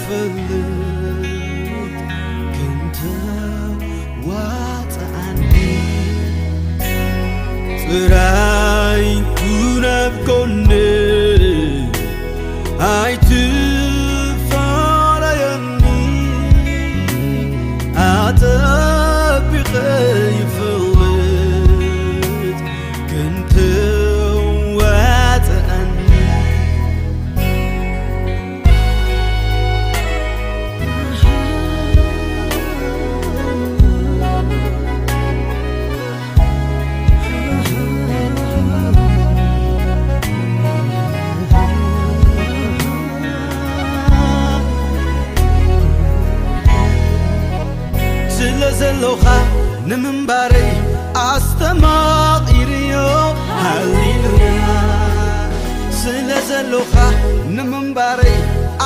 ፈልጥ ክንተ ዋጽኣኒ ጥራይ ኩን ኣብ ጎነይ ኣይትፋለየኒ ኣጸቢቐ ይፈልጥ ክንተ ዋጽኣኒ ስለ ዘሎኻ ንምንባረይ ኣስተማቒርዮ። ሃሌሉያ ስለ ዘሎኻ ንምንባረይ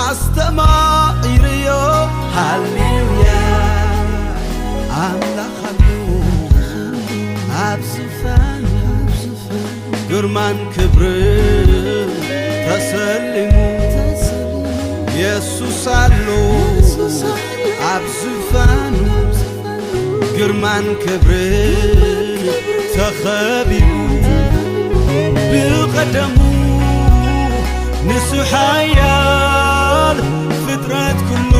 ኣስተማቒርዮ። ሃሌሉያ ኣምላኽ ኣሎ ኣብ ዝፋን ግርማን ክብርን ተሰሊሙ የሱስ ኣሎ ኣብ ዝፋኑ ግርማን ክብርን ተኸቢቡ ብቐደሙ ንሱ ሓያል ፍጥረት ኩሉ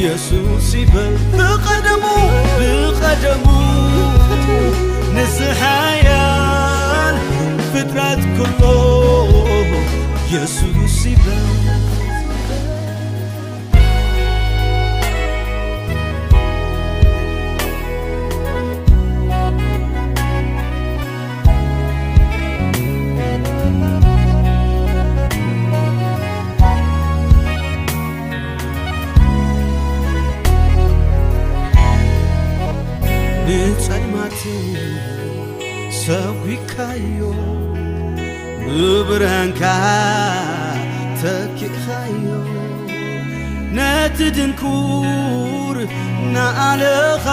የሱስ ይበል ብቐደሙ ብቐደሙ ንሱ ሓያል ፍጥረት ኩሉ የሱስ ይበል ንጸልማት ሰጒካዮ ብብርሃንካ ተኪእኻዮ ነቲ ድንኩር ንኣለኻ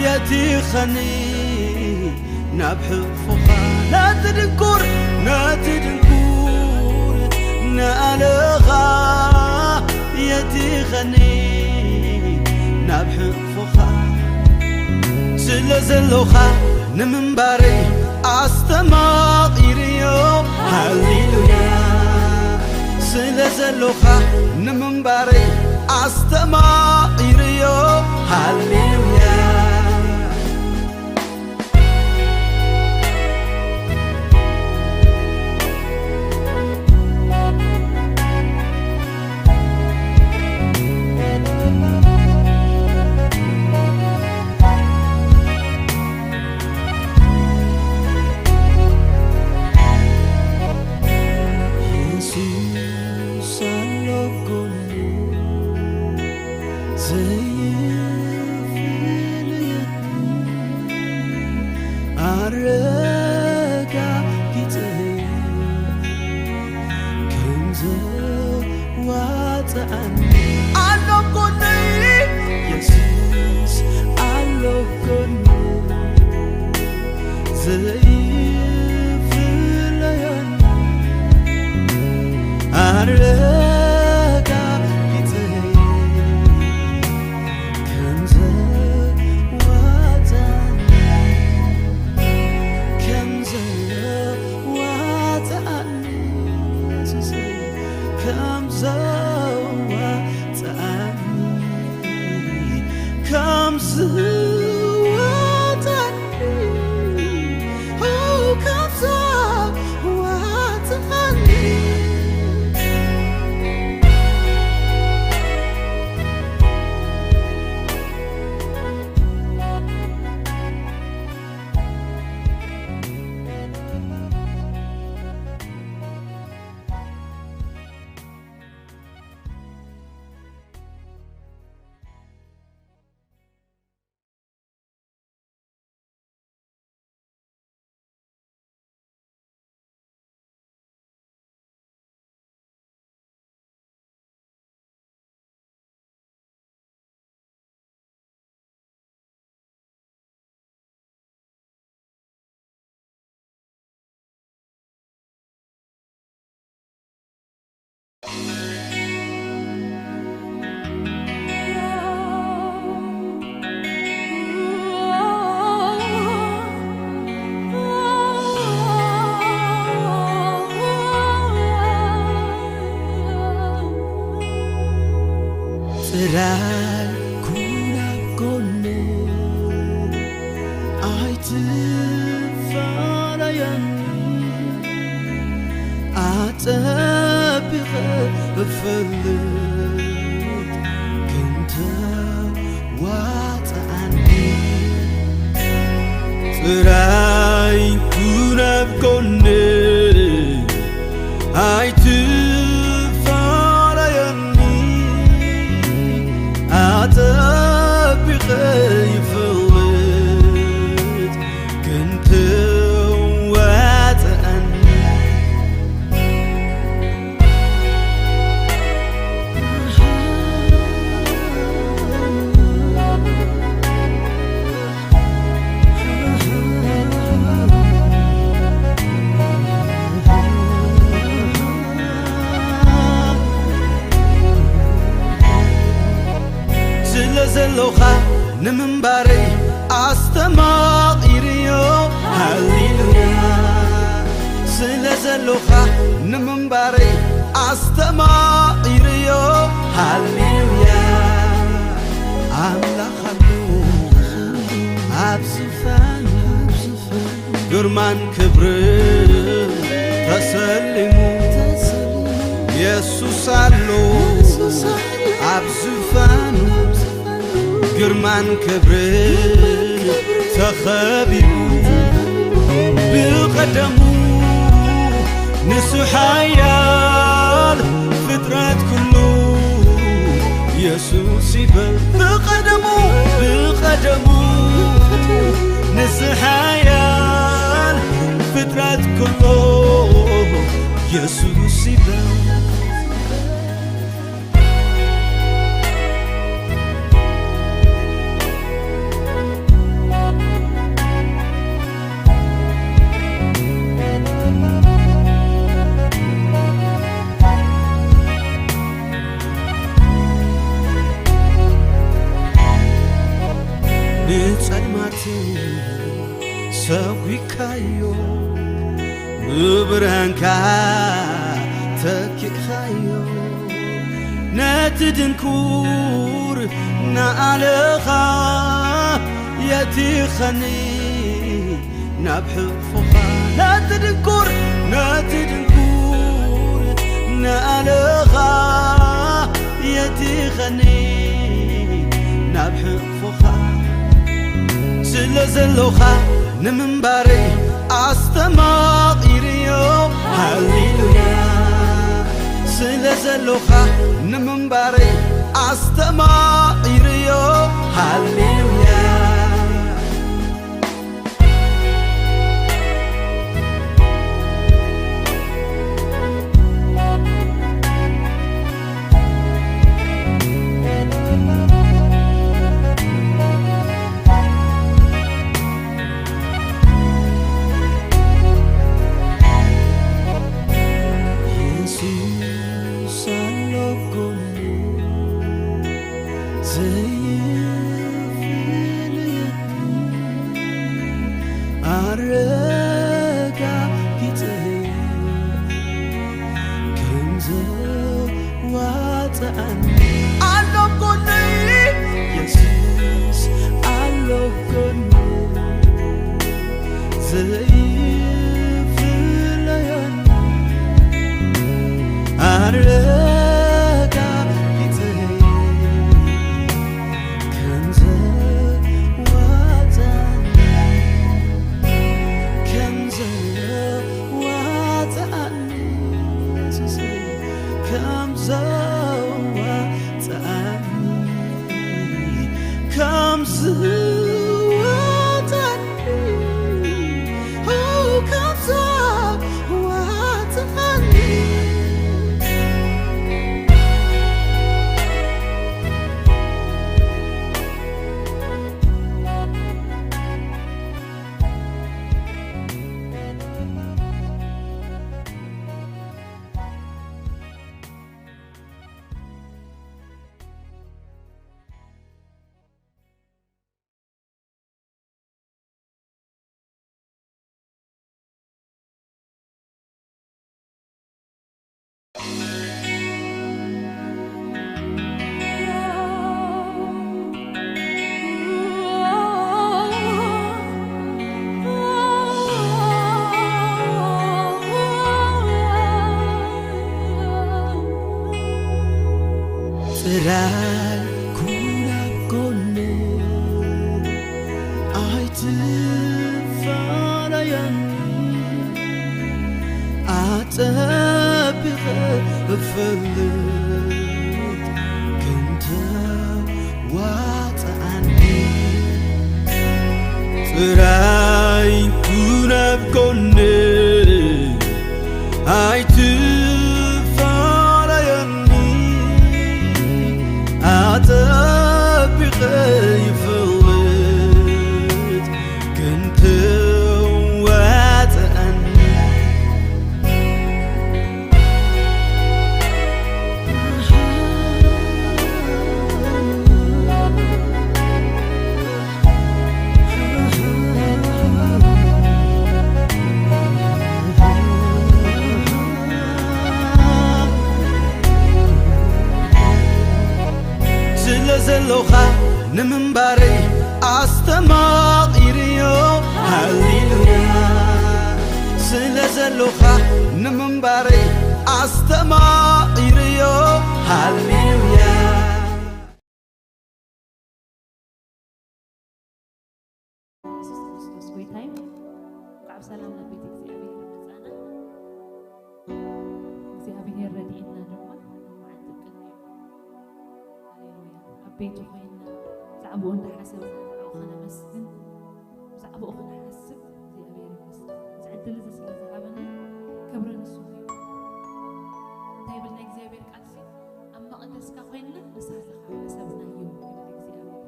የቲኸኒ ናብ ሕቕፎኻ ነቲ ድንኩር ነቲ ድንኩር ንኣለኻ የቲኸኒ ናብ ሕቕፎኻ ስለ ዘሎኻ ንምንባረይ ኣስተማቒርዮ ሃሌሉያ ስለ ዘሎኻ ንምንባረይ ኣስተማቒርዮ ሃሌሉያ ትፋላየኒ ኣጸቢቐ እፈልጥ ክንተ ዋጽኣኒ ጥራይ ኩን ኣብ ጎነይ ኣይትፋላየኒ ኣጸቢቐ ይፈልጥ ክንተ ዋጽኣኒ ስለ ዘሎኻ ንምንባረይ ኣስተማቒርዮ። ሃሌሉያ። ስለ ዘሎኻ ንምንባረይ ኣስተማቒርዮ። ሃሌሉያ። ኣምላኽ ኣሎ ኣብ ዝፋኑ ግርማን ክብርን ተሰሊሙ የሱስ ኣሎ ኣብ ዝፋኑ ግርማን ክብርን ተኸቢቡ ብቐደሙ ንሱ ሓያል ፍጥረት ኩሉ የሱስ ይበል ብቐደሙ ብቐደሙ ንዝሓያል ፍጥረት ኩሉ የሱስ ይበል ንጸልማት ሰጒካዮ ብብርሃንካ ተኪእኻዮ ነቲ ድንኩር ንኣለኻ የቲኸኒ ናብ ሕቕፎኻ ነቲ ድንኩር ነቲ ድንኩር ንኣለኻ የቲኸኒ ናብ ሕቕፎኻ ስለ ዘሎኻ ንምንባረይ ኣስተማቒርዮ ሃሌሉያ ስለ ዘሎኻ ንምንባረይ ኣስተማቒርዮ ሃሌሉያ ትፋለየኒ ኣጸቢቐ እፈልጥ ክንተ ዋጽኣኒ ጥራይ ኩን ኣብ ጎነይ ኣይትፋለየኒ ኣጸቢቐ ይፈልጥ ክንተ ዋጽኣኒ ስለ ዘሎኻ ንምንባረይ ኣስተማቒርዮ ሃሌሉያ ስለ ዘሎኻ ንምንባረይ ኣስተማቒርዮ ሃሌሉያ የሱስ ክርስቶስ ጎይታ እዩ። እንኳዕ ብሰላም ናብ ቤት እግዚኣብሔር መጻና። እግዚኣብሔር ረድኤና ድማ መዓልቲ ቅድሚ ሃሌሉያ ኣብ ቤቱ ኮይና ብዛዕባኡ እንዳሓሰብና ንዕኡ ከነመስግን ብዛዕባኡ ክንሓስብ እግዚኣብሔር ይመስገን። እዚ ዕድል እዚ ስለ ዝሃበና ክብሪ ንሱ እዩ። እንታይ ይብል ናይ እግዚኣብሔር ቃል ሲ ኣብ መቕደስካ ኮይንና ንስኻ ሓሰብናዮ ይብል እግዚኣብሔር ይባረክ።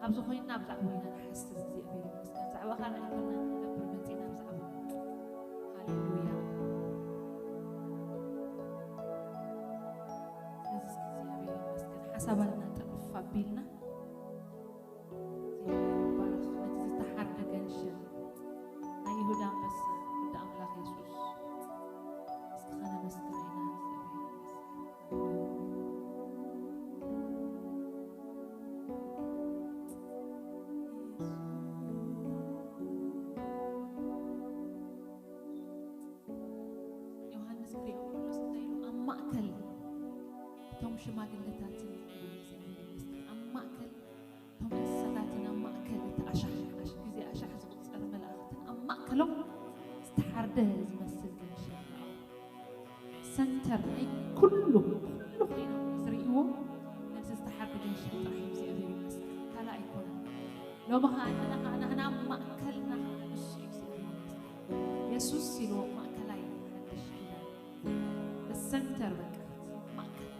ኣብዚ ኮይንና ብዛዕባኡ ኢና ንሓስብ እግዚኣብሔር ይመስገን። ብዛዕባ ካልእ ኣይኮንና ንነብር መፂና ብዛዕባኡ ሃሌሉያ። ስለዚ እስኪ እግዚኣብሔር ይመስገን ሓሳባትና ጥርፍ ኣቢልና ነቲ ዝተሓርደ ገንሸል ናይ ይሁዳ ኣንበሳ ወዲ ኣምላኽ የሱስ እስቲ ከነመስግኖ ኢና እግዚኣብሔር ይመስገን። ዮሃንስ ክሪኦ ከሎስ እንታይ ኢሉ ኣብ ማእከል እቶም ሽማግለታትን ኣብ ማእከል እቶም እንስሳታትን ኣብ ማእከል እቲ ኣሻሕ ኣሽ ግዜ ኣሻሕ ዝቑጸር መላእኽትን ኣብ ማእከሎም ዝተሓርደ ዝመስል ገንሸል ረኣው። ሰንተር ናይ ኩሉ ኩሉ ኮይኖም ዝርእይዎ ነዚ ዝተሓርደ ገንሸል ጥራሕ እዩ እግዚኣብሔር ይመስገን ካልእ ኣይኮነን። ሎሚ ኸዓ ንሕና ኸዓ ናህና ማእከልና ኸዓ ንሱ እዩ እግዚኣብሔር ይመስገን። የሱስ ኢልዎ ማእከላይ ሓድሽ ኪዳን ሰንተር በቃ ማእከል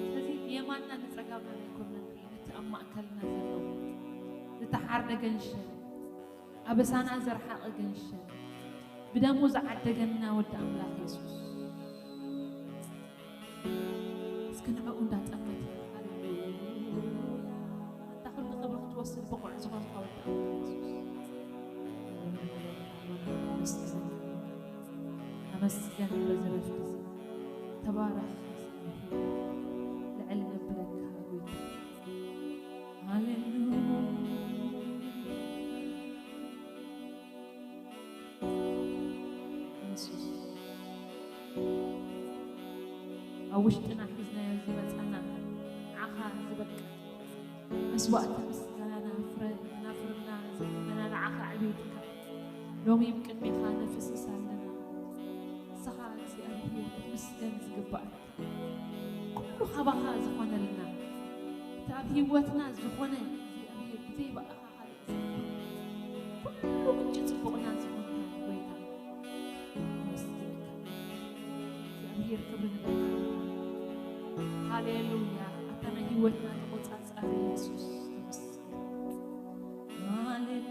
ስለዚ የማንና ንጸጋምና ኣይኮንና ንርኢ ነቲ ኣብ ማእከልና ዘሎ ዝተሓርደ ገንሸል ኣበሳና ዘርሓቐ ገንሸል ብደሙ ዝዓደገና ወዲ ኣምላኽ የሱስ እስኪ ንዕኡ እንዳጠመት ኣንታ ኩሉ ክብሪ ክትወስድ ብቑዕ ዝኾንካ ወዲ ኣምላኽ የሱስ ኣመስግን በዚ ረፍቲ ተባረኽ ልዕል ነብለካ ጎይታ ሃሌሉያ የሱስ ኣብ ውሽጥና ሒዝናዮ ዝመጻና ንዓኻ ዝበቅዕ መስዋእቲ ምስጋናና ፍረ ናፍርና ዘለና ንዓኻ ዕቤትካ ሎሚ ብቅድሜኻ ነፍስስ ኣለና ንስኻ እግዚኣብሔር ክትምስገን ዝግባእ ኩሉ ካባኻ ዝኾነልና እቲ ኣብ ህይወትና ዝኾነ እግዚኣብሔር ብዘይ ባእኻ ካልእ ኩሉ ምንጪ ጽቡቕና ዝኾንካ ጎይታ ነመስግነካ እግዚኣብሔር ክብሪ ንበካ ሃሌሉያ ኣታ ናይ ህይወትና ተቆጻጻሪ የሱስ ተመስገን ሃሌሉያ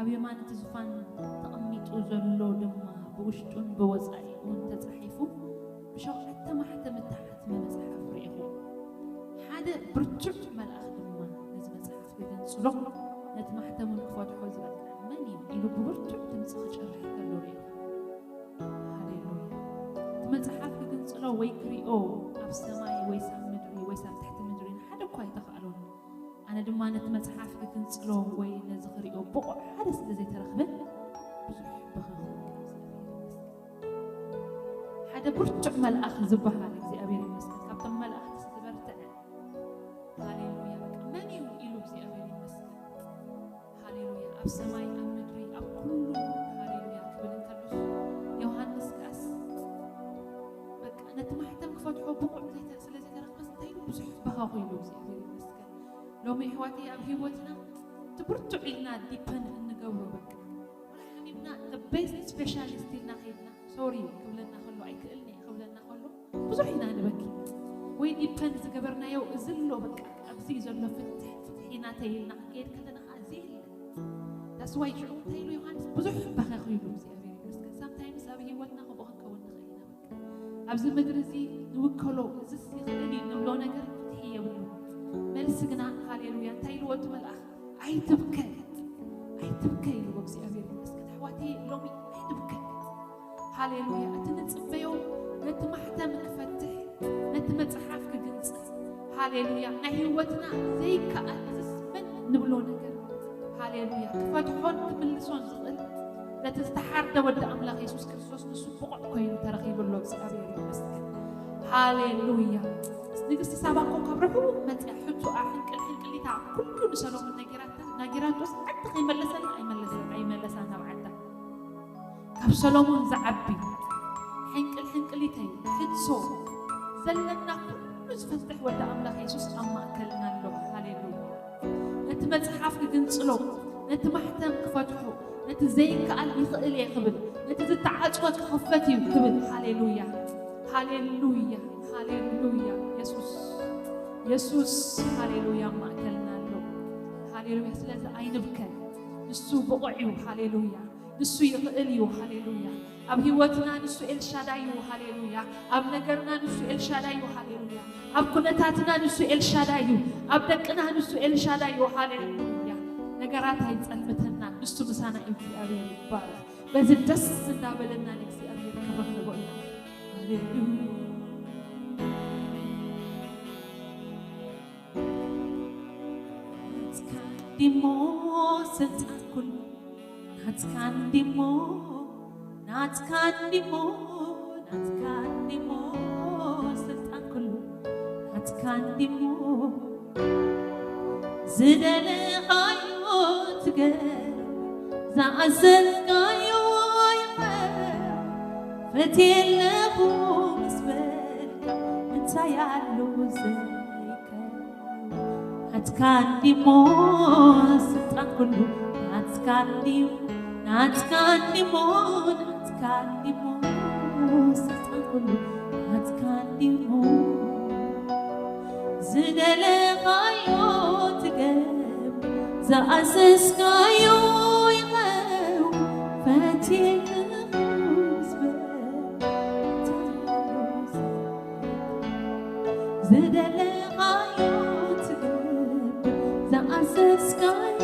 ኣብ የማን እቲ ዝፋን ተቐሚጡ ዘሎ ድማ ብውሽጡን ብወጻኢኡን ተጻሒፉ ብሸውዓተ ማሕተም እተሓትመ መጽሓፍ ርኢኹ። ሓደ ብርቱዕ መልኣኽ ድማ ነዚ መጽሓፍ ክገንጽሎ፣ ነቲ ማሕተሙን ክፈትሖ ዝበቅዕ መን እዩ ኢሉ ብብርቱዕ ድምጺ ክጭርሕ ከሎ ርኢኹ። ሃሌሉያ። እቲ መጽሓፍ ክግንጽሎ ወይ ክሪኦ ኣብ ሰማይ ወይስ ኣብ ምድሪ ወይስ ኣብ ትሕቲ ምድሪ ንሓደ እኳ ኣይተኻእሎን። ኣነ ድማ ነቲ መጽሓፍ ክግንጽሎ ወይ ነዚ ክሪኦ ብቑዕ ሓደ ስለ ዘይተረኽበ ብዙሕ በኸኹ። ሓደ ብርቱዕ መልኣኽ ዝበሃል እግዚኣብሔር ይመስገን። ካብቶም መላእኽቲ ዝበርትዐ። ሃሌሉያ። በቃ መን እዩ ኢሉ እግዚኣብሔር ይመስገን። ሃሌሉያ። ኣብ ሰማይ ኣብ ምድሪ ኣብ ኩሉ ሃሌሉያ ክብል እንከሎስ ዮሃንስ ከኣስ በቃ ነቲ ማሕተም ክፈትሖ ብቑዕ ዘይተ-፣ ስለ ዘይተረኽበስ እንታይ ኢሉ ብዙሕ በኸኹ ኢሉ እግዚኣብሔር ይመስገን። ሎሚ ኣሕዋተይ ኣብ ህይወትና እቲ ብርቱዕ ኢልና ዲፐንድ እንገብሮ በቃ ወላ ሓሚምና the best specialist ኢልና ከይድና ሶሪ ክብለና ከሎ ኣይክእልን እየ ክብለና ከሎ ብዙሕ ኢና ንበኪ ወይ ዲፐንድ ዝገበርናዮ እዚ ኣሎ በቃ ኣብዚ ዘሎ ፍትሕ ፍትሒ ናተይ ኢልና ክንከይድ ከለና ከዓ እዚ የለን። That's why ሽዑ እንታይ ኢሉ ዮሃንስ ብዙሕ በኸኹ ኢሉ እግዚኣብሔር ይመስገን። Sometimes ኣብ ህይወትና ከምኡ ክንከውን ንኽእል ኢና በቃ ኣብዚ ምድሪ እዚ ንውከሎ እዝስ ይኽእል እዩ ንብሎ ነገር ፍትሒ የብሉ። መልሲ ግና ሃሌሉያ እንታይ ኢልዎ እቲ መልኣኽ ኣይትብከ ኣይትብከ ኢልዎ እግዚኣብሔር ይመስገን። ኣሕዋተይ ሎሚ ኣይንብከ። ሃሌሉያ እቲ ንጽበዮ ነቲ ማሕተም ክፈትሕ ነቲ መጽሓፍ ክግንጽል ሃሌሉያ ናይ ህይወትና ዘይከኣል ዝስመን ንብሎ ነገር ሃሌሉያ ክፈትሖን ክምልሶን ዝኽእል ነቲ ዝተሓርደ ወዲ ኣምላኽ የሱስ ክርስቶስ ንሱ ብቑዕ ኮይኑ ተረኺቡ ኣሎ እግዚኣብሔር ይመስገን። ሃሌሉያ ንግስቲ ሳባ እኮ ካብ ርሑቕ መፅያ ሕቶኣ ሕንቅል ሕንቅሊታ ኩሉ ንሰሎሞን ነጊራታ ነጊራቶስ ዓዲ ከይመለሰላ ኣይመለሰ ኣይመለሳ ናብ ዓዳ ካብ ሰሎሞን ዝዓቢ ሕንቅል ሕንቅሊተይ ሕትሶ ዘለና ኩሉ ዝፈትሕ ወዲ ኣምላኽ የሱስ ኣብ ማእከልና ኣሎ። ሃሌሉያ ነቲ መጽሓፍ ክግንጽሎ ነቲ ማሕተም ክፈትሖ ነቲ ዘይከኣል ይኽእል እየ ክብል ነቲ ዝተዓጽወ ክኽፈት እዩ ክብል ሃሌሉያ ሃሌሉያ ሃሌሉያ የሱስ የሱስ ሃሌሉያ ኣብ ማእከልና ኣሎ። ሃሌሉያ ስለዚ ኣይንብከ ንሱ ብቑዕ እዩ። ሃሌሉያ ንሱ ይኽእል እዩ። ሃሌሉያ ኣብ ህይወትና ንሱ ኤልሻዳይ እዩ። ሃሌሉያ ኣብ ነገርና ንሱ ኤልሻዳይ እዩ። ሃሌሉያ ኣብ ኩነታትና ንሱ ኤልሻዳይ እዩ። ኣብ ደቅና ንሱ ኤልሻዳይ እዩ። ሃሌሉያ ነገራት ኣይጸልምተና ንሱ ምሳና እዩ። እግዚኣብሔር ይባረክ። በዚ ደስ እንዳበለና ንእግዚኣብሔር ክብሪ ንቦ ኢና። ሃሌሉያ ናትካ እንዲሞ ስልጣን ኩሉ ናትካ እንዲሞ ናትካ እንዲሞ ናትካ እንዲሞ ስልጣን ኩሉ ናትካ እንዲሞ ዝደለኻዮ ትገብ ዝኣዘዝካዮ ይኸው ፈትየለኹ ምስ በልካ እንታይ ኣሎ ዘይከው ናትካ እንዲሞ ስልጣን ኩሉ ናትካ እንዲሞ ናትካ እንዲሞ ናትካ እንዲሞ ስልጣን ኩሉ ናትካ እንዲሞ ዝደለኻዮ ትገብር ዝኣዘዝካዮ ይኸው ፈትየለኹ ዝደለኻዮ ትገብር ዝኣዘዝካዮ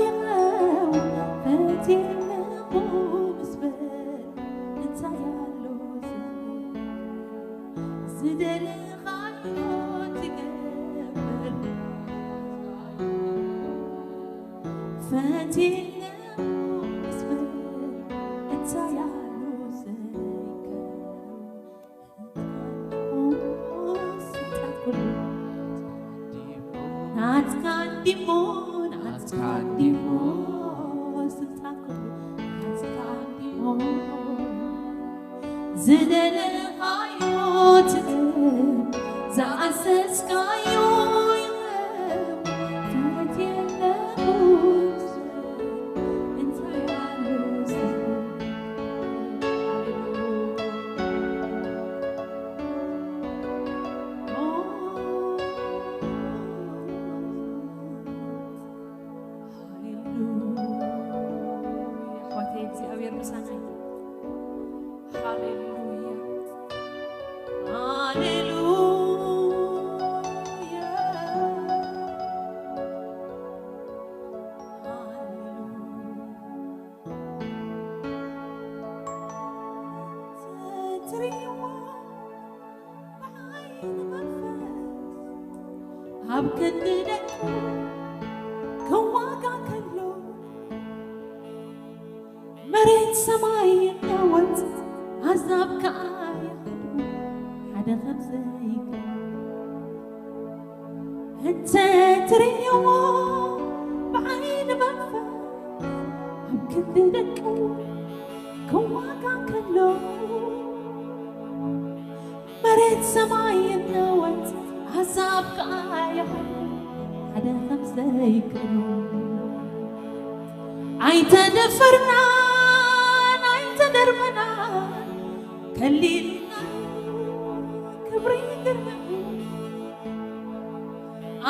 ይኸው ፈትየለኹ ምስ በል እንታይ ኣሎ ዝደለኻዮ ትገብር ፈትየለኹ ምስ በል እንታይ ኣሎ ዘይከው ናትካ እንዲሞ ናትካ እንዲሞ ስልጣን ኩሉ ናትካ እንዲሞ ዝደለኻዮ ትገብር ዝኣዘዝካዮ ይኸው ፈትየለኹ እንታይ ኣሎ ኣብ ክንዲ ደቁ ክዋጋ ከሎ፣ መሬት ሰማይ ይናወጽ፣ ኣህዛብ ከኣ ይሃድሙ፣ ሓደ ከም ዘይከውን። እንተ ትርእይዎ ብዓይኒ መንፈስ፣ ኣብ ክንዲ ደቁ ክዋጋ ከሎ፣ መሬት ሰማይ ይናወጽ፣ ኣህዛብ ከኣ ይሃድሙ፣ ሓደ ከም ዘይከውን። ኣይተደፈርናን ኣይተደርበናን፣ ከሊልና ክብሪ ግርምኡ።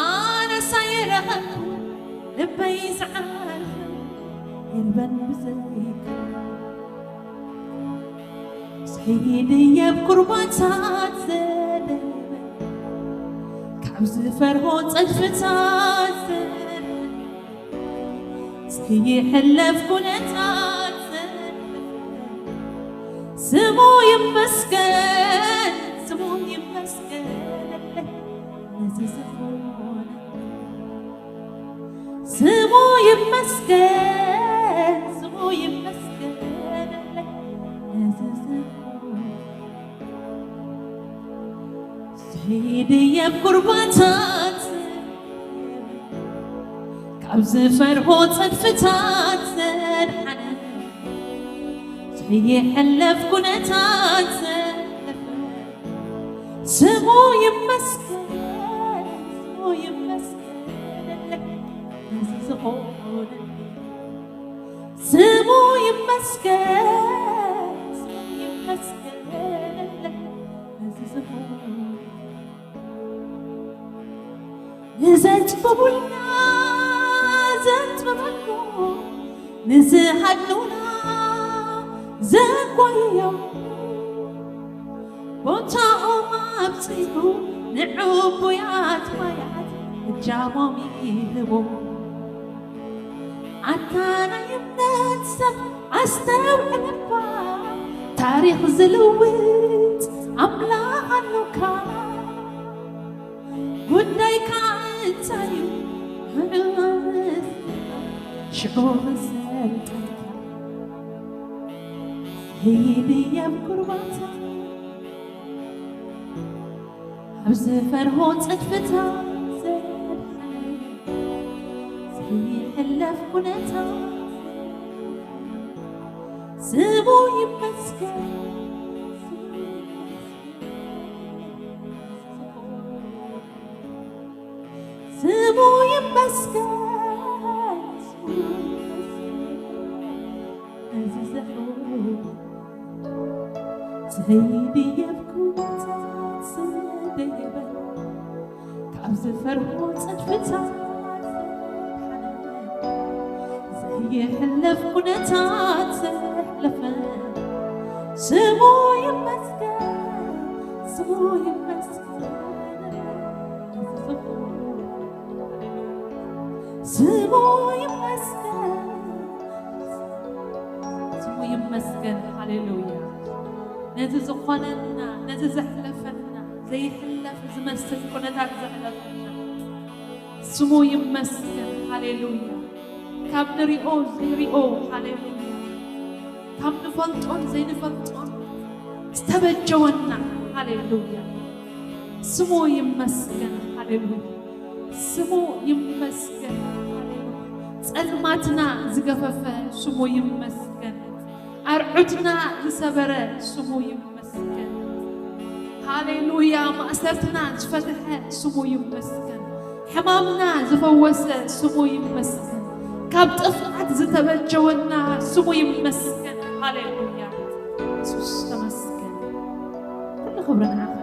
ኣነስ ኣይረኸብኩ ልበይ ዝዓርፍ፣ የልበን ብዘይካ። ስሒድ እየ ኣብ ኩርባታት ዘደይበ፣ ካብ ዝፈርሆ ጸድፍታት ዘደይበ፣ ዘይሕለፍ ኩነታት ዘሕለፈ፣ ስሙ ይመስገን፣ ስሙ ይመስገን፣ ነዚ ዝኾነ። ስሙ ይመስገን፣ ስሙ ይመስገን፣ ነዚ ዝኾነ። ስሒድ እየ ኣብ ኩርባታት፣ ካብ ዝፈርሆ ጸድፍታት ዘድሓነ፣ ዘይሕለፍ ኩነታት ዘሕለፈ፣ ስሙ ይመስገን፣ ስሙ ይመስገን፣ ነዚ ዝኾነ። ስሙ ይመስገን፣ ስሙ ይመስገን፣ ነዚ ዝኾነ። ንዘጥብቡልና ዘጥብበሉ፣ ንዝሃድኑና ዘጓየዮም፣ ቦታኦም ኣብጺሑ ንዕቡያት ማያት እጃሞም ይህቦም። ኣታ ናይ እምነት ሰብ ኣስተውዕል እባ፣ ታሪኽ ዝልውጥ ኣምላኽ ኣሎካ። ጉዳይካ እንታይ እዩ? ምዕዋት ሽዑ መሰልጠንካ። ከይድ እየ ኣብ ኩርባታ፣ ኣብ ዝፈርሆ ጸድፍታት ዘድሓነ፣ ዘይሕለፍ ኩነታት ስሙ ይመስገን። ስሙ ይመስገን፣ ስሙ ይመስገን። እዚ ዘሕቡ ዘይድየብ ኩነታት ዘደየበ፣ ካብ ዝፈርሆ ጸድፍታት ዘይሕለፍ ኩነታት ዘሕለፈ፣ ስሙ ይመስገን፣ ስሙ ይመስገን። ስሙ ይመስገን፣ ስሙ ይመስገን። ሃሌሉያ። ነዚ ዝኾነና፣ ነዚ ዘሕለፈና፣ ዘይሕለፍ ዝመስል ኩነታት ዘሕለፈና ስሙ ይመስገን። ሃሌሉያ። ካብ ንሪኦ ዘይሪኦ፣ ሃሌሉያ፣ ካብ ንፈልጦን ዘይንፈልጦን ዝተበጀወና፣ ሃሌሉያ፣ ስሙ ይመስገን። ሃሌሉያ፣ ስሙ ይመስገን። ሃሌሉያ፣ ጸልማትና ዝገፈፈ ስሙ ይመስገን። ኣርዑትና ዝሰበረ ስሙ ይመስገን። ሃሌሉያ፣ ማእሰርትና ዝፈትሐ ስሙ ይመስገን። ሕማምና ዝፈወሰ ስሙ ይመስገን። ካብ ጥፍኣት ዝተበጀወና ስሙ ይመስገን። ሃሌሉያ፣ የሱስ ተመስገን። ኩሉ ክብሪ ንዓኻ።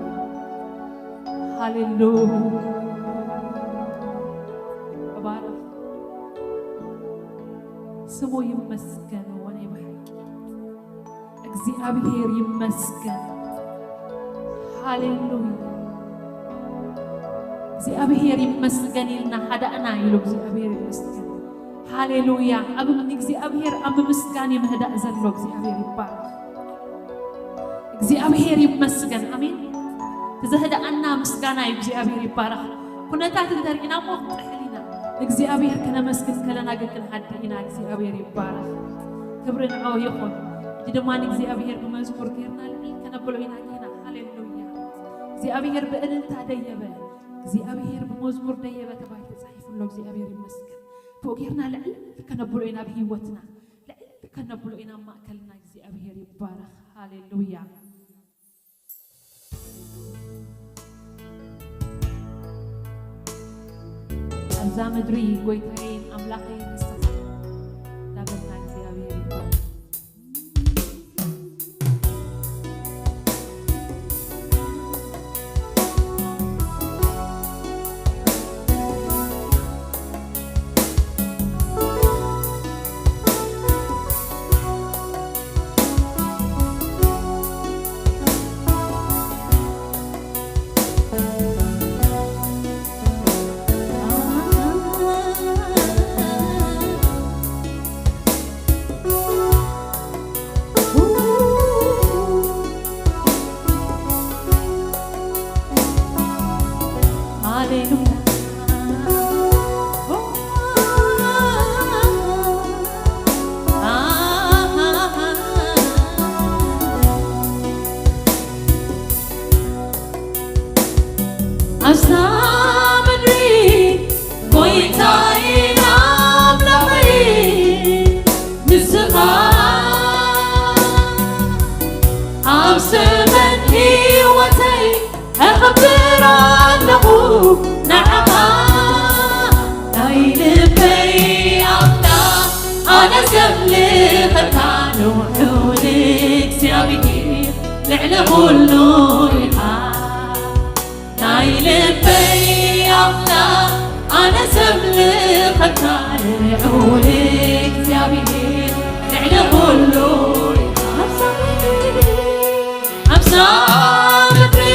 ሃሌሉያ፣ ተባረኽ። ስሙ ይመስገን። ወነ ብሓቂ እግዚኣብሔር ይመስገን። ሃሌሉያ፣ እግዚኣብሔር ይመስገን ኢልና ሃዳእና ኢሉ እግዚኣብሔር ይመስገን። ሃሌሉያ፣ ኣብ እግዚኣብሔር ኣብ ምምስጋን ይምህዳእ ዘሎ እግዚኣብሔር ይባረኽ። እግዚኣብሔር ይመስገን። ኣሜን። እቲ ዘህዳኣና ምስጋና እዩ። እግዚኣብሔር ይባረኽ። ኩነታት እንተርኢና እሞ ክንጥሕል ኢና። እግዚኣብሔር ከነመስግን ከለና ግን ክንሃድእ ኢና። እግዚኣብሔር ይባረኽ። ክብሪ ንዕኡ ይኹን። ሕጂ ድማ ንእግዚኣብሔር ብመዝሙር ጌርና ልዕል ከነብሎ ኢና ጌና። ሃሌሉያ። እግዚኣብሔር ብእልልታ ደየበ፣ እግዚኣብሔር ብመዝሙር ደየበ ተባሂሉ ተጻሒፉ ኣሎ። እግዚኣብሔር ይመስገን። ብኡ ጌርና ልዕል ከነብሎ ኢና ብህይወትና። ልዕል ከነብሎ ኢና ኣብ ማእከልና። እግዚኣብሔር ይባረኽ። ሃሌሉያ። ኣብዛ ምድሪ ጎይታዬን ኣምላኸይን ንስኻ እንዳበልና እግዚኣብሔር ይባረኽ። ኣብዛ ምድሪ ጎይታዬን ኣምላኸይ ንስኻ ኣብ ዘመን ህይወተይ እኽብር ኣለኹ ንዓኻ ናይ ልበይ ኣምላኽ ኣነ ዘምልኸካ ልዑል እግዚኣብሔር ልዕሊ ኩሉ ኢኻ። ናይ ልበይ ኣምላኽ ኣነ ዘምልኸካ ልዑል እግዚኣብሔር ልዕሊ ኩሉ ኢኻ። ኣብዛ ምድሪ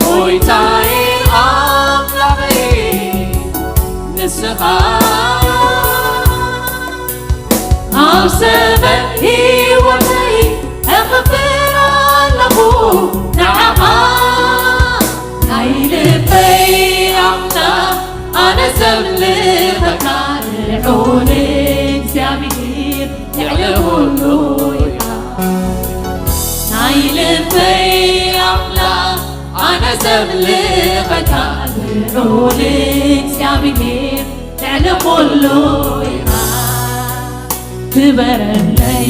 ጎይታዬ ኣምላኸይ ንስኻ ኣብ ዘመን ህይወተይ እኽብር ኣለኹ ንዓኻ ናይ ልበይ ኣምላኽ ኣነ ዘምልኸካ ልዑል እግዚኣብሔር ልዕሊ ኩሉ ኢኻ። ናይ ልበይ ኣምላኽ ኣነ ዘምልኸካ ልዑል እግዚኣብሔር ልዕሊ ኩሉ ኢኻ። ክበረለይ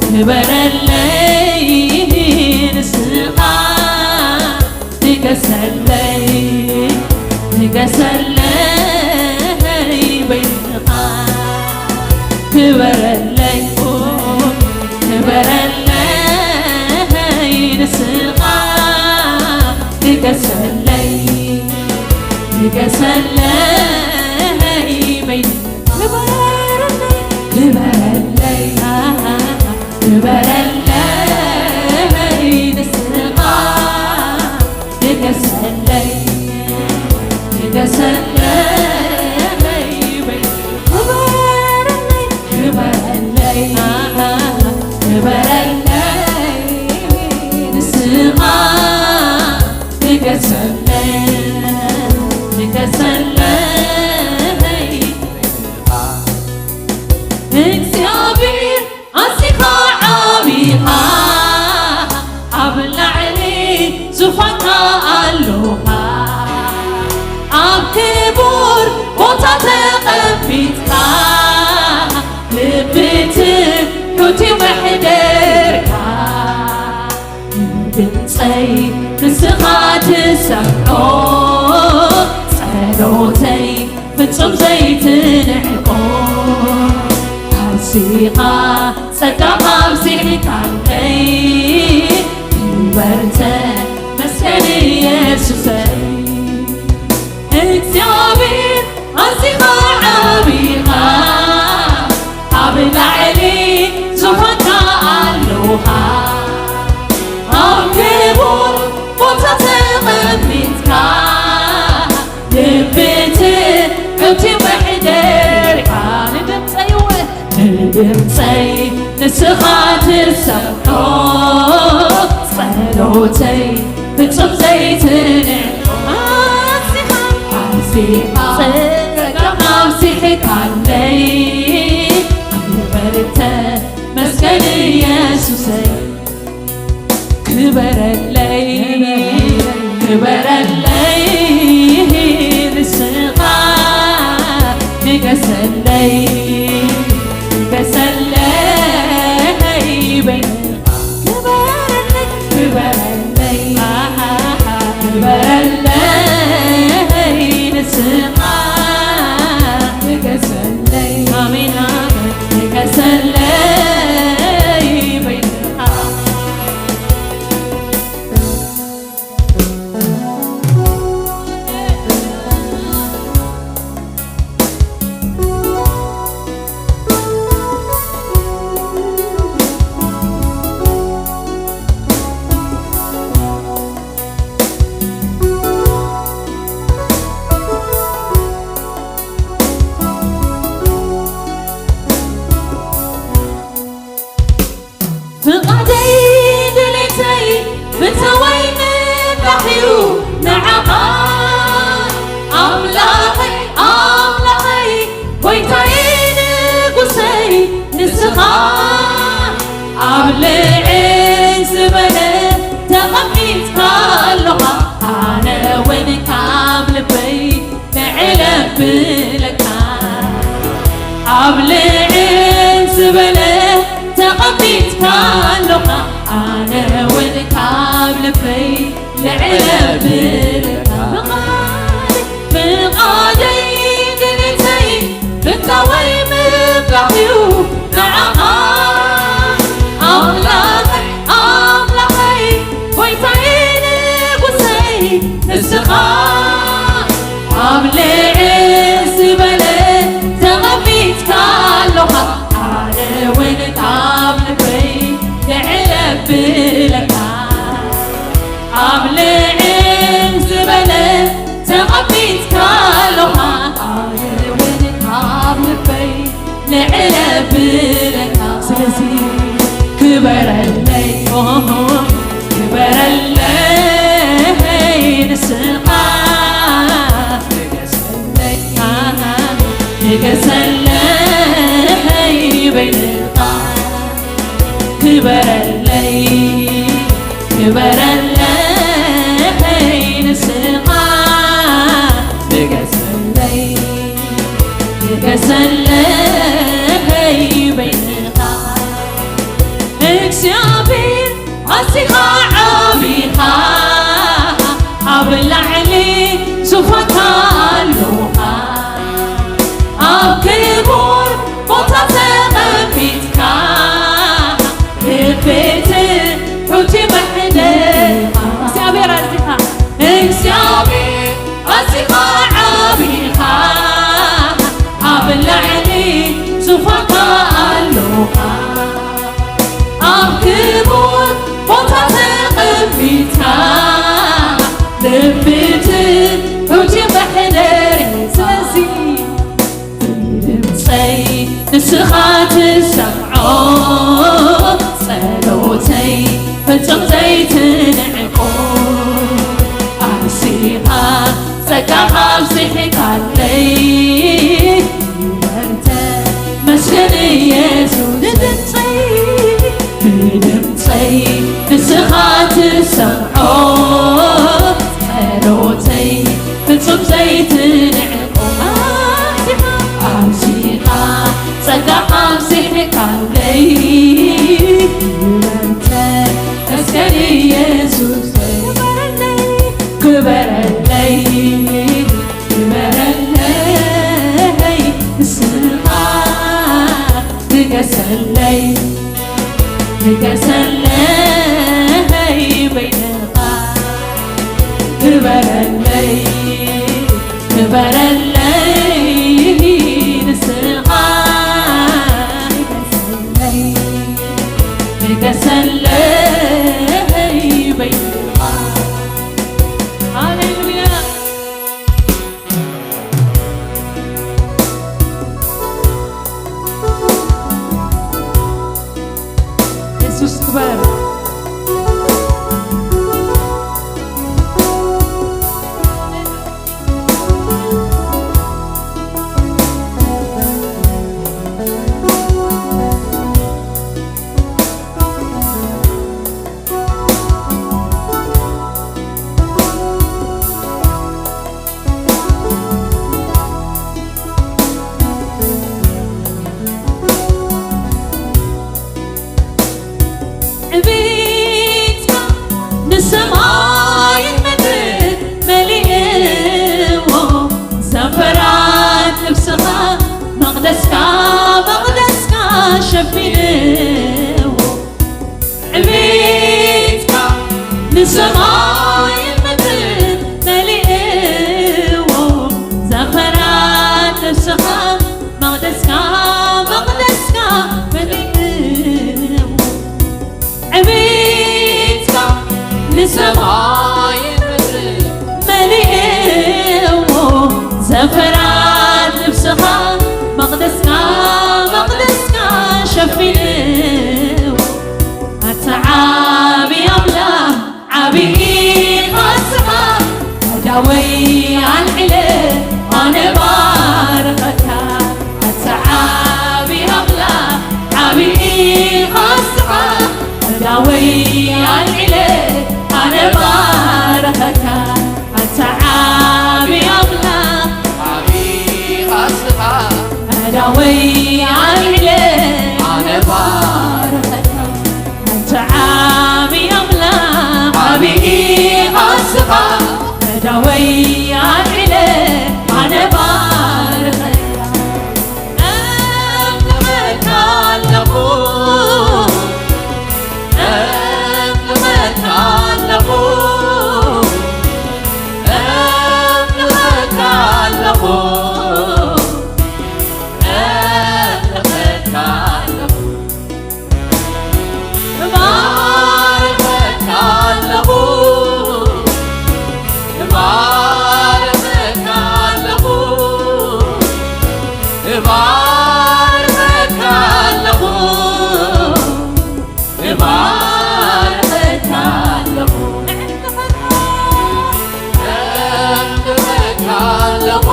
ክበረለይ ንስኻ ንገሰለይ ንገሰለይ በይንኻ ክበረለይ ክበረለይ ንስኻ ንገሰለይ ንገሰለይ በይንኻ ክበረለይ ክበረለይ ንስኻ ንገሰለይ ንገሰለይ በይንኻ ክበረለይ ክበረለይ ንስኻ ንገሰለይ ንገሰለይ እግዚኣብሔር ኣዚኻ ዓቢኻ ኣብ ላዕሊ ዙፋንካ ኣሎኻ ኣብ ክቡር ቦታ ተቐሚጥካ ልቢ ትሑት እዩ መሕደርካ ድምፀይ ንስኻ ትሰምዖ ጸሎተይ ፍጹም ዘይትንዕቆ ኣዚኻ ጸጋኻ ኣብዚሕካለይ ክበር ተመስገን ኢየሱሰይ እግዚኣብሔር ኣዚኻ ዓቢኻ ኣብ ላዕሊ ዙፋንካ ኣሎኻ ኣብ ክቡር ቦታ ተቐሚጥካ ልቢ ትሑት እዩ መሕደርካ ንድምፀይ እወ ንድምፀይ ንስኻ ትሰምዖ ጸሎተይ ፍጹም ዘይትንዕቆ ጸጋኻ ኣብዚሕካለይ ክበርተ መስገን ኢየሱሰይ። ክበረለይ ክበረለይ ንስኻ ንገሰለይ ንገሰለይ በይንኻ ክበረለይ ክበረለይ ክበረለይ ንስኻ ንገሰለይ ኣሜን ኣሜን ንገሰለይ በይንኻ ፍቓደይ ድሌተይ ብተወይ ምብላሕ'ዩ ንዓኻ ኣምላኸይ ኣምላኸይ ጎይታየ ንጉሰይ ንስኻ ኣብ ልዕል ዝበለ ተቐሚጥካ ኣሎኻ ኣነ እውን ካብ ልበይ ንዕለብለካ ኣብ ልዕል ዝበለ ተቐሚጥካ ኣሎኻ ኣነ እውን ካብ ልበይ ልዕለብለካ ፍቓደይ ድሌተይ ፍታወይ ምብላኽ'ዩ ንዓኻ ኣምላኸይ ኣምላኸይ ጎይታየ ንጉሰይ ንስኻ ኣብ ልዕል ዝበለ ተቐሚጥካ ኣሎኻ ኣነ እውን ካብ ልበይ ልዕለብለካ ኣብ ልዕል ዝበለ ተቐሚጥካ ኣሎኻ ኣነ እውን ካብ ልበይ ልዕለብለካ ስለዚ ክበረለይ ክበረለይ ንስኻ ንገሰለይ በይንኻ ክበረለይ ክበረለይ ንስኻ ንገሰለይ ንገሰለይ በይንኻ እግዚኣብሔር ኣዚኻ ዓቢኻ ኣብ ላዕሊ ዙፋንካ ኣሎኻ ኣብ ክቡር ቦታ ተቐሚጥካ ብቤት ሕጂ መሕደርኻ እግዚኣብሔር ኣዚኻ እግዚኣብሔር ኣዚኻ ዓቢኻ ኣብ ላዕሊ ዙፋንካ ኣሎኻ ኣብ ክቡር ቦታ ተቐሚጥካ ልብትን ሕጂ መሕደሪ ስለዚ ድምፀይ ንስኻ ትሰምዖ ጸሎተይ ፍጹም ዘይትንዕቆ ኣዚኻ ጸጋኻ ኣብዚሕካለይ ይበርተ መስገን ኢየሱስ ንድምፀይ ንድምፀይ ንስኻ ትሰምዖ ጸሎተይ ፍጹም ዘይትንዕቆ ኣዚኻ ኣዚኻ ጸጋኻ ኣብዚሕካለይ ይበርተ መስገን ኢየሱስ ክበረለይ ክበረለይ ክበረለይ ንስኻ ንገሰለይ ንገሰለይ በይንኻ ክበረለይ ክበረለይ ንስኻ ንገሰለይ ንገሰለይ በይንኻ ሃሌሉያ የሱስ ክበር ሰማይን ምድርን መሊእዎ፣ ዘፈራት ነፍስኻ መቕደስካ፣ መቕደስካ መሊእዎ። ዕቤትካ ንሰማይን ምድርን መሊእዎ፣ ዘፈራት ነፍስኻ መቕደስካ፣ መቕደስካ ሸፊንዎ። ኣታ ዓቢ ኣምላኽ ዓቢ ኢኻ ስኻ፣ ኣዳወይ ኣልዒለ ኣነ ባርኸካ። ኣታ ዓቢ ኣምላኽ ዓቢ ኢኻ ስኻ፣ ኣዳወይ ኣልዒለ ኣነ ባርኸካ። ኣታ ዓቢ ኣምላኽ ዓቢ ኢኻ ስኻ፣ ኣዳወይ ኣልዒለ ኣነ ባርኸካ። ኣንተ ዓቢ ኣምላኽ ዓቢ ኢኻ ስኻ፣ ኣዳወይ ኣልዒለ ኣነ ባርኸካ። ኣምልኸካ ኣለኹ፣ ኣምልኸካ ኣለኹ፣ ኣምልኸካ ኣለኹ፣ ኣምልኸካ ኣለኹ። እባርኸካ ኣለኹ፣ እባርኸካ ኣለኹ፣ እባርኸካ ኣለኹ፣ እባርኸካ ኣለኹ። እባርኸካ ኣለኹ። እምልኸካ ኣለኹ፣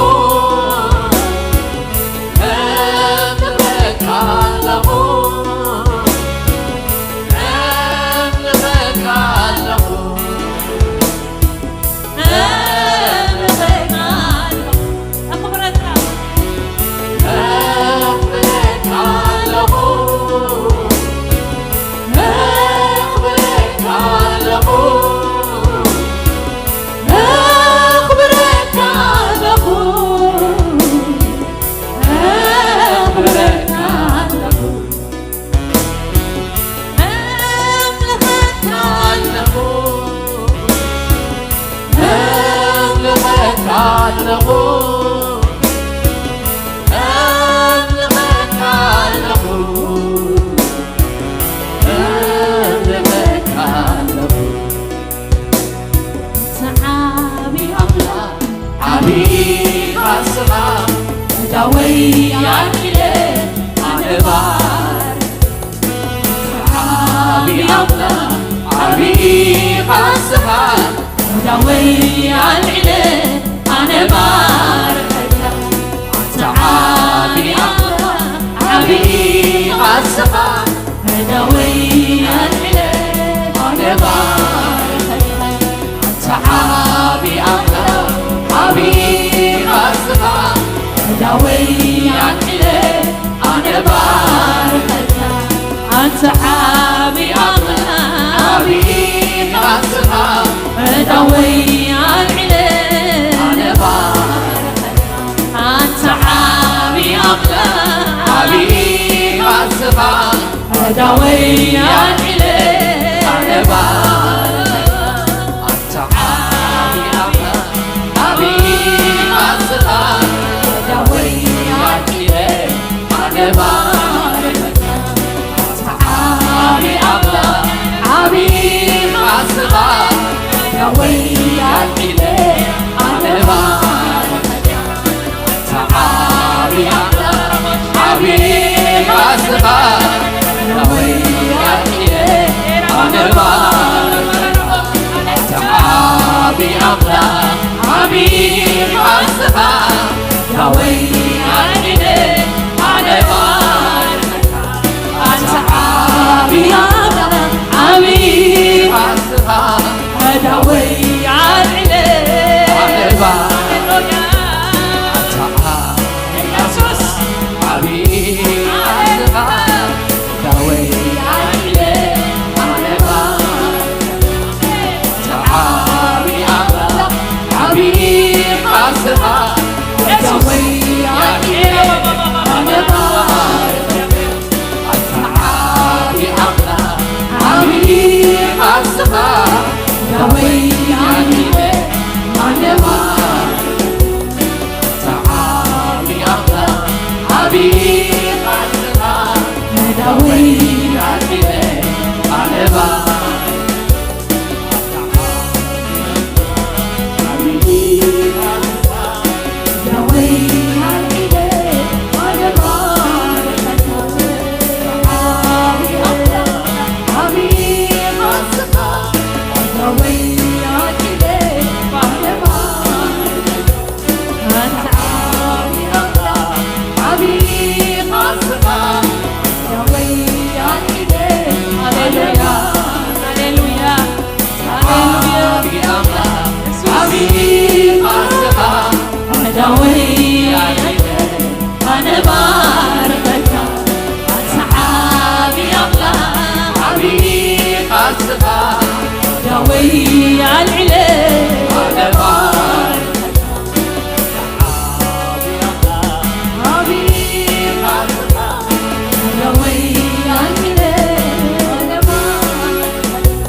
እምልኸካ ኣለኹ፣ እምልኸካ ኣለኹ። ኣኽብረካ። እምልኸካ ኣለኹ፣ እኽብረካ ኣለኹ፣ እኽብረካ ኣለኹ። ኣኽብረካ ኣለኹ፣ ኣምልኸካ ኣለኹ፣ ኣምልኸካ ኣለኹ፣ ኣምልኸካ ኣለኹ፣ ኣምልኸካ ኣለኹ። ኣንተ ዓቢ ኣምላኽ ዓቢ ኢኻ ስኻ፣ እዳወይ ኣልዒለ ኣነ ባር። ኣንተ ዓቢ ኣምላኽ ዓቢ ኢኻ ስኻ፣ እዳወይ ኣልዒለ ኣነ ባርኸካ። ኣንተ ዓቢ ኣምላኽ ዓቢ ኢኻ ስኻ፣ እዳወይ ኣልዒለ ኣነ ባርኸካ። ኣንተ ዓቢ ኣምላኽ ዓቢ ኢኻ ስኻ፣ እዳወይ ኣልዒለ ኣነ ባርኸካ። ኣንተ ዓቢ ኣምላኽ ዓቢ ኢኻ ስኻ፣ እዳወይ ኣልዒለ ኣነ ባርኸካ። ኣንተ ዓቢ ኣምላኽ ዓቢ ኢኻ ስኻ፣ እዳወይ ኣልዒለ ኣነ ባርኸካ። ኣንተ ዓቢ ኣምላኽ ዓቢ ኢኻ ስኻ፣ እዳወይ ኣልዒለ ኣነ ባርኸካ። ኣንተ ዓቢ ኣምላኽ ዓቢ ኢኻ ስኻ፣ እዳወይ ኣልዒለ ኣነ ባርኸካ። ኣንተ ዓቢ ኣምላኽ ዓቢ ኢኻ ስኻ፣ እዳወይ ኣልዒለ ኣነ ባርኸካ። ኣንተ ዓቢ ኣምላኽ ዓቢ ኢኻ ስኻ፣ እዳወይ ኣልዒለ ኣነ ባርኸካ። ኣንተ ዓቢ ኣምላኽ ዓቢ ኢኻ ስኻ፣ እዳወይ ኣልዒለ ኣነ ባርኸካ። ኣንተ ዓቢ ኢየሱስ ዓቢ ኢኻ ስኻ፣ እዳወይ ኣልዒለ ኣነ ባርኸካ። ኣንተ ዓቢ ኣምላኽ ዓቢ ኢኻ ስኻ፣ እዳወይ ኣልዒለ ኣነ ባርኸካ። ኣንተ ዓቢ ኣምላኽ ዓቢ ኢኻ ስኻ፣ ኣልዒለ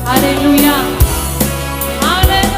ሃሌሉያ፣ ሃሌሉያ።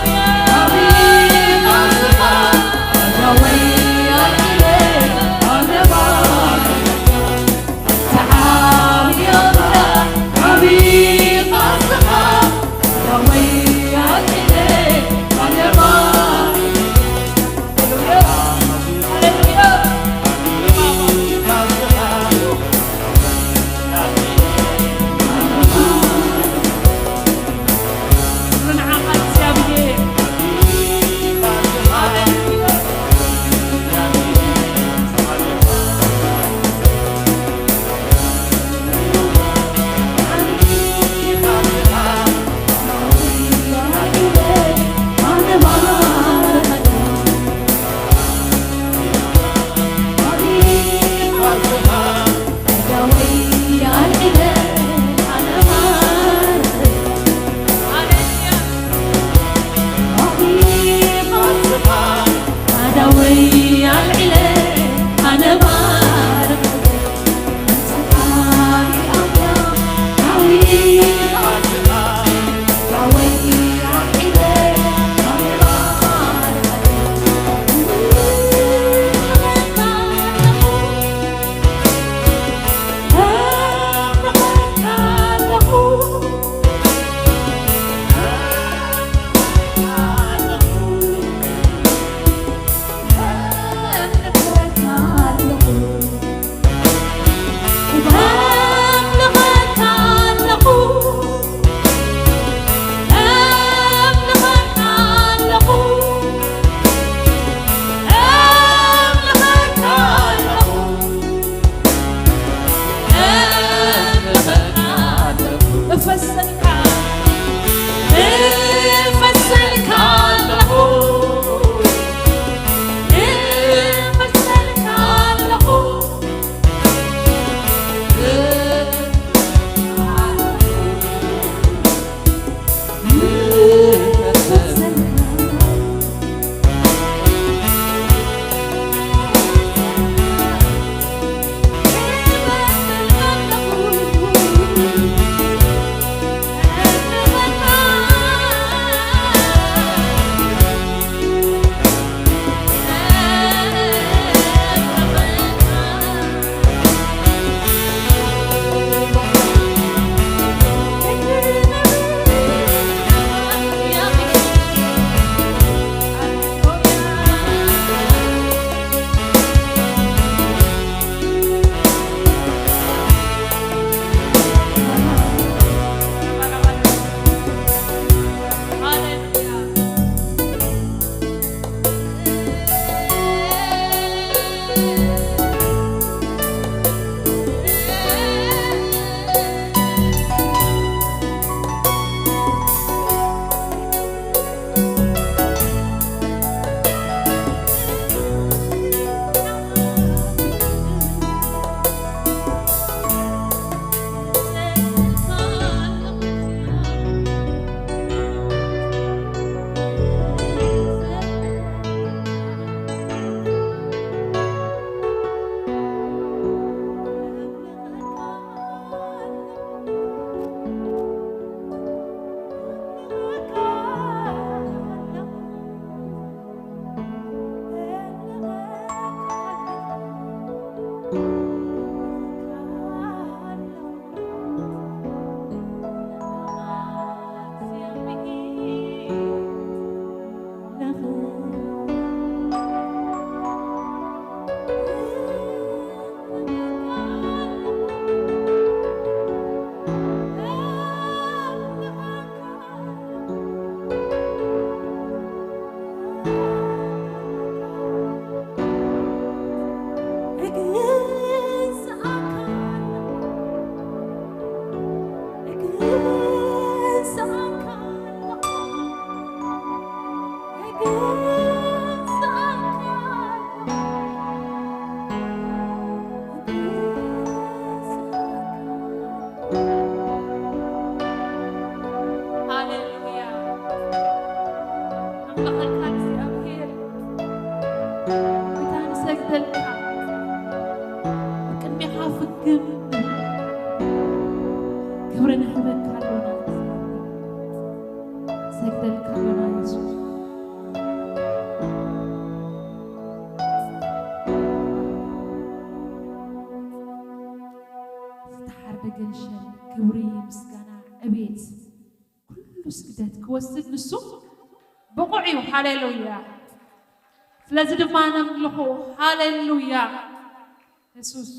እፈሰልካ፣ እፈሰልካ ኣለኹ፣ እፈሰልካ ኣለኹ። ሃሌሉያ። ንባርኸካ እግዚኣብሔር። ጌታ ንሰግደልካ። ኣብ ቅድሜኻ ፍግም ንብል። ክብሪ ንህበካ ኣሎና። ንሰግደልካ ኣሎና የሱስ። ዝተሓርደ ገንሸል ክብሪ ምስጋና ዕቤት ኩሉ ስግደት ክወስድ ንሱ ብቑዕ እዩ። ሃሌሉያ። ስለዚ ድማ ነምልኾ። ሃሌሉያ። የሱስ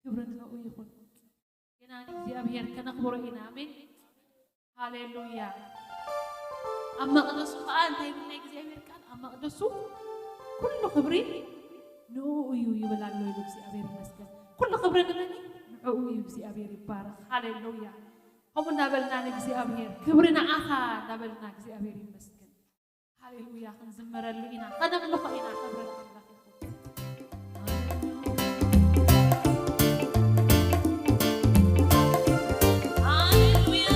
ክብሪ ንዕኡ ይኹን። ግና ንእግዚኣብሔር ከነኽብሮ ኢና። ኣሜን። ሃሌሉያ። ኣብ መቕደሱ ከኣ እንታይ ይብል ናይ እግዚኣብሔር ቃል? ኣብ መቕደሱ ኩሉ ክብሪ ንዕኡ እዩ ይብል ኣሎ ኢሉ። እግዚኣብሔር ይመስገን። ኩሉ ክብሪ ንመን እዩ? ንዕኡ እዩ። እግዚኣብሔር ይባረኽ። ሃሌሉያ። ከምኡ እንዳበልና ንእግዚኣብሔር ክብሪ ንዓኻ እንዳበልና እግዚኣብሔር ይመስገን። ሃሌሉያ ክንዝመረሉ ኢና፣ ከነምልኾ ኢና። ክብሪ ንኣምላኽ ይኹን። ሃሌሉያ።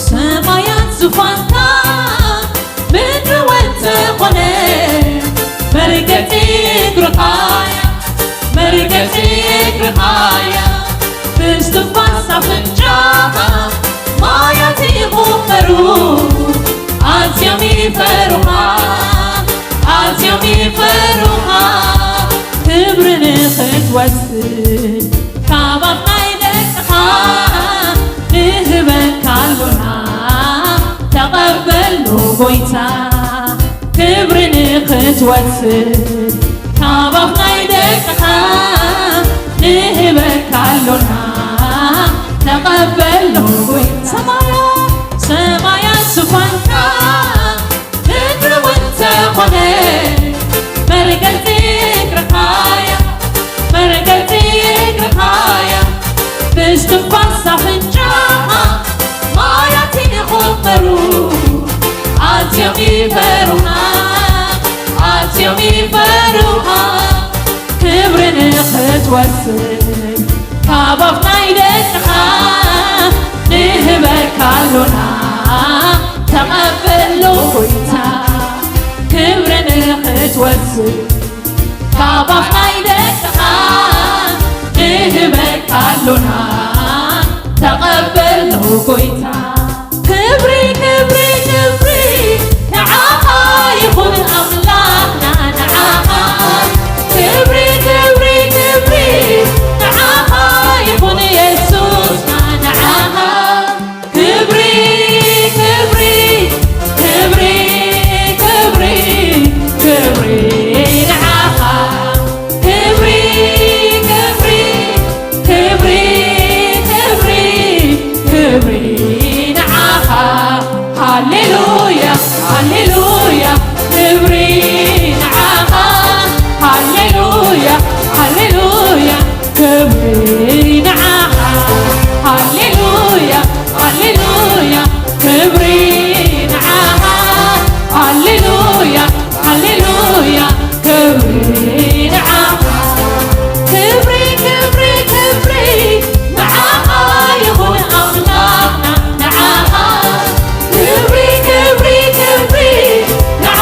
ሰማያት ዙፋንካ ምድሪ እውን ተኾነ፣ መርገጺ እግርኻያ፣ መርገጺ እግርኻያ፣ ብስትንፋስ ኣፍንጫኻ ማያት ይኹፈሩ፣ ኣዝዮም ይፈሩኻ፣ ኣዝዮም ይፈሩኻ፣ ክብሪ ንኽትወስድ ካብ ኣፍ ናይ ደቅኻ ንህበካ ኣሎና፣ ተቐበሎ ጎይታ። ክብሪ ንኽትወስድ ካብ ኣፍ ናይ ደቅኻ ንህበካ ኣሎና፣ ተቐበሎ ጎይታ። ሰማያ-፣ ሰማያት ዙፋንካ ምድሪ እውን ተኾነ፣ መርገጺ እግርኻያ፣ መርገጺ እግርኻያ፣ ብስትንፋስ ኣፍንጫኻ ማያት ይኹፈሩ፣ ኣዝዮም ይፈሩኻ፣ ኣዝዮም ይፈሩኻ፣ ክብሪ ንኽትወስድ ካብ ኣፍ ናይ ደቅኻ ንህበካ ኣሎና፣ ተቐበሎ ጎይታ። ክብሪ ንኽትወስድ ካብ ኣፍ ናይ ደቅኻ ንህበካ ኣሎና፣ ተቐበሎ ጎይታ። ክብሪ፣ ክብሪ፣ ክብሪ ንዓኻ ይኹን ኣምላኽና፣ ንዓኻ። ክብሪ፣ ክብሪ፣ ክብሪ ንዓኻ ይኹን የሱስና፣ ንዓኻ። ክብሪ፣ ክብሪ፣ ክብሪ፣ ክብሪ፣ ክብሪ ንዓኻ። ክብሪ፣ ክብሪ፣ ክብሪ፣ ክብሪ፣ ክብሪ ንዓኻ። ሃሌሉያ፣ ሃሌሉያ፣ ክብሪ ንዓኻ። ሃሌሉያ፣ ሃሌሉያ፣ ክብሪ ንዓኻ። ሃሌሉያ፣ ሃሌሉያ፣ ክብሪ ንዓኻ። ሃሌሉያ፣ ሃሌሉያ፣ ክብሪ ንዓኻ። ክብሪ፣ ክብሪ፣ ክብሪ ንዓኻ ይኹን ኣምላኽና፣ ንዓኻ። ክብሪ፣ ክብሪ፣ ክብሪ ንዓ-፣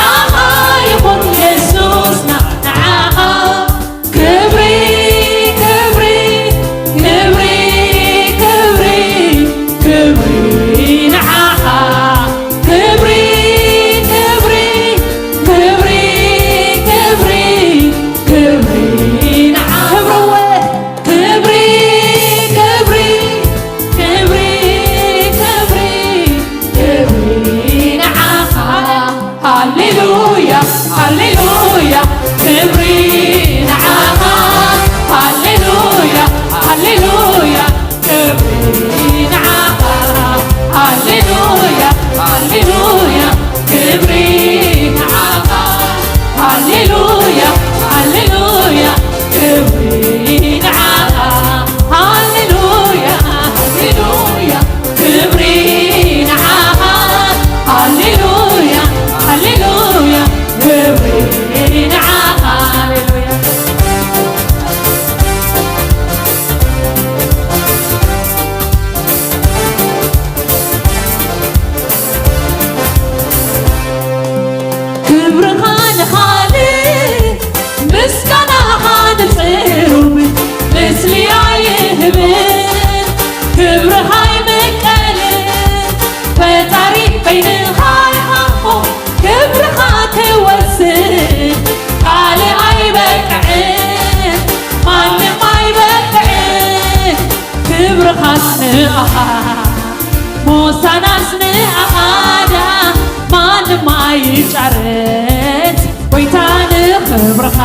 ጫረት ጎይታ ንኽብርኻ፣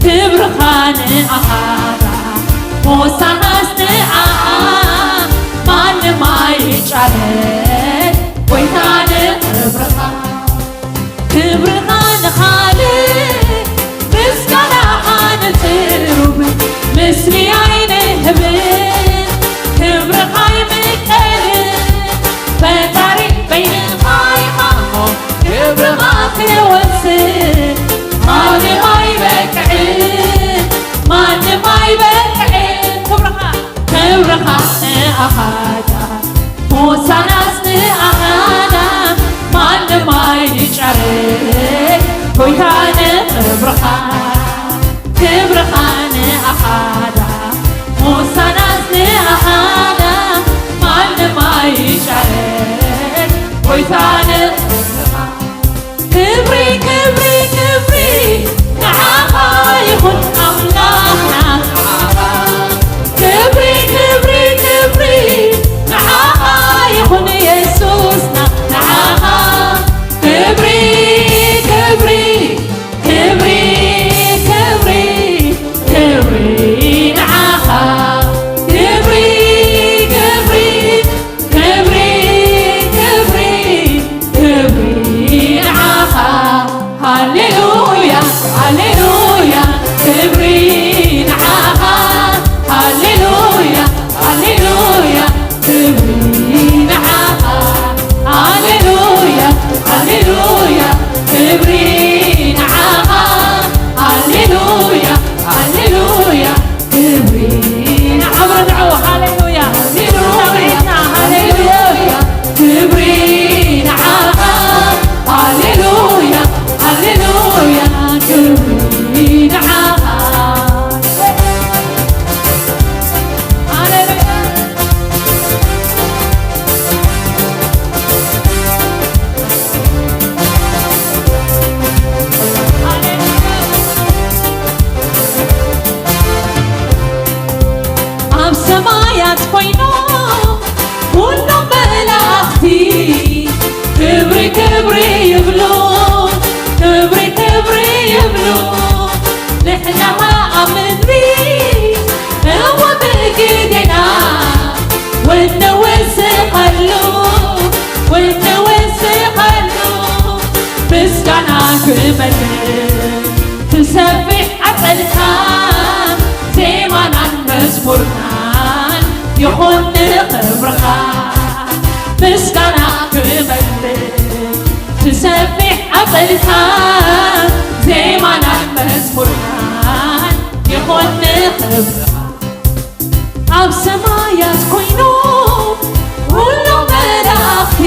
ክብርኻ ንኣኻ፣ ሞሳናስ ንኣኻ፣ ማንም ኣይጫረት ጎይታ ንኽብርኻ። ክብርኻ ንኻልእ፣ ምስጋናኻ ንጽሩብ፣ ምስሊ ኣይንህብን፣ ክብርኻ ኣይምቀልን። ፈጣሪ በይንኻ ኢኻ እሞ፣ ክብርኻ ክወስድ፣ ማንም ኣይበቅዕን፣ ማንም ኣይበቅዕን። ክብርኻ ክብርኻ ንኣኻ ዳ፣ ሆሳናስ ንኣኻ ዳ፣ ማንም ኣይጫረ፣ ጎይታ ንኽብርኻ። ክብርኻ ንኣኻ ዳ፣ ሆሳናስ ንኣኻ ዳ፣ ማንም ኣይጫረ፣ ጎይታ ንኽብርኻ። ክብሪ፣ ክብሪ፣ ክብሪ ንዓኻ ይኹን ኣምላኽና። ክብሪ፣ ክብሪ፣ ክብሪ ንዓኻ ይኹን የሱስና፣ ንዓኻ። ክብሪ፣ ክብሪ፣ ክብሪ፣ ክብሪ፣ ክብሪ ንዓኻ። ክብሪ፣ ክብሪ፣ ክብሪ፣ ክብሪ፣ ክብሪ ንዓኻ። ሃሌሉያ፣ ሃሌሉያ፣ ክብሪ ንዓኻ። ሃሌሉያ፣ ሃሌሉያ፣ ክብሪ ንዓኻ። ሃሌሉያ፣ ሃሌሉያ፣ ክብሪ ንዓኻ። ሃሌሉያ፣ ሃሌሉያ፣ ክብሪ ንዓኻ። ሃሌሉያ፣ ሃሌሉያ፣ ሃሌሉያ፣ ክብሪ ንዓኻ። ሃሌሉያ፣ ሃሌሉያ፣ ክብሪ ንዓኻ። ሃሌሉያ። ኣብ ሰማያት ኮይኖም ኩሎም መላእኽቲ ክብሪ ክብሪ ይብሉ፣ ክብሪ ክብሪ ይብሉ። ንሕና ኸኣ ኣብ ምድሪ እወ ብግዴና ወነወስኸሉ፣ ወነወስኸሉ ምስጋና ክመልእ ትሰብሕ ኣጸድካ ዜማናን መዝሙርናን ይኹን ንኽብርኻ። ምስጋና ክመልእ ትሰብሕ ኣጸድካ ዜማናን መዝሙርናን ይኹን ንኽብርኻ። ኣብ ሰማያት ኮይኖም ኩሎም መላእኽቲ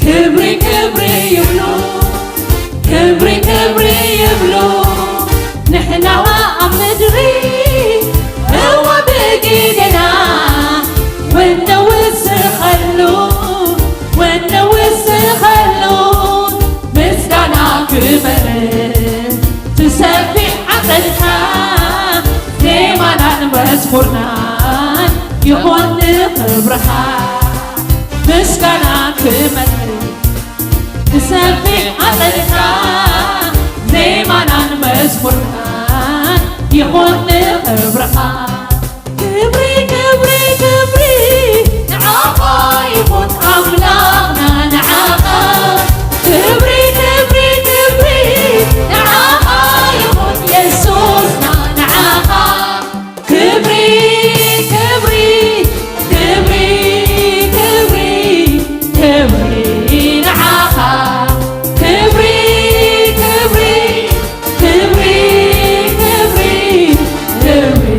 ክብሪ ክብሪ ይብሉ፣ ክብሪ ክብሪ ይብሉ። ንሕና ኸኣ ኣብ ምድሪ እወ ብግዴና ወነውስኸሉ፣ ወነውስኸሉ ምስጋና ክመልእ ትሰብሕ ዓቐንካ ዜማናን መዝሙርናን ይኹን ንኽብርኻ። ምስጋና ክመልእ ትሰብሕ ዓቐንካ ዜማናን መዝሙርናን ይኹን ንኽብርኻ። ክብሪ፣ ክብሪ፣ ክብሪ ንዓኻ ይኹን ኣምላኽና ንዓኻ። ክብሪ፣ ክብሪ፣ ክብሪ ንዓኻ ይኹን የሱስና ንዓኻ። ክብሪ፣ ክብሪ፣ ክብሪ፣ ክብሪ፣ ክብሪ ንዓኻ። ክብሪ፣ ክብሪ፣ ክብሪ፣ ክብሪ፣ ክብሪ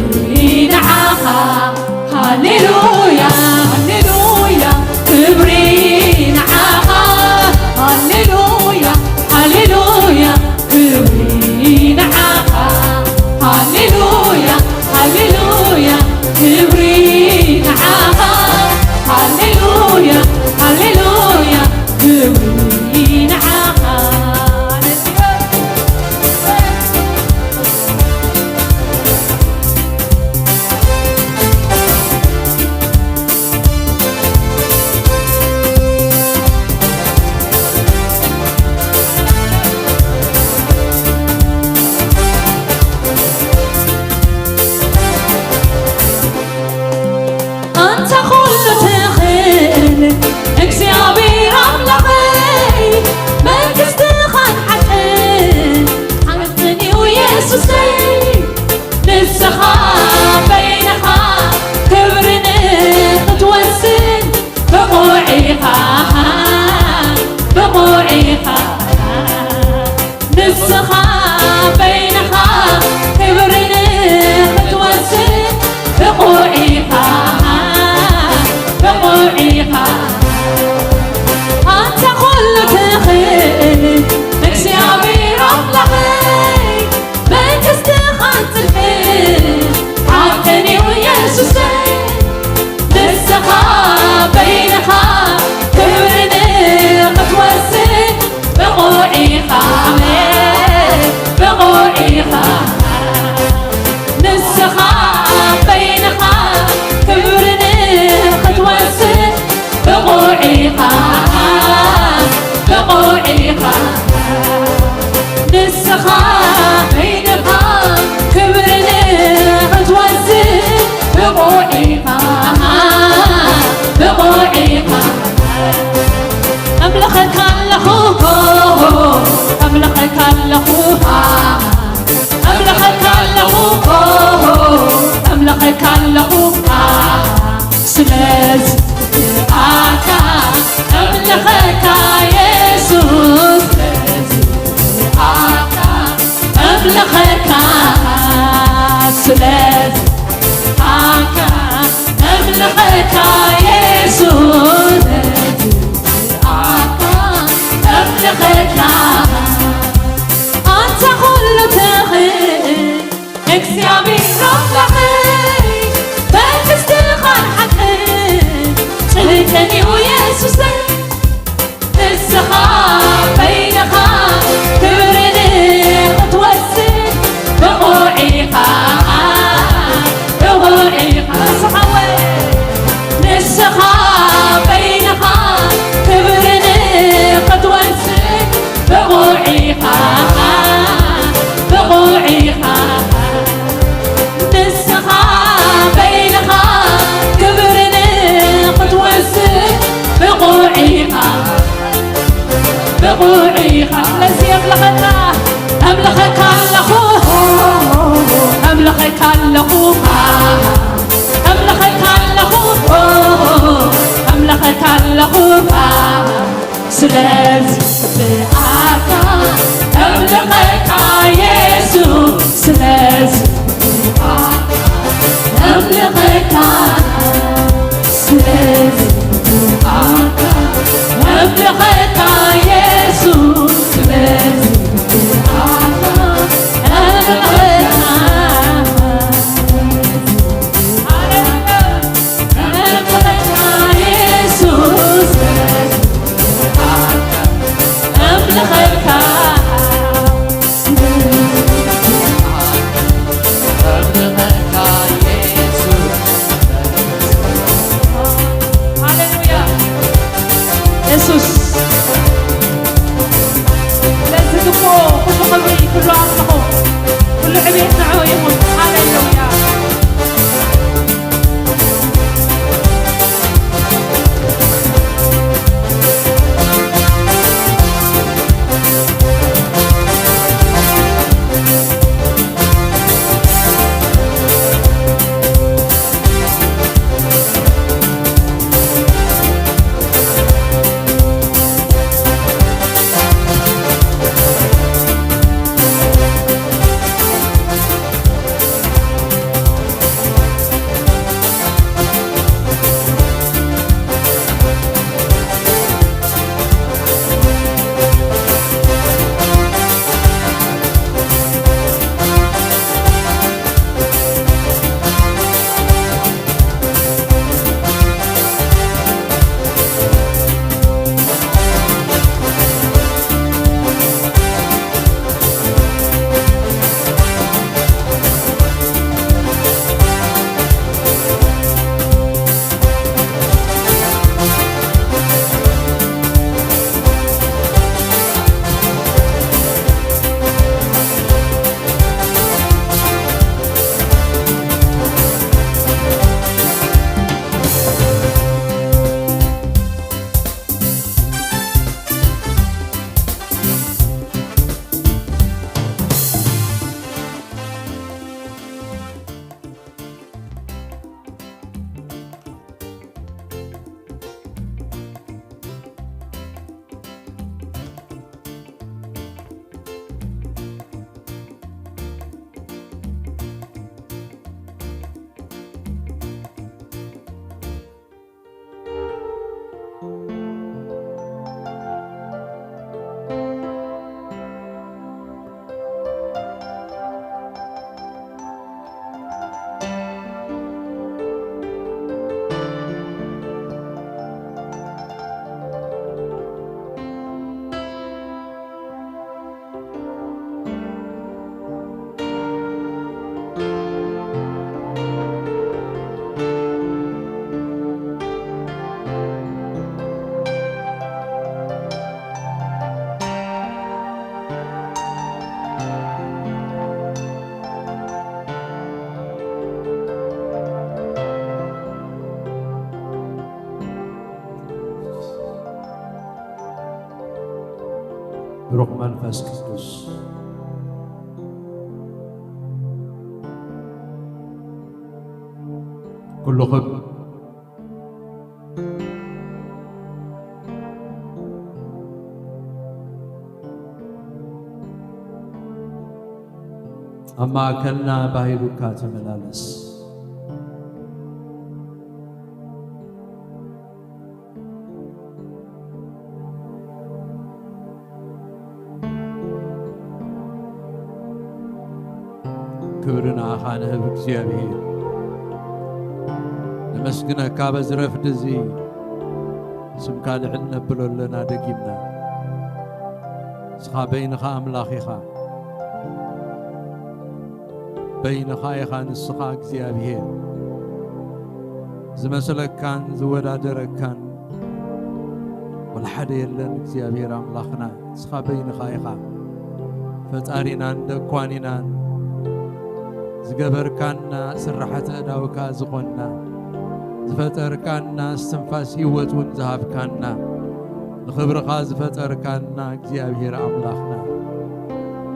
ኢኻ ንስኻ በይንኻ ክብሪ ንኽትወስድ ብቑዕ ኢኻ፣ ብቑዕ ኢኻ። ኣምልኸካ ኣለኹ፣ ኣምልኸካ ኣለኹ፣ ኣምልኸካ ኣለኹ፣ ኣምልኸካ ኣለኹ። ስለዚ ኣካ ኣምልኸካ የሱስ፣ ስለዚ ኣካ ኣምልኸካ፣ ስለዚ ኣካ ኣምልኸካ የሱስ፣ ስለዚ ኣካ ኣምልኸካ። ኣንታ ኩሉ ትኽእል እግዚኣብሔር ኣምላኸይ፣ መንግስትኻን ሓቅን ጽድቅን እዩ የሱሰይ። ንስኻ በይንኻ ክብሪ ንኽትወስድ ብቑዕ ኢኻ፣ ብቑዕ ኢኻ። ንስኻ ወይ ንስኻ በይንኻ ክብሪ ንኽትወስድ ብቑዕ ኢኻ፣ ብቑዕ ኢኻ። ንስኻ በይንኻ ክብሪ ንኽትወስድ ብቑዕ ኢኻ፣ ብቑዕ ኢኻ። ስለዚ ኣምልኸካ፣ ኣምልኸካ ኣለኹ፣ ኣምልኸካ ኣለኹ፣ ኣምልኸካ ኣለኹ፣ ኣምልኸካ ኣለኹ። ስለዚ ብኣካ ኣምልኸካ የሱስ፣ ስለዚ ብኣካ ኣምልኸካ፣ ስለዚ ብኣካ ኣምልኸካ የሱስ፣ ስለዚ ብኣካ ኣምልኸካ። ሃሌሉያ። ኣምልኸካ የሱስ፣ ኣምልኸካ፣ ኣምልኸካ የሱስ። ብሩኽ መንፈስ ቅዱስ ኩሉ ክብ ኣብ ማእከልና ባሂሉካ ተመላለስ። ክብሪ ንዓኻ ንህብ እግዚኣብሔር። ነመስግነካ በዚ ረፍዲ እዚ ስምካ ልዕል ነብሎ ኣለና ደጊምና። ንስኻ በይንኻ ኣምላኽ ኢኻ። በይንኻ ኢኻ ንስኻ እግዚኣብሔር። ዝመስለካን ዝወዳደረካን ወላ ሓደ የለን እግዚኣብሔር ኣምላኽና። ንስኻ በይንኻ ኢኻ ፈጣሪናን ደኳኒናን። ዝገበርካና ስራሓተ እዳውካ ዝኾንና፣ ዝፈጠርካና እስትንፋስ ህይወት እውን ዝሃብካና፣ ንኽብርኻ ዝፈጠርካና እግዚኣብሔር ኣምላኽና፣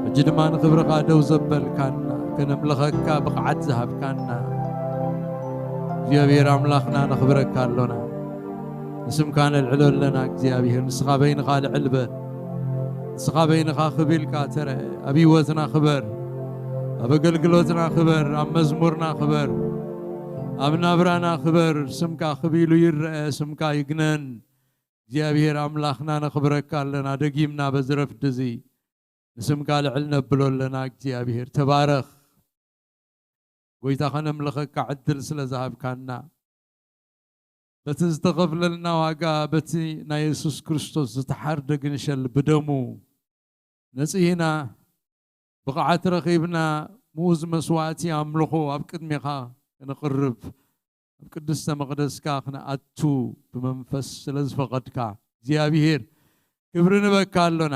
ሕጂ ድማ ንኽብርኻ ደው ዘበልካና፣ ከነምልኸካ ብቕዓት ዝሃብካና እግዚኣብሔር ኣምላኽና ነኽብረካ ኣሎና። ንስምካ ነልዕሎ ኣለና እግዚኣብሔር። ንስኻ በይንኻ ልዕል በል። ንስኻ በይንኻ ክብ ኢልካ ተረአ። ኣብ ህይወትና ክበር፣ ኣብ ኣገልግሎትና ክበር፣ ኣብ መዝሙርና ክበር፣ ኣብ ናብራና ክበር። ስምካ ክብ ኢሉ ይረአ፣ ስምካ ይግነን። እግዚኣብሔር ኣምላኽና ነኽብረካ ኣለና። ደጊምና በዚ ረፍዲ እዚ ንስምካ ልዕል ነብሎ ኣለና። እግዚኣብሔር ተባረኽ። ጎይታ ከነምልኸካ ዕድል ስለ ዝሃብካና፣ በቲ ዝተኸፍለልና ዋጋ፣ በቲ ናይ የሱስ ክርስቶስ ዝተሓርደ ግንሸል ብደሙ ነጽሂና፣ ብቕዓት ረኺብና፣ ምኡዝ መስዋዕቲ ኣምልኾ ኣብ ቅድሜኻ ክንቕርብ፣ ኣብ ቅድስተ መቕደስካ ክንኣቱ ብመንፈስ ስለ ዝፈቐድካ፣ እግዚኣብሔር ክብሪ ንበካ ኣሎና።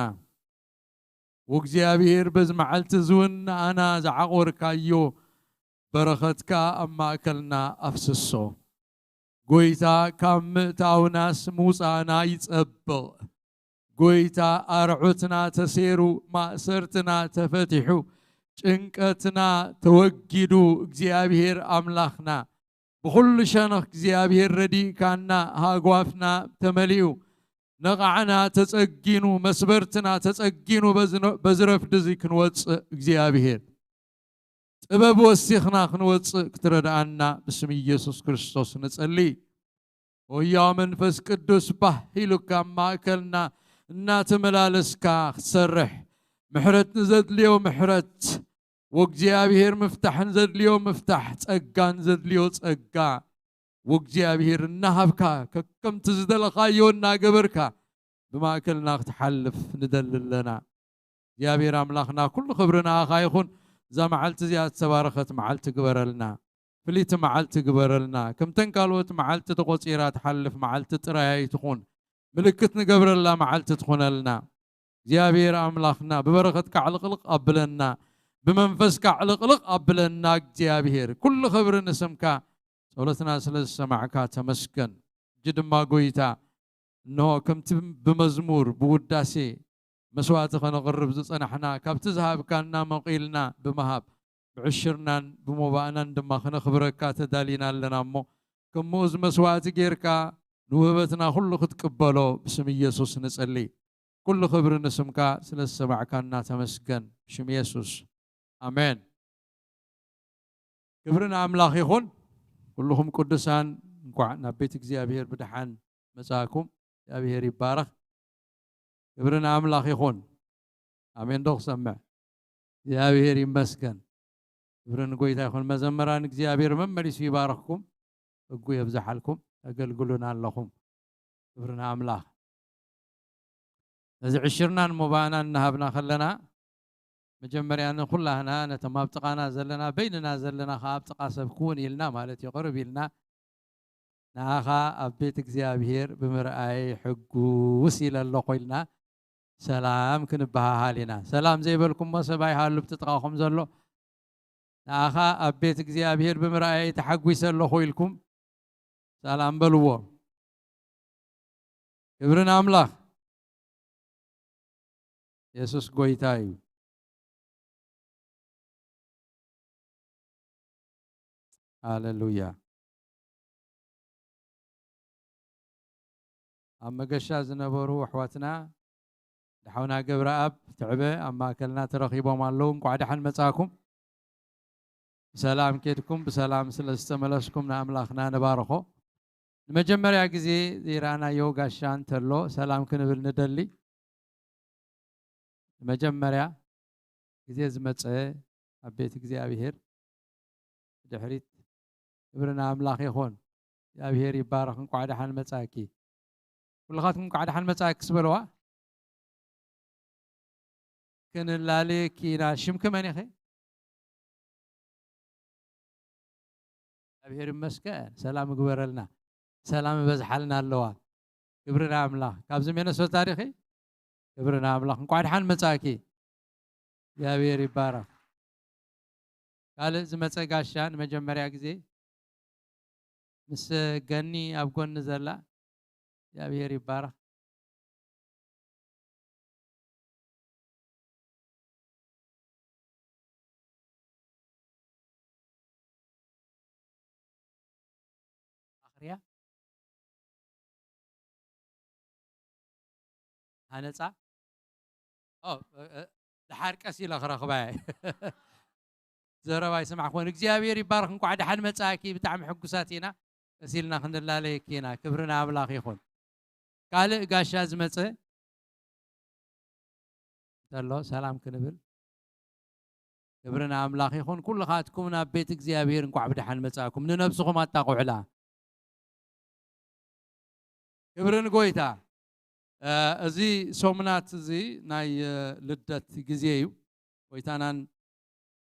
ወእግዚኣብሔር በዚ መዓልቲ እዚ እውን ንኣና ዝዓቖርካዮ በረኸትካ ኣብ ማእከልና ኣፍስሶ። ጎይታ ካብ ምእታውናስ ምውጻእና ይጸብቕ። ጎይታ ኣርዑትና ተሴሩ፣ ማእሰርትና ተፈቲሑ፣ ጭንቀትና ተወጊዱ፣ እግዚኣብሔር ኣምላኽና ብኹሉ ሸነኽ እግዚኣብሔር ረዲእካና፣ ሃጓፍና ተመሊኡ፣ ነቓዕና ተጸጊኑ፣ መስበርትና ተጸጊኑ፣ በዚ ነ-፣ በዚ ረፍዲ እዚ ክንወጽእ እግዚኣብሔር ጥበብ ወሲኽና ክንወጽእ ክትረድኣና ብስም ኢየሱስ ክርስቶስ ንጸሊ። ወያው መንፈስ ቅዱስ ባህ ኢሉካ ኣብ ማእከልና እናተመላለስካ ክትሰርሕ፣ ምሕረት ንዘድልዮ ምሕረት፣ ወእግዚኣብሔር ምፍታሕ ንዘድልዮ ምፍታሕ፣ ጸጋ ንዘድልዮ ጸጋ፣ ወእግዚኣብሔር እናሃብካ፣ ከከምቲ ዝደለኻዮ እናገበርካ፣ ብማእከልና ክትሓልፍ ንደሊ ኣለና። እግዚኣብሔር ኣምላኽና፣ ኩሉ ክብሪ ንኣኻ ይኹን። እዛ መዓልቲ እዚኣ ዝተባረኸት መዓልቲ ግበረልና። ፍልይቲ መዓልቲ ግበረልና። ከምተን ካልኦት መዓልቲ ተቖጺራ ትሓልፍ መዓልቲ ጥራይ ኣይትኹን። ምልክት ንገብረላ መዓልቲ ትኹነልና። እግዚኣብሔር ኣምላኽና፣ ብበረኸትካ ዕልቕልቕ ኣብለና፣ ብመንፈስካ ዕልቕልቕ ኣብለና። እግዚኣብሔር፣ ኩሉ ክብሪ ንስምካ። ጸሎትና ስለ ዝሰማዕካ ተመስገን። ሕጂ ድማ ጎይታ፣ እንሆ ከምቲ ብመዝሙር ብውዳሴ መስዋዕቲ ከነቕርብ ዝጸናሕና፣ ካብቲ ዝሃብካና መቒልና ብምሃብ፣ ብዕሽርናን ብሞባእናን ድማ ከነኽብረካ ተዳሊና ኣለና እሞ፣ ከም ምኡዝ መስዋዕቲ ጌርካ ንውህበትና ኩሉ ክትቅበሎ ብስም ኢየሱስ ንጸሊ። ኩሉ ክብሪ ንስምካ ስለ ዝሰማዕካና ተመስገን። ብሽም የሱስ። ኣሜን። ክብሪ ንኣምላኽ ይኹን። ኩልኹም ቅዱሳን እንኳዕ ናብ ቤት እግዚኣብሔር ብደሓን መጻእኩም። እግዚኣብሔር ይባረኽ። ክብሪ ንኣምላኽ ይኹን። ኣሜን ዶ ክሰምዕ? እግዚኣብሔር ይመስገን። ክብሪ ንጎይታ ይኹን። መዘመራን እግዚኣብሔር መመሊሱ ይባረኽኩም፣ ጸጉ የብዝሓልኩም። ተገልግሉና ኣለኹም። ክብሪ ንኣምላኽ። ነዚ ዕሽርናን ሞባእናን እናሃብና ከለና፣ መጀመርያ ንኹላህና ነቶም ኣብ ጥቓና ዘለና፣ በይንና ዘለና ኸዓ ኣብ ጥቓ ሰብ ክውን ኢልና ማለት እዩ፣ ቅርብ ኢልና፣ ንኣኻ ኣብ ቤት እግዚኣብሔር ብምርኣየይ ሕጉስ ኢለ ኣለኹ ኢልና ሰላም ክንበሃሃል ኢና። ሰላም ዘይበልኩሞ ሰብ ኣይሃሉ፣ ብቲ ጥቓኹም ዘሎ። ንኣኻ ኣብ ቤት እግዚኣብሔር ብምርኣየይ ተሓጒሰ ኣለኹ ኢልኩም ሰላም በልዎ። ክብሪ ንኣምላኽ። የሱስ ጎይታ እዩ። ሃሌሉያ። ኣብ መገሻ ዝነበሩ ኣሕዋትና፣ ደሓውና ገብረኣብ ትዕበ ኣብ ማእከልና ተረኺቦም ኣለዉ። እንቋዕ ደሓን መጻእኩም። ብሰላም ኬድኩም፣ ብሰላም ስለ ዝተመለስኩም ንኣምላኽና ንባርኾ። ንመጀመርያ ግዜ ዘይረኣናዮ ጋሻ እንተሎ ሰላም ክንብል ንደሊ። ንመጀመርያ ግዜ ዝመጸ ኣብ ቤት እግዚኣብሔር ድሕሪት ክብሪ ንኣምላኽ ይኹን። እግዚኣብሔር ይባረኽ። እንቋዕ ደሓን መጻእኪ። ኩልኻትኩም እንቋዕ ደሓን መጻእኪ ስበልዋ። ክንላለየኪ ኢና። ሽምኪ መን ኢኺ? እግዚኣብሔር ይመስገን። ሰላም እግበረልና። ሰላም እበዝሓልና ኣለዋ። ክብሪ ንኣምላኽ። ካብዚ ሚነሶታ ዲኺ? ክብሪ ንኣምላኽ። እንቋዕ ደሓን መጻእኪ። እግዚኣብሔር ይባረኽ። ካልእ ዝመጸ ጋሻ ንመጀመርያ ግዜ ምስ ገኒ ኣብ ጎኒ ዘላ እግዚኣብሔር ይባረኽ። ኣኽርያ ሃነጻ ኦ፣ እ፣ እ፣ ደሓር ቀስ ኢለ ክረኽባ እየ። ዘረባ ይስማዕ ክኾን። እግዚኣብሔር ይባረኽ። እንቋዕ ደሓን መጻእኪ። ብጣዕሚ ሕጉሳት ኢና። ቀስ ኢልና ክንላለየኪ ኢና። ክብሪ ንኣምላኽ ይኹን። ካልእ ጋሻ ዝመጸ እንተሎ ሰላም ክንብል። ክብሪ ንኣምላኽ ይኹን። ኩልኻትኩም ናብ ቤት እግዚኣብሔር እንቋዕ ብደሓን መጻእኩም። ንነብስኹም ኣጣቕዑላ። ክብሪ ንጎይታ። እ፣ እዚ ሰሙናት እዚ ናይ፣ እ፣ ልደት ግዜ እዩ። ጎይታናን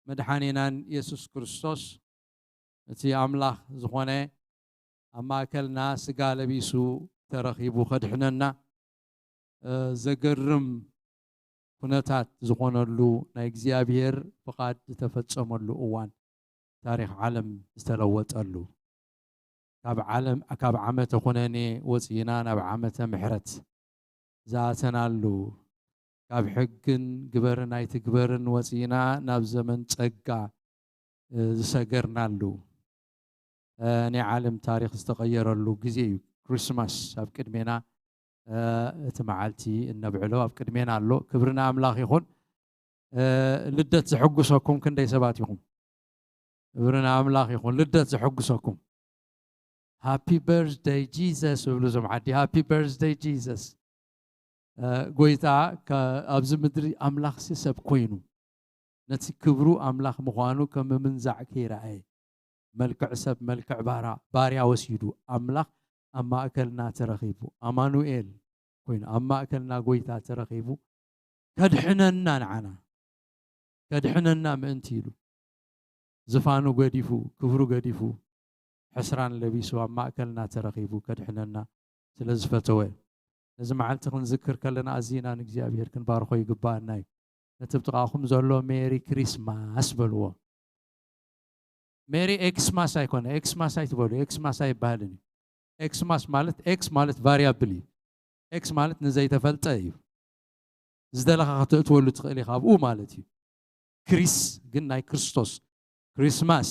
መድሓኒናን የሱስ ክርስቶስ፣ እቲ ኣምላኽ ዝኾነ፣ ኣብ ማእከልና ስጋ ለቢሱ ተረኺቡ ከድሕነና፣ እ፣ ዘገርም ኩነታት ዝኾነሉ፣ ናይ እግዚኣብሔር ፍቓድ ዝተፈጸመሉ እዋን፣ ታሪኽ ዓለም ዝተለወጠሉ፣ ካብ ዓለም፣ ካብ ዓመተ ኩነኔ ወጺእና ናብ ዓመተ ምሕረት ዝኣተናሉ፣ ካብ ሕግን ግበርን ኣይትግበርን ወጺእና ናብ ዘመን ጸጋ፣ እ፣ ዝሰገርናሉ፣ እ፣ ናይ ዓለም ታሪኽ ዝተቐየረሉ ግዜ እዩ። ክሪስማስ ኣብ ቅድሜና፣ እ፣ እቲ መዓልቲ እነብዕሎ ኣብ ቅድሜና ኣሎ። ክብሪ ንኣምላኽ ይኹን። እ፣ ልደት ዘሐጉሰኩም ክንደይ ሰባት ኢኹም? ክብሪ ንኣምላኽ ይኹን። ልደት ዘሐጉሰኩም። ሃፒ በርዝደይ ጂሰስ እብሉ እዞም ዓዲ። ሃፒ በርዝደይ ጂሰስ። እ፣ ጎይታ ከ-፣ ኣብዚ ምድሪ ኣምላኽሲ ሰብ ኮይኑ፣ ነቲ ክብሩ ኣምላኽ ምዃኑ ከም ምምንዛዕ ከይረኣየ፣ መልክዕ ሰብ፣ መልክዕ ባራ-፣ ባርያ ወሲዱ፣ ኣምላኽ ኣብ ማእከልና ተረኺቡ፣ ኣማኑኤል ኮይኑ፣ ኣብ ማእከልና ጎይታ ተረኺቡ፣ ከድሕነና ንዓና፣ ከድሕነና ምእንቲ ኢሉ፣ ዝፋኑ ገዲፉ፣ ክብሩ ገዲፉ፣ ሕስራን ለቢሱ ኣብ ማእከልና ተረኺቡ ከድሕነና ስለ ዝፈተወ፣ ነዚ መዓልቲ ክንዝክር ከለና ኣዚና ንእግዚኣብሔር ክንባርኾ ይግባኣና እዩ። ነቲ ብጥቓኹም ዘሎ ሜሪ ክሪስማስ በልዎ። ሜሪ ኤክስማስ ኣይኮነ፣ ኤክስማስ ኣይትበሉ፣ ኤክስማስ ኣይበሃልን እዩ። ኤክስማስ ማለት፣ ኤክስ ማለት ቫሪያብል እዩ። ኤክስ ማለት ንዘይተፈልጠ እዩ። ዝደለኻ ከተእትወሉ ትኽእል ኢኻ ኣብኡ ማለት እዩ። ክሪስ ግን ናይ ክርስቶስ፣ ክሪስማስ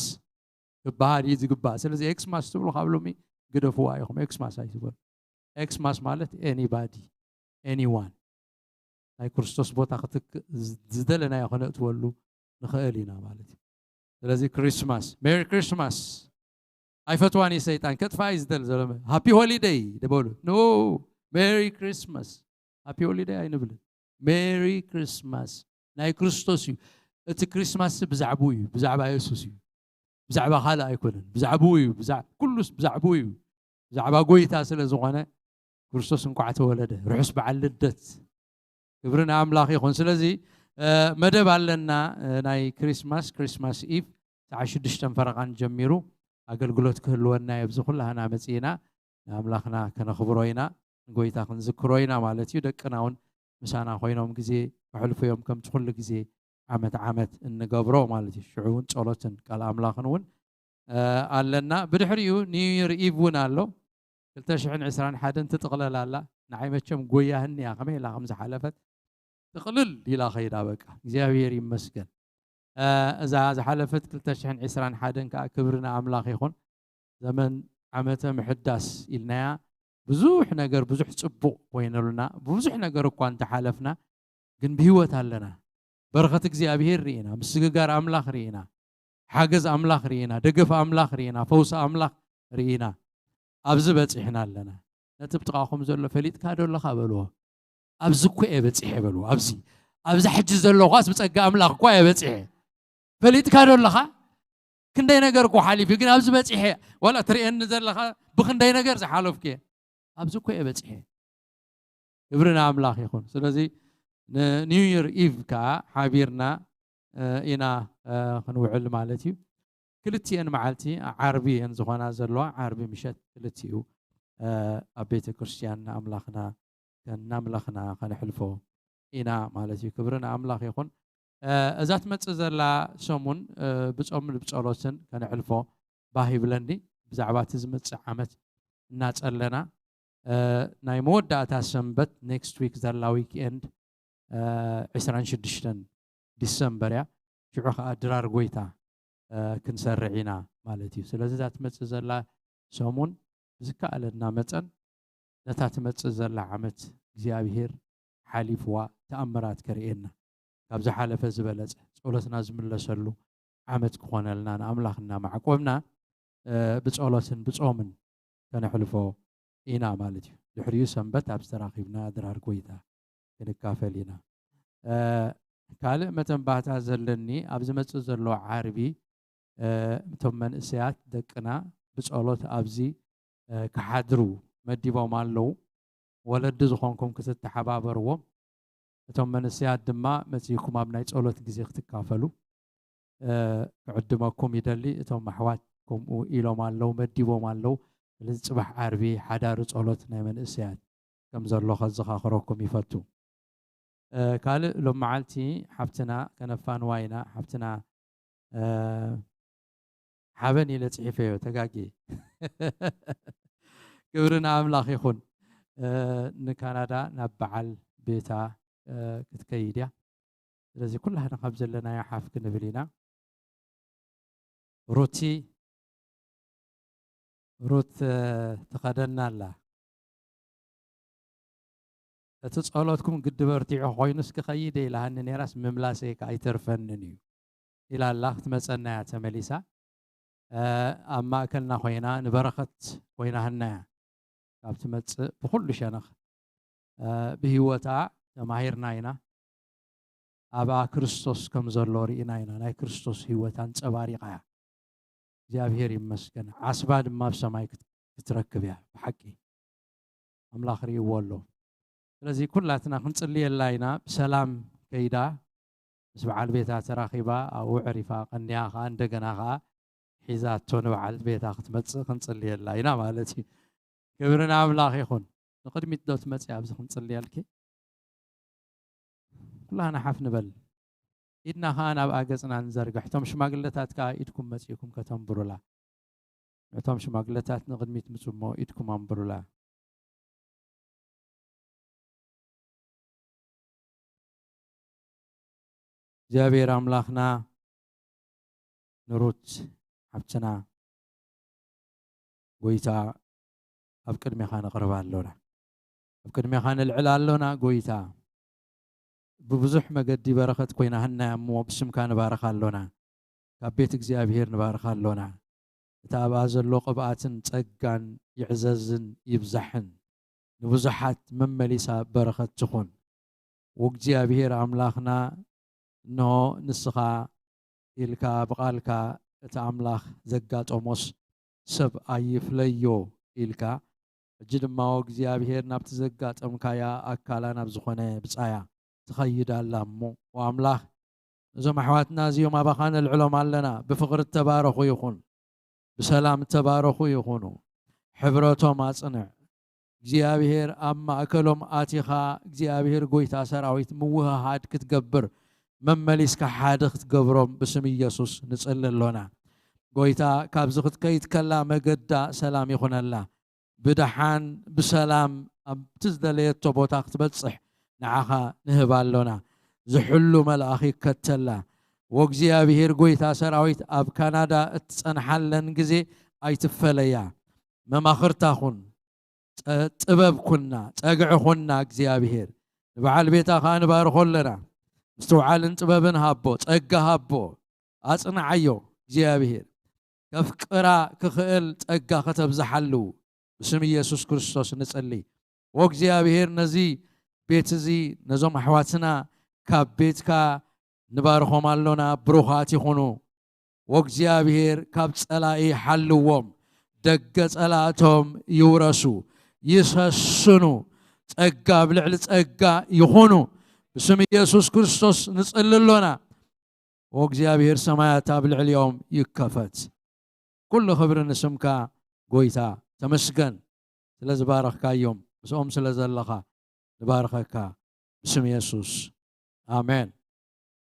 ክበሃል እዩ ዝግባእ። ስለዚ ኤክስማስ ትብሉ ካብ ሎሚ ግደፍዋ ኢኹም። ኤክስማስ ኣይትበሉ። ኤክስማስ ማለት ኤኒባዲ፣ ኤኒዋን። ናይ ክርስቶስ ቦታ ክትክእ ዝ-፣ ዝደለናዮ ከነእትወሉ ንኽእል ኢና ማለት እዩ። ስለዚ ክሪስማስ፣ ሜሪ ክሪስማስ። ኣይፈትዋን እዩ ሰይጣን፣ ከጥፋእ እዩ ዝደሊ ዘሎ። ሃፒ ሆሊደይ ደበሉ። ኖ፣ ሜሪ ክሪስማስ። ሃፒ ሆሊደይ ኣይንብልን። ሜሪ ክሪስማስ። ናይ ክርስቶስ እዩ። እቲ ክሪስማስ ብዛዕባኡ እዩ፣ ብዛዕባ የሱስ እዩ። ብዛዕባ ካልእ ኣይኮነን። ብዛዕባኡ እዩ፣ ብዛ-፣ ኩሉስ ብዛዕባኡ እዩ። ብዛዕባ ጎይታ ስለ ዝኾነ፣ ክርስቶስ እንቋዕ ተወለደ። ርሑስ በዓል ልደት። ክብሪ ንኣምላኽ ይኹን። ስለዚ፣ እ፣ መደብ ኣለና፣ እ፣ ናይ ክሪስማስ፣ ክሪስማስ ኢቭ፣ ሰዓት ሽዱሽተ ፈረቓን ጀሚሩ ኣገልግሎት ክህልወና እዩ። ኣብዚ ኩላህና መጺእና ንኣምላኽና ከነኽብሮ ኢና፣ ንጎይታ ክንዝክሮ ኢና ማለት እዩ። ደቅና እውን ምሳና ኮይኖም ግዜ ከሕልፉ እዮም፣ ከምቲ ኩሉ ግዜ ዓመት ዓመት እንገብሮ ማለት እዩ። ሽዑ እውን ጸሎትን ቃል ኣምላኽን እውን፣ እ፣ ኣለና። ብድሕሪኡ ኒው ይር ኢቭ እውን ኣሎ። ክልተ ሽሕን ዕስራን ሓደን ትጥቕለል ኣላ። ንዓይ መቸም ጎያህኒ እያ፣ ከመይ ኢላ ከም ዝሓለፈት። ጥቕልል ኢላ ኸይዳ በቃ። እግዚኣብሔር ይመስገን። እ፣ እዛ ዝሓለፈት ክልተ ሽሕን ዕስራን ሓደን ከዓ ክብሪ ንኣምላኽ ይኹን። ዘመን ዓመተ ምሕዳስ ኢልናያ። ብዙሕ ነገር፣ ብዙሕ ጽቡቕ ኮይነሉና፣ ብዙሕ ነገር እኳ እንተሓለፍና፣ ግን ብህይወት ኣለና። በረኸት እግዚኣብሔር ርኢና፣ ምስግጋር ኣምላኽ ርኢና፣ ሓገዝ ኣምላኽ ርኢና፣ ደገፍ ኣምላኽ ርኢና፣ ፈውሲ ኣምላኽ ርኢና። ኣብዚ በጺሕና ኣለና። ነቲ ብጥቓኹም ዘሎ ፈሊጥካ ዶ ኣለኻ በልዎ። ኣብዚ እኮ እየ በጺሐ በልዎ። ኣብዚ፣ ኣብዚ ሕጂ ዘለኹስ ብጸጋ ኣምላኽ እኳ እየ በጺሐ። ፈሊጥካ ዶ ኣለኻ? ክንደይ ነገር እኮ ሓሊፉ፣ ግን ኣብዚ በጺሐ። ዋላ ትርእየኒ ዘለኻ ብኽንደይ ነገር ዝሓለፍኩ እየ። ኣብዚ እኮ እየ በጺሐ። ክብሪ ንኣምላኽ ይኹን። ስለዚ ንኒው ይር ኢቭ ከኣ ሓቢርና፣ እ፣ ኢና፣ እ፣ ክንውዕል ማለት እዩ። ክልቲኤን መዓልቲ ዓርቢ እየን ዝኾና ዘለዋ። ዓርቢ ምሸት ክልቲኡ፣ እ፣ ኣብ ቤተ ክርስቲያን ንኣምላኽና ከናምለኽና ከነሕልፎ ኢና ማለት እዩ። ክብሪ ንኣምላኽ ይኹን። እ፣ እዛ ትመጽእ ዘላ ሰሙን፣ እ፣ ብጾምን ብጸሎትን ከነሕልፎ ባህ ይብለኒ። ብዛዕባ እቲ ዝመጽእ ዓመት እናጸለና፣ እ፣ ናይ መወዳእታ ሰንበት ኔክስት ዊክ ዘላ ዊክኤንድ፣ እ፣ ዕስራን ሽዱሽተን ዲሰምበር እያ። ሽዑ ኸኣ ድራር ጎይታ፣ እ፣ ክንሰርዕ ኢና ማለት እዩ። ስለዚ እዛ ትመጽእ ዘላ ሰሙን ብዝከኣለና መጠን ነታ ትመጽእ ዘላ ዓመት እግዚኣብሄር ሓሊፍዋ ተኣምራት ከርእየና፣ ካብ ዝሓለፈ ዝበለጸ ጸሎትና ዝምለሰሉ ዓመት ክኾነልና ንኣምላኽ እናማዕቆብና፣ እ፣ ብጸሎትን ብጾምን ከነሕልፎ ኢና ማለት እዩ። ድሕሪኡ ሰንበት ኣብዚ ተራኺብና ድራር ጎይታ ክንካፈል ኢና። እ፣ ካልእ መተንባህታ ዘለኒ፣ ኣብ ዝመጽእ ዘሎ ዓርቢ፣ እ፣ እቶም መንእሰያት ደቅና ብጸሎት ኣብዚ፣ እ፣ ክሓድሩ መዲቦም ኣለዉ። ወለዲ ዝኾንኩም ክትተሓባበርዎም፣ እቶም መንእሰያት ድማ መጺእኩም ኣብ ናይ ጸሎት ግዜ ክትካፈሉ፣ እ፣ ክዕድመኩም ይደሊ። እቶም ኣሕዋት ከምኡ ኢሎም ኣለዉ፣ መዲቦም ኣለዉ። ስለዚ ጽባሕ ዓርቢ ሓዳሪ ጸሎት ናይ መንእሰያት ከም ዘሎ ከዘኻኽረኩም ይፈቱ። እ፣ ካልእ ሎም መዓልቲ ሓብትና ከነፋንዋ ኢና። ሓብትና፣ እ፣ ሓበን ኢለ ጽሒፈዮ፣ ተጋግየ። ክብሪ ንኣምላኽ ይኹን። እ፣ ንካናዳ ናብ በዓል ቤታ፣ እ፣ ክትከይድ እያ። ስለዚ ኩላህና ካብ ዘለናዮ ሓፍ ክንብል ኢና። ሩቲ፣ ሩት፣ እ፣ ትኸደና ኣላ። እቲ ጸሎትኩም ግዲ በርቲዑ ኮይኑስ ክኸይድ እየ ኢላሃኒ ነይራስ፣ ምምላሰይ ከኣ ኣይተርፈንን እዩ ኢላ ኣላ። ክትመጸና እያ ተመሊሳ። እ፣ ኣብ ማእከልና ኮይና ንበረኸት ኮይናህና እያ። ካብ ትመጽእ ብኹሉ ሸነኽ፣ እ፣ ብህይወታ ተማሂርና ኢና። ኣብኣ ክርስቶስ ከም ዘሎ ርኢና ኢና። ናይ ክርስቶስ ህይወት ኣንጸባሪቓ እያ። እግዚኣብሔር ይመስገን። ዓስባ ድማ ኣብ ሰማይ ክት-፣ ክትረክብ እያ። ብሓቂ ኣምላኽ ርእይዎ ኣሎ። ስለዚ ኩላትና ክንጽልየላ ኢና። ብሰላም ከይዳ፣ ምስ በዓል ቤታ ተራኺባ፣ ኣብኡ ዕሪፋ ቀንያ ኸኣ፣ እንደገና ኸኣ ሒዛቶ ንበዓል ቤታ ክትመጽእ ክንጽልየላ ኢና ማለት እዩ። ክብሪ ንኣምላኽ ይኹን። ንቕድሚት ዶ ትመጽእ ኣብዚ ክንጽልየልኪ? ኩላህና ሓፍ ንበል። ኢድና ኸኣ ናብ ኣገጽና ንዘርግሕ። እቶም ሽማግለታት ከኣ ኢድኩም መጺእኩም ከተንብሩላ። እቶም ሽማግለታት ንቕድሚት ምጹ እሞ ኢድኩም ኣንብሩላ። እግዚኣብሔር ኣምላኽና ንሩት ሓብትና፣ ጎይታ፣ ኣብ ቅድሜኻ ነቕርባ ኣሎና። ኣብ ቅድሜኻ ነልዕላ ኣሎና፣ ጎይታ። ብብዙሕ መገዲ በረኸት ኮይናህና እሞ ብስምካ ንባርኻ ኣሎና። ካብ ቤት እግዚኣብሔር ንባርኻ ኣሎና። እቲ ኣብኣ ዘሎ ቅብኣትን ጸጋን ይዕዘዝን ይብዛሕን፣ ንብዙሓት መመሊሳ በረኸት ትኹን። ወእግዚኣብሔር ኣምላኽና፣ እንሆ ንስኻ ኢልካ ብቓልካ እቲ ኣምላኽ ዘጋጠሞስ ሰብ ኣይፍለዮ ኢልካ፣ ሕጂ ድማ ወእግዚኣብሔር ናብቲ ዘጋጠምካያ ኣካላ ናብ ዝኾነ ብጻያ ትኸይድ ኣላ እሞ፣ ወኣምላኽ፣ እዞም ኣሕዋትና እዚኦም ኣባኻ ነልዕሎም ኣለና። ብፍቕሪ እተባረኹ ይኹን፣ ብሰላም እተባረኹ ይኹኑ። ሕብረቶም ኣጽንዕ። እግዚኣብሔር ኣብ ማእከሎም ኣቲኻ፣ እግዚኣብሔር ጎይታ ሰራዊት ምውህሃድ ክትገብር፣ መመሊስካ ሓደ ክትገብሮም ብስም ኢየሱስ ንጽሊ ኣሎና። ጎይታ፣ ካብዚ ክትከይድ ከላ መገዳ ሰላም ይኹነላ። ብደሓን ብሰላም ኣብቲ ዝደለየቶ ቦታ ክትበጽሕ፣ ንዓኻ ንህብ ኣሎና። ዝሕሉ መልኣኽ ይከተላ። ወእግዚኣብሔር ጐይታ ሰራዊት ኣብ ካናዳ እትጸንሓለን ግዜ ኣይትፈለያ። መማኽርታ ኩን፣ ጸ-፣ ጥበብ ኩና፣ ጸግዒ ኩና እግዚኣብሔር። ንበዓል ቤታ ኸኣ ንባርኾ ኣለና። ምስትውዓልን ጥበብን ሃቦ፣ ጸጋ ሃቦ፣ ኣጽንዓዮ እግዚኣብሔር። ከፍቅራ ክኽእል ጸጋ ከተብዝሓሉ ብስም ኢየሱስ ክርስቶስ ንጽሊ። ወእግዚኣብሔር ነዚ ቤት እዚ ነዞም ኣሕዋትና ካብ ቤትካ ንባርኾም ኣሎና። ብሩኻት ይኹኑ። ወእግዚኣብሔር ካብ ጸላኢ ሓልዎም። ደገ ጸላእቶም ይውረሱ፣ ይሰስኑ። ጸጋ ኣብ ልዕሊ ጸጋ ይኹኑ። ብስም ኢየሱስ ክርስቶስ ንጽሊ ኣሎና። ወእግዚኣብሔር ሰማያት ኣብ ልዕሊኦም ይከፈት። ኩሉ ክብሪ ንስምካ ጐይታ። ተመስገን ስለ ዝባረኽካዮም፣ ምስኦም ስለ ዘለኻ ንባርኸካ ብስም የሱስ። ኣሜን።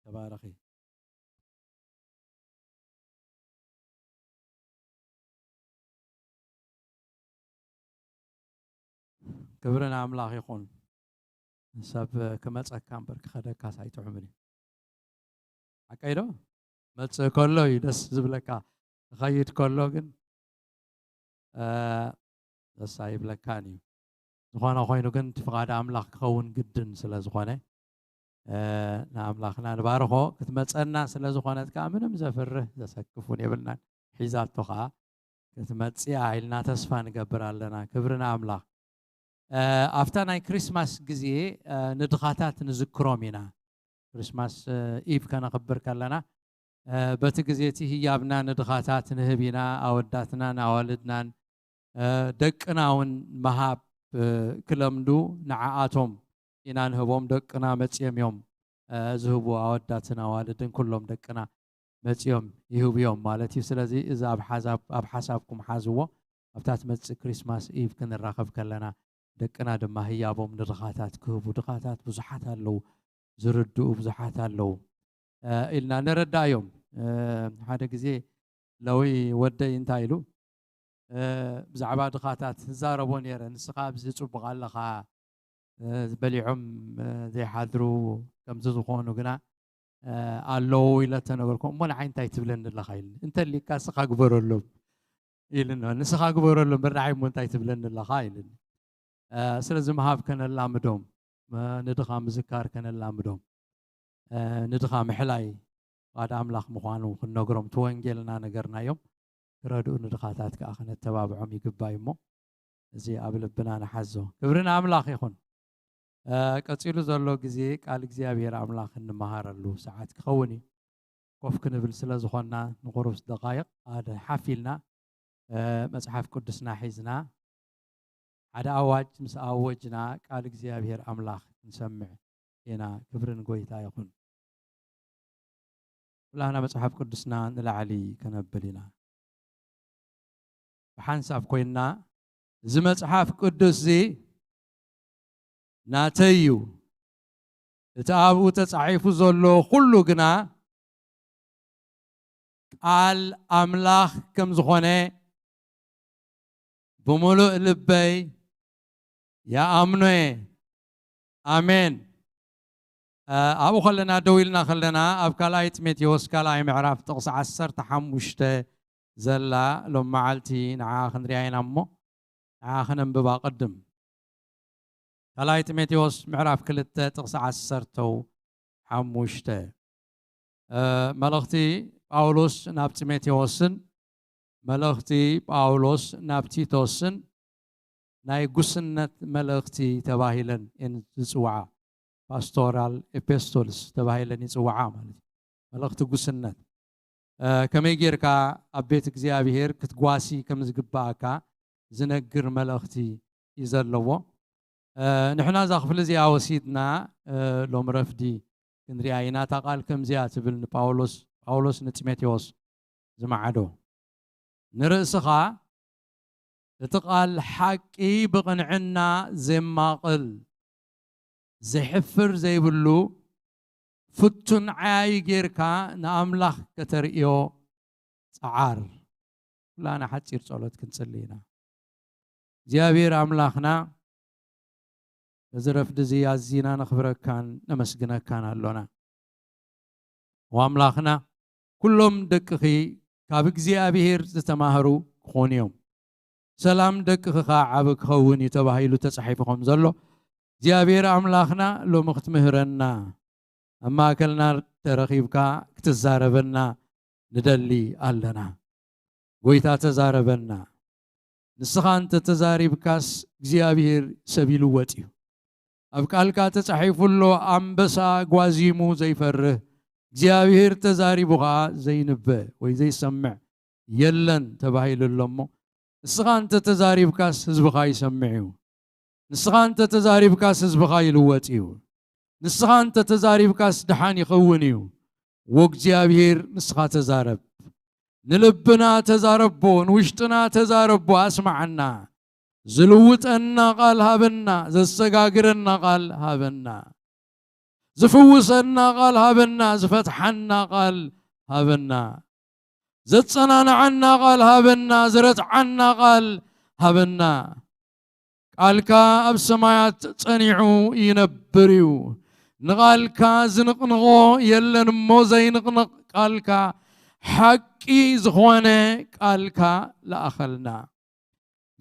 ተባረኺ። ክብሪ ንኣምላኽ ይኹን። ሰብ ክመጸካ እምበር ክኸደካስ ኣይጥዑምን እዩ። ሓቀይ ዶ? መጽእ ከሎ እዩ ደስ ዝብለካ። ክኸይድ ከሎ ግን፣ እ፣ ደስ ኣይብለካን እዩ። ዝኾነ ኮይኑ ግን እቲ ፍቓድ ኣምላኽ ክኸውን ግድን ስለ ዝኾነ፣ እ፣ ንኣምላኽና ንባርኾ። ክትመጸና ስለ ዝኾነት ከኣ ምንም ዘፍርህ ዘሰክፍ እውን የብልናን። ሒዛቶ ከኣ ክትመጽእ እያ ኢልና ተስፋ ንገብር ኣለና። ክብሪ ንኣምላኽ። እ፣ ኣብታ ናይ ክሪስማስ ግዜ፣ እ፣ ንድኻታት ንዝክሮም ኢና። ክሪስማስ፣ እ፣ ኢቭ ከነኽብር ከለና፣ እ፣ በቲ ግዜ እቲ ህያብና ንድኻታት ንህብ ኢና። ኣወዳትናን ኣዋልድናን፣ እ፣ ደቅና እውን ምሃብ፣ እ፣ ክለምዱ ንዓኣቶም ኢና ንህቦም። ደቅና መጽዮም እዮም፣ እ፣ ዝህቡ። ኣወዳትን ኣዋልድን ኩሎም ደቅና መጽዮም ይህቡ እዮም ማለት እዩ። ስለዚ እዚ ኣብ ሓሳብ-፣ ኣብ ሓሳብኩም ሓዝዎ። ኣብታ ትመጽእ ክሪስማስ ኢቭ ክንራኸብ ከለና ደቅና ድማ ህያቦም ንድኻታት ክህቡ፣ ድኻታት ብዙሓት ኣለዉ፣ ዝርድኡ ብዙሓት ኣለዉ፣ እ፣ ኢልና ንረዳእዮም። እ፣ ሓደ ግዜ ለዊ ወደይ እንታይ ኢሉ፣ እ፣ ብዛዕባ ድኻታት ዝዛረቦ ነይረ። "ንስኻ ኣብዚ ጽቡቕ ኣለኻ፣ እ፣ በሊዖም፣ እ፣ ዘይሓድሩ ከምዚ ዝኾኑ ግና፣ እ፣ ኣለዉ" ኢለ ተነገርኩ። "እሞ ንዓይ እንታይ ትብለኒ ኣለኻ?" ኢልኒ። "እንተሊካ ንስኻ ግበረሎም" ኢልኒ። "ንስኻ ግበረሎም እምበር ንዓይ እሞ እንታይ ትብለኒ ኣለኻ?" ኢልኒ። እ፣ ስለዚ ምሃብ ከነላምዶም፣ እ፣ ንድኻ ምዝካር ከነላምዶም፣ እ፣ ንድኻ ምሕላይ ፍቓድ ኣምላኽ ምዃኑ ክንነግሮም፣ እቲ ወንጌል እናነገርናዮም ክረድኡ፣ ንድኻታት ከኣ ክነተባብዖም ይግባእ እሞ፣ እዚ ኣብ ልብና ንሓዞ። ክብሪ ንኣምላኽ ይኹን። እ፣ ቀጺሉ ዘሎ ግዜ ቃል እግዚኣብሔር ኣምላኽ እንመሃረሉ ሰዓት ክኸውን እዩ። ኮፍ ክንብል ስለ ዝኾንና፣ ንቑሩብ ደቓይቕ ኣደ ሓፍ ኢልና፣ እ፣ መጽሓፍ ቅዱስና ሒዝና፣ ሓደ ኣዋጅ ምስ ኣወጅና፣ ቃል እግዚኣብሔር ኣምላኽ ክንሰምዕ ኢና። ክብሪ ንጎይታ ይኹን። ኩላህና መጽሓፍ ቅዱስና ንላዕሊ ከነብል ኢና። ብሓንሳብ ኮይንና፣ እዚ መጽሓፍ ቅዱስዚ ናተይ እዩ፣ እቲ ኣብኡ ተጻሒፉ ዘሎ ኩሉ ግና ቃል ኣምላኽ ከም ዝኾነ ብምሉእ ልበይ ይኣምኖ እየ። ኣሜን። እ፣ ኣብኡ ከለና፣ ደው ኢልና ከለና፣ ኣብ ካልኣይ ጢሞቴዎስ ካልኣይ ምዕራፍ ጥቕሲ ዓሰርተ ሓሙሽተ ዘላ ሎም መዓልቲ ንዓ ክንሪኣ ኢና እሞ፣ ንዓ ክነንብባ ቅድም። ካልኣይ ጢሞቴዎስ ምዕራፍ ክልተ ጥቕሲ ዓሰርተ ሓሙሽተ። እ፣ መልእኽቲ ጳውሎስ ናብ ጢሞቴዎስን መልእኽቲ ጳውሎስ ናብ ቲቶስን ናይ ጉስነት መልእኽቲ ተባሂለን እየን ዝጽውዓ። ፓስቶራል ኤፒስቶልስ ተባሂለን ይጽውዓ ማለት እዩ። መልእኽቲ ጉስነት። እ፣ ከመይ ጌርካ ኣብ ቤት እግዚኣብሔር ክትጓሲ ከም ዝግባኣካ ዝነግር መልእኽቲ እዩ ዘለዎ። እ፣ ንሕና እዛ ክፍሊ እዚኣ ወሲድና፣ እ፣ ሎም ረፍዲ ክንሪኣ ኢና። እታ ቃል ከምዚኣ ትብል ንጳውሎስ፣ ጳውሎስ ንጢሞቴዎስ ዝመዓዶ። ንርእስኻ እቲ ቃል ሓቂ ብቕንዕና ዜማቕል፣ ዜሕፍር ዘይብሉ፣ ፍቱን ዓያዪ ጌርካ ንኣምላኽ ከተርእዮ ጸዓር። ኩላና ሓጺር ጸሎት ክንጽሊ ኢና። እግዚኣብሔር ኣምላኽና፣ እዚ ረፍዲ እዚ ኣዚና ነኽብረካን ነመስግነካን ኣሎና። ወኣምላኽና፣ ኩሎም ደቅኺ ካብ እግዚኣብሔር ዝተማህሩ ክኾኑ እዮም። ሰላም ደቅኺ ኸዓ ዓቢ ክኸውን እዩ ተባሂሉ ተጻሒፉ ከም ዘሎ፣ እግዚኣብሔር ኣምላኽና ሎሚ ክትምህረና፣ ኣብ ማእከልና ተረኺብካ ክትዛረበና ንደሊ ኣለና። ጐይታ ተዛረበና። ንስኻ እንተ ተዛሪብካስ እግዚኣብሔር ሰብ ይልወጥ እዩ። ኣብ ቃልካ ተጻሒፉ ኣሎ፣ ኣንበሳ ጓዚሙ ዘይፈርህ፣ እግዚኣብሔር ተዛሪቡ ኸዓ ዘይንበ ወይ ዘይሰምዕ የለን ተባሂሉ ኣሎ እሞ፣ ንስኻ እንተ ተዛሪብካስ ህዝብኻ ይሰምዕ እዩ። ንስኻ እንተ ተዛሪብካስ ህዝብኻ ይልወጥ እዩ። ንስኻ እንተ ተዛሪብካስ ደሓን ይኸውን እዩ። ወእግዚኣብሔር ንስኻ ተዛረብ። ንልብና ተዛረቦ፣ ንውሽጥና ተዛረቦ፣ ኣስምዓና። ዝልውጠና ቃል ሃበና፣ ዘሰጋግረና ቃል ሃበና። ዝፍውሰና ቃል ሃበና፣ ዝፈትሓና ቃል ሃበና። ዘጸናንዓና ቃል ሃበና፣ ዝረትዓና ቃል ሃበና። ቃልካ ኣብ ሰማያት ጸኒዑ ይነብር እዩ። ንቓልካ ዝንቕንቖ የለን እሞ ዘይንቕነቕ ቃልካ፣ ሓቂ ዝኾነ ቃልካ ለኣኸልና።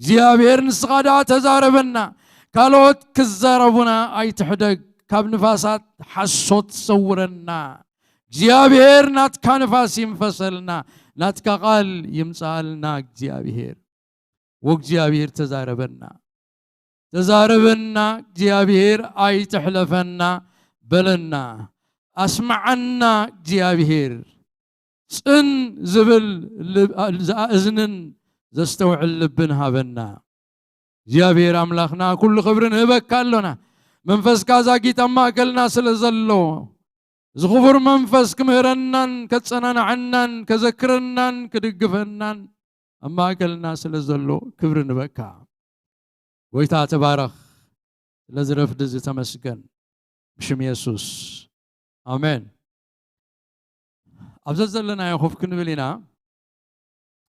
እግዚኣብሔር ንስኻ ደኣ ተዛረበና፣ ካልኦት ክዛረቡና ኣይትሕደግ፣ ካብ ንፋሳት ሓሶት ሰውረና። እግዚኣብሔር ናትካ ንፋስ ይንፈሰልና፣ ናትካ ቃል ይምጽኣልና እግዚኣብሔር። ወእግዚኣብሔር ተዛረበና፣ ተዛረበና እግዚኣብሔር፣ ኣይትሕለፈና በለና፣ ኣስምዓና እግዚኣብሔር። ጽን ዝብል ልብ-፣ ዝኣእዝንን ዘስተውዕል ልብን ሃበና። እግዚኣብሔር ኣምላኽና፣ ኩሉ ክብሪ ንህበካ ኣሎና። መንፈስካ ዛጊት ኣብ ማእከልና ስለ ዘሎ፣ እዚ ክቡር መንፈስ ክምህረናን ከጸናንዓናን ከዘክረናን ክድግፈናን ኣብ ማእከልና ስለ ዘሎ ክብሪ ንበካ። ጐይታ ተባረኽ። ስለዚ ረፍዲ እዚ ተመስገን። ብሽም የሱስ። ኣሜን። ኣብ ዘዘለናዮ ኮፍ ክንብል ኢና።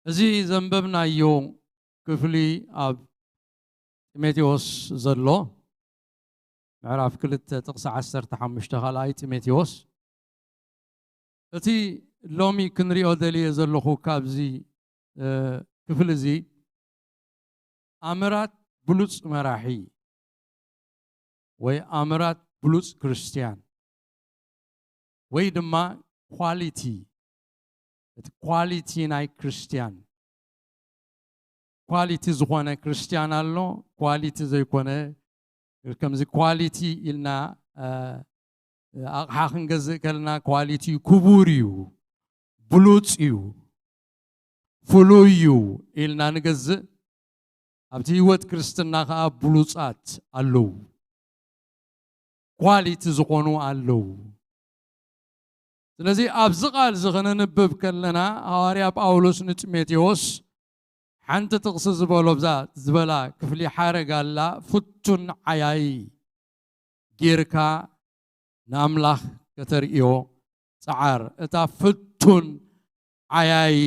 እዚ ዘንበብናዮ ክፍሊ ኣብ ጢሞቴዎስ ዘሎ ምዕራፍ ክልተ ጥቕሲ ዓሰርተ ሓሙሽተ ካልኣይ ጢሞቴዎስ። እቲ ሎሚ ክንሪኦ ደልየ ዘለኹ ካብዚ፣ እ፣ ክፍሊ እዚ ኣምራት ብሉጽ መራሒ ወይ ኣምራት ብሉጽ ክርስትያን ወይ ድማ ኳሊቲ፣ እቲ ኳሊቲ ናይ ክርስትያን፣ ኳሊቲ ዝኾነ ክርስትያን ኣሎ፣ ኳሊቲ ዘይኮነ፣ ከምዚ ኳሊቲ ኢልና፣ እ፣ ኣቕሓ ክንገዝእ ከለና ኳሊቲ ክቡር እዩ፣ ብሉጽ እዩ፣ ፍሉይ እዩ ኢልና ንገዝእ። ኣብቲ ህይወት ክርስትና ኸዓ ብሉጻት ኣለዉ፣ ኳሊቲ ዝኾኑ ኣለዉ። ስለዚ ኣብዚ ቃል እዚ ኸነንብብ ከለና ሃዋርያ ጳውሎስ ንጢሞቴዎስ ሓንቲ ጥቕሲ ዝበሎ ብዛ ዝበላ ክፍሊ ሓረግ ኣላ፣ ፍቱን ዓያዪ ጌርካ ንኣምላኽ ከተርእዮ ጸዓር። እታ ፍቱን ዓያዪ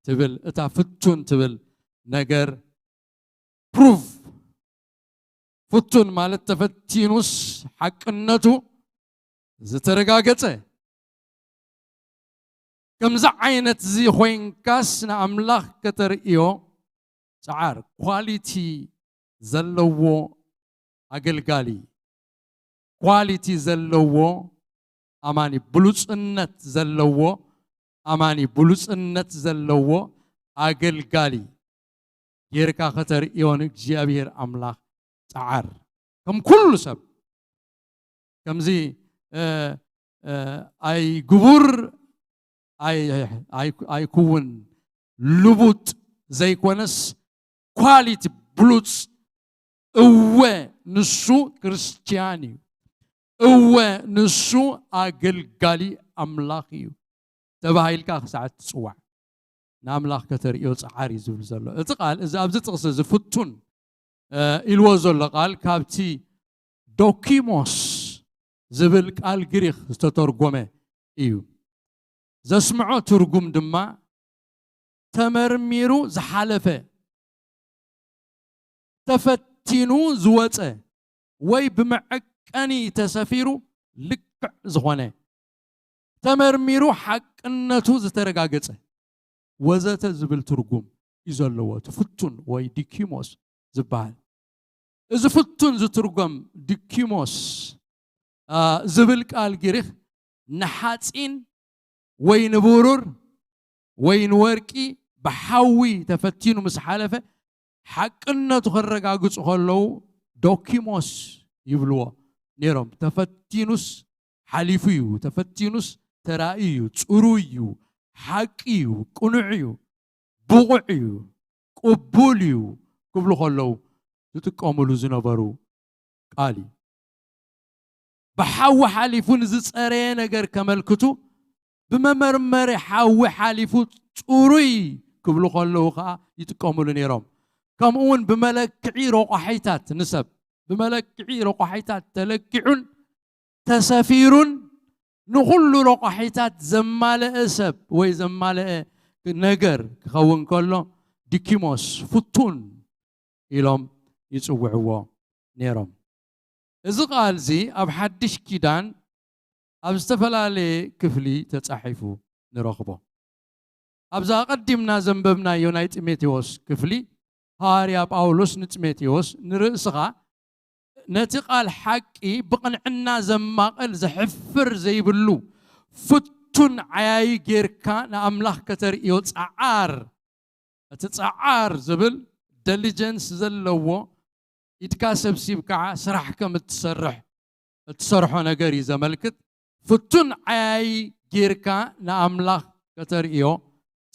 ትብል፣ እታ ፍቱን ትብል ነገር ፕሩፍ፣ ፍቱን ማለት ተፈቲኑስ ሓቅነቱ ዝተረጋገጸ። ከምዚ ዓይነት እዚ ኮይንካስ ንኣምላኽ ከተርእዮ ጸዓር። ኳሊቲ ዘለዎ ኣገልጋሊ፣ ኳሊቲ ዘለዎ ኣማኒ፣ ብሉጽነት ዘለዎ ኣማኒ፣ ብሉጽነት ዘለዎ ኣገልጋሊ ጌርካ ከተርእዮ ንእግዚኣብሔር ኣምላኽ ጸዓር። ከም ኩሉ ሰብ ከምዚ፣ እ፣ እ፣ ኣይግቡር፣ ኣይ-፣ ኣይ-፣ ኣይኩውን ልቡጥ ዘይኮነስ ኳሊቲ ብሉጽ። እወ ንሱ ክርስትያን እዩ። እወ ንሱ ኣገልጋሊ ኣምላኽ እዩ ተባሂልካ ክሳዕ እትጽዋዕ ንኣምላኽ ከተርእዮ ጸዓር እዩ ዝብል ዘሎ። እቲ ቃል እዚ ኣብዚ ጥቕሲ እዚ ፍቱን፣ እ፣ ኢልዎ ዘሎ ቃል ካብቲ ዶኪሞስ ዝብል ቃል ግሪኽ ዝተተርጎመ እዩ። ዘስምዖ ትርጉም ድማ ተመርሚሩ ዝሓለፈ፣ ተፈቲኑ ዝወጸ ወይ ብመዐቀኒ ተሰፊሩ ልክዕ ዝኾነ፣ ተመርሚሩ ሓቅነቱ ዝተረጋገጸ ወዘተ ዝብል ትርጉም እዩ ዘለዎ። እቲ ፍቱን ወይ ዲኪሞስ ዝበሃል፣ እዚ ፍቱን ዝትርጎም ዲኪሞስ፣ አ፣ ዝብል ቃል ግሪኽ ንሓጺን ወይ ንብሩር ወይ ንወርቂ ብሓዊ ተፈቲኑ ምስ ሓለፈ፣ ሓቅነቱ ከረጋግጹ ከለዉ ዶኪሞስ ይብልዎ ነይሮም። ተፈቲኑስ ሓሊፉ እዩ፣ ተፈቲኑስ ተራእዩ እዩ፣ ጽሩይ እዩ፣ ሓቂ እዩ፣ ቅኑዕ እዩ፣ ብቑዕ እዩ፣ ቅቡል እዩ ክብሉ ከለዉ ዝጥቀምሉ ዝነበሩ ቃል እዩ። ብሓዊ ሓሊፉ ንዝጸረየ ነገር ከመልክቱ፣ ብመመርመሪ ሓዊ ሓሊፉ ጽሩይ ክብሉ ከለዉ ከኣ ይጥቀምሉ ነይሮም። ከምኡ እውን ብመለክዒ ረቋሒታት፣ ንሰብ ብመለክዒ ረቋሒታት ተለኪዑን ተሰፊሩን ንኹሉ ረቋሒታት ዘማለአ ሰብ ወይ ዘማለአ ነገር ክኸውን ከሎ፣ ዲኪሞስ፣ ፍቱን ኢሎም ይጽውዕዎ ነይሮም። እዚ ቃል እዚ ኣብ ሓድሽ ኪዳን ኣብ ዝተፈላለየ ክፍሊ ተጻሒፉ ንረኽቦ። ኣብዛ ኣቐዲምና ዘንበብናዮ ናይ ጢሞቴዎስ ክፍሊ፣ ሃዋርያ ጳውሎስ ንጢሞቴዎስ፣ "ንርእስኻ ነቲ ቃል ሓቂ ብቕንዕና ዘማቕል፣ ዘሕፍር ዘይብሉ ፍቱን ዓያዪ ጌርካ ንኣምላኽ ከተርእዮ ጸዓር። እቲ ጸዓር ዝብል ደሊጀንስ ዘለዎ፣ ኢድካ ሰብሲብካ ስራሕ ከም እትሰርሕ፣ እትሰርሖ ነገር እዩ ዘመልክት። ፍቱን ዓያዪ ጌርካ ንኣምላኽ ከተርእዮ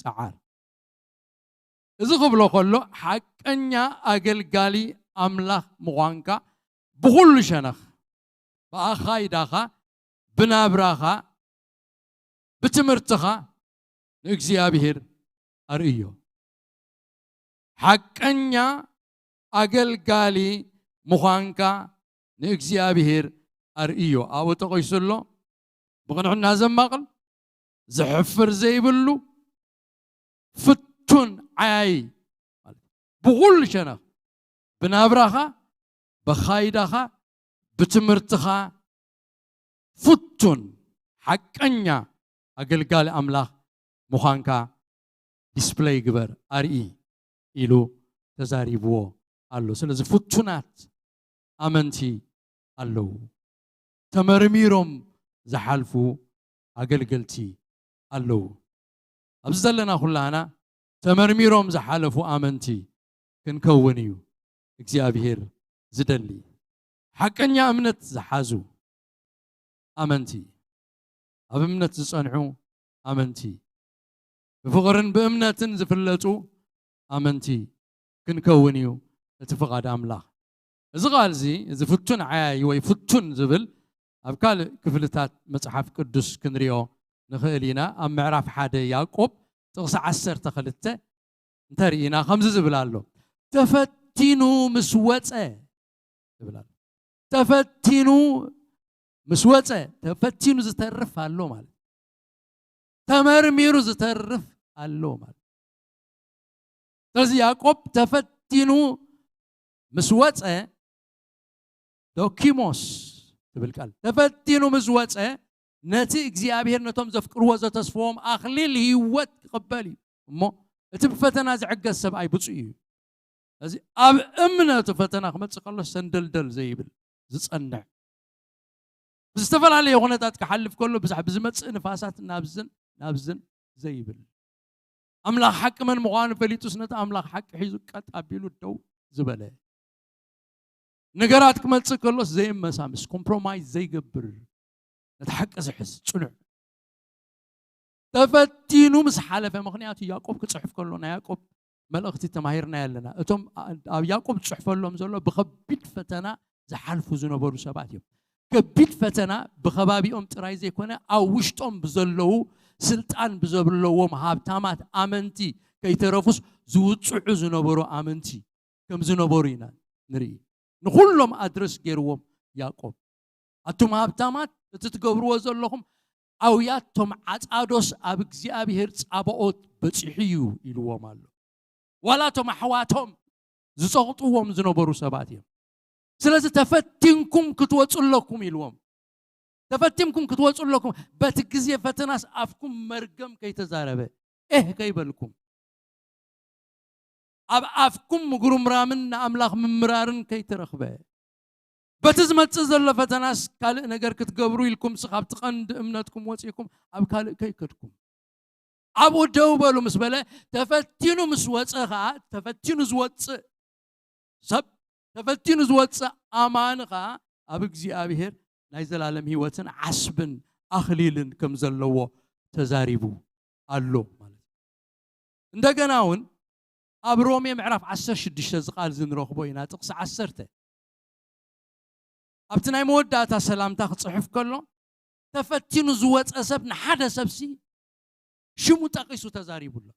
ጸዓር።" እዚ ክብሎ ከሎ፣ ሓቀኛ ኣገልጋሊ ኣምላኽ ምዃንካ ብኹሉ ሸነኽ፣ ብኣኻይዳኻ፣ ብናብራኻ፣ ብትምህርትኻ ንእግዚኣብሔር ኣርእዮ። ሓቀኛ ኣገልጋሊ ምዃንካ ንእግዚኣብሔር ኣርእዮ። ኣብኡ ተቐይሱ ኣሎ፣ ብቕንዕና ዘማቕል፣ ዘሕፍር ዘይብሉ፣ ፍቱን ዓያዪ፣ ማለት ብኹሉ ሸነኽ፣ ብናብራኻ፣ ብኻይዳኻ፣ ብትምህርትኻ፣ ፍቱን ሓቀኛ ኣገልጋሊ ኣምላኽ ምዃንካ ዲስፕለይ ግበር፣ ኣርኢ ኢሉ ተዛሪብዎ ኣሎ። ስለዚ ፍቱናት ኣመንቲ ኣለዉ። ተመርሚሮም ዝሓልፉ ኣገልገልቲ ኣለዉ። ኣብዚ ዘለና ኩላህና ተመርሚሮም ዝሓለፉ ኣመንቲ ክንከውን እዩ እግዚኣብሄር ዝደሊ። ሓቀኛ እምነት ዝሓዙ ኣመንቲ፣ ኣብ እምነት ዝጸንሑ ኣመንቲ፣ ብፍቕርን ብእምነትን ዝፍለጡ ኣመንቲ ክንከውን እዩ እቲ ፍቓድ ኣምላኽ። እዚ ቃል እዚ፣ እዚ ፍቱን ዓያዪ ወይ ፍቱን ዝብል ኣብ ካልእ ክፍልታት መጽሓፍ ቅዱስ ክንሪኦ ንኽእል ኢና። ኣብ ምዕራፍ ሓደ ያዕቆብ ጥቕሲ ዓሰርተ ክልተ እንተርኢና ከምዚ ዝብል ኣሎ፣ "ተፈቲኑ ምስ ወጸ" ይብል ኣሎ። ተፈቲኑ ምስ ወጸ፣ ተፈቲኑ ዝተርፍ ኣሎ ማለት፣ ተመርሚሩ ዝተርፍ ኣሎ ማለት። ስለዚ ያዕቆብ ተፈቲኑ ምስ ወጸ፣ ዶኪሞስ ትብል ቃል፣ ተፈቲኑ ምስ ወጸ፣ ነቲ እግዚኣብሔር ነቶም ዘፍቅርዎ ዘተስፈዎም ኣኽሊል ህይወት ክቕበል እዩ። እሞ እቲ ብፈተና ዝዕገስ ሰብኣይ ብፁዕ እዩ። ስለዚ ኣብ እምነቱ ፈተና ክመጽእ ከሎ ሰንደልደል ዘይብል፣ ዝጸንዕ፣ ብዝተፈላለየ ኩነታት ክሓልፍ ከሎ ብዛሕ-፣ ብዝመጽእ ንፋሳት ናብዝን ናብዝን ዘይብል፣ ኣምላኽ ሓቂ መን ምዃኑ ፈሊጡስ ነቲ ኣምላኽ ሓቂ ሒዙ ቀጥ ኣቢሉ ደው ዝበለ፣ ነገራት ክመጽእ ከሎስ ዘይመሳምስ፣ ኮምፕሮማይዝ ዘይገብር፣ ነቲ ሓቂ ዝሕዝ ጽኑዕ፣ ተፈቲኑ ምስ ሓለፈ፣ ምኽንያቱ ያዕቆብ ክጽሕፍ ከሎ ናይ ያዕቆብ መልእኽቲ ተማሂርናዮ ኣለና። እቶም ኣብ ያዕቆብ ዝጽሕፈሎም ዘሎ ብኸቢድ ፈተና ዝሓልፉ ዝነበሩ ሰባት እዮም። ከቢድ ፈተና ብኸባቢኦም ጥራይ ዘይኮነ፣ ኣብ ውሽጦም ብዘለዉ፣ ስልጣን ብዘለዎም ሃብታማት ኣመንቲ ከይተረፉስ ዝውጽዑ ዝነበሩ ኣመንቲ ከም ዝነበሩ ኢና ንርኢ። ንኹሎም ኣድረስ ገይርዎም ያዕቆብ። ኣቱም ሃብታማት፣ እቲ ትገብርዎ ዘለኹም ኣውያት፣ እቶም ዓጻዶስ ኣብ እግዚኣብሔር ጻባኦት በጺሑ እዩ ኢልዎም ኣሎ። ዋላ እቶም ኣሕዋቶም ዝጸቕጥዎም ዝነበሩ ሰባት እዮም። ስለዚ ተፈቲንኩም ክትወፁ ኣለኩም ኢልዎም። ተፈቲንኩም ክትወፁ ኣለኩም፣ በቲ ግዜ ፈተናስ ኣፍኩም መርገም ከይተዛረበ፣ ኤህ ከይበልኩም፣ ኣብ ኣፍኩም ምጉርምራምን ንኣምላኽ ምምራርን ከይተረኽበ፣ በቲ ዝመጽእ ዘሎ ፈተናስ ካልእ ነገር ክትገብሩ ኢልኩምስ ካብቲ ቀንዲ እምነትኩም ወጺእኩም ኣብ ካልእ ከይከድኩም፣ ኣብኡ ደው በሉ ምስ በለ፣ ተፈቲኑ ምስ ወጸ ኸኣ፣ ተፈቲኑ ዝወጽእ ሰብ፣ ተፈቲኑ ዝወጽእ ኣማኒ ኸኣ ኣብ እግዚኣብሔር ናይ ዘላለም ህይወትን ዓስብን ኣኽሊልን ከም ዘለዎ ተዛሪቡ ኣሎ ማለት እዩ። እንደገና እውን ኣብ ሮሜ ምዕራፍ ዓሰርተ ሽዱሽተ እዚ ቃል እዚ ንረኽቦ ኢና፣ ጥቕሲ ዓሰርተ። ኣብቲ ናይ መወዳእታ ሰላምታ ክጽሕፍ ከሎ፣ ተፈቲኑ ዝወጸ ሰብ ንሓደ ሰብሲ ሽሙ ጠቒሱ ተዛሪቡ ኣሎ።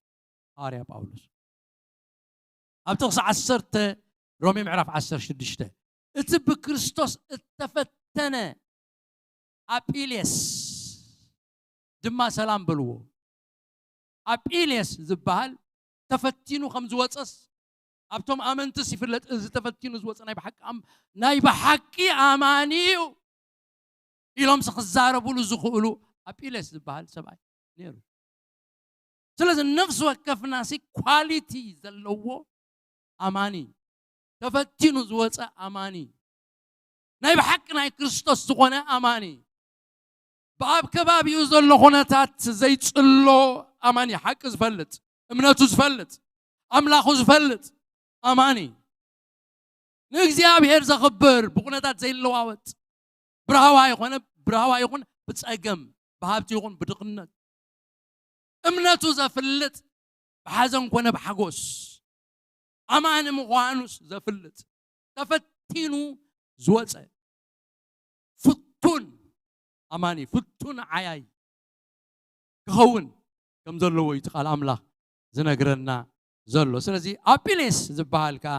ሃዋርያ ጳውሎስ ኣብ ጥቕሲ ዓሰርተ፣ ሮሜ ምዕራፍ ዓሰርተ ሽዱሽተ፣ እቲ ብክርስቶስ እተፈተነ ኣጲልየስ ድማ ሰላም በልዎ። ኣጲልየስ ዝበሃል ተፈቲኑ ከም ዝወጸስ ኣብቶም ኣመንትስ ይፍለጥ። እዚ ተፈቲኑ ዝወጸ ናይ ብሓቂ ኣም-፣ ናይ ብሓቂ ኣማኒ እዩ ኢሎም ክዛረቡሉ ዝኽእሉ ኣጲልየስ ዝበሃል ሰብኣይ ነይሩ። ስለዚ ነፍሲ ወከፍናሲ ኳሊቲ ዘለዎ ኣማኒ፣ ተፈቲኑ ዝወፀ ኣማኒ፣ ናይ ብሓቂ ናይ ክርስቶስ ዝኾነ ኣማኒ፣ ብኣብ ከባቢኡ ዘሎ ኩነታት ዘይፅሎ ኣማኒ፣ ሓቂ ዝፈልጥ፣ እምነቱ ዝፈልጥ፣ ኣምላኹ ዝፈልጥ ኣማኒ፣ ንእግዚኣብሔር ዘኽብር፣ ብኩነታት ዘይለዋወጥ፣ ብራህዋ ይኾነ፣ ብራህዋ ይኹን ብጸገም፣ ብሃብቲ ይኹን ብድኽነት፣ እምነቱ ዘፍልጥ፣ ብሓዘን ኮነ ብሓጎስ ኣማኒ ምዃኑስ ዘፍልጥ፣ ተፈቲኑ ዝወጸ ፍቱን ኣማኒ፣ ፍቱን ዓያይ ክኸውን ከም ዘለዎ እዩ እቲ ቃል ኣምላኽ ዝነግረና ዘሎ። ስለዚ ኣጲሌስ ዝበሃል ከኣ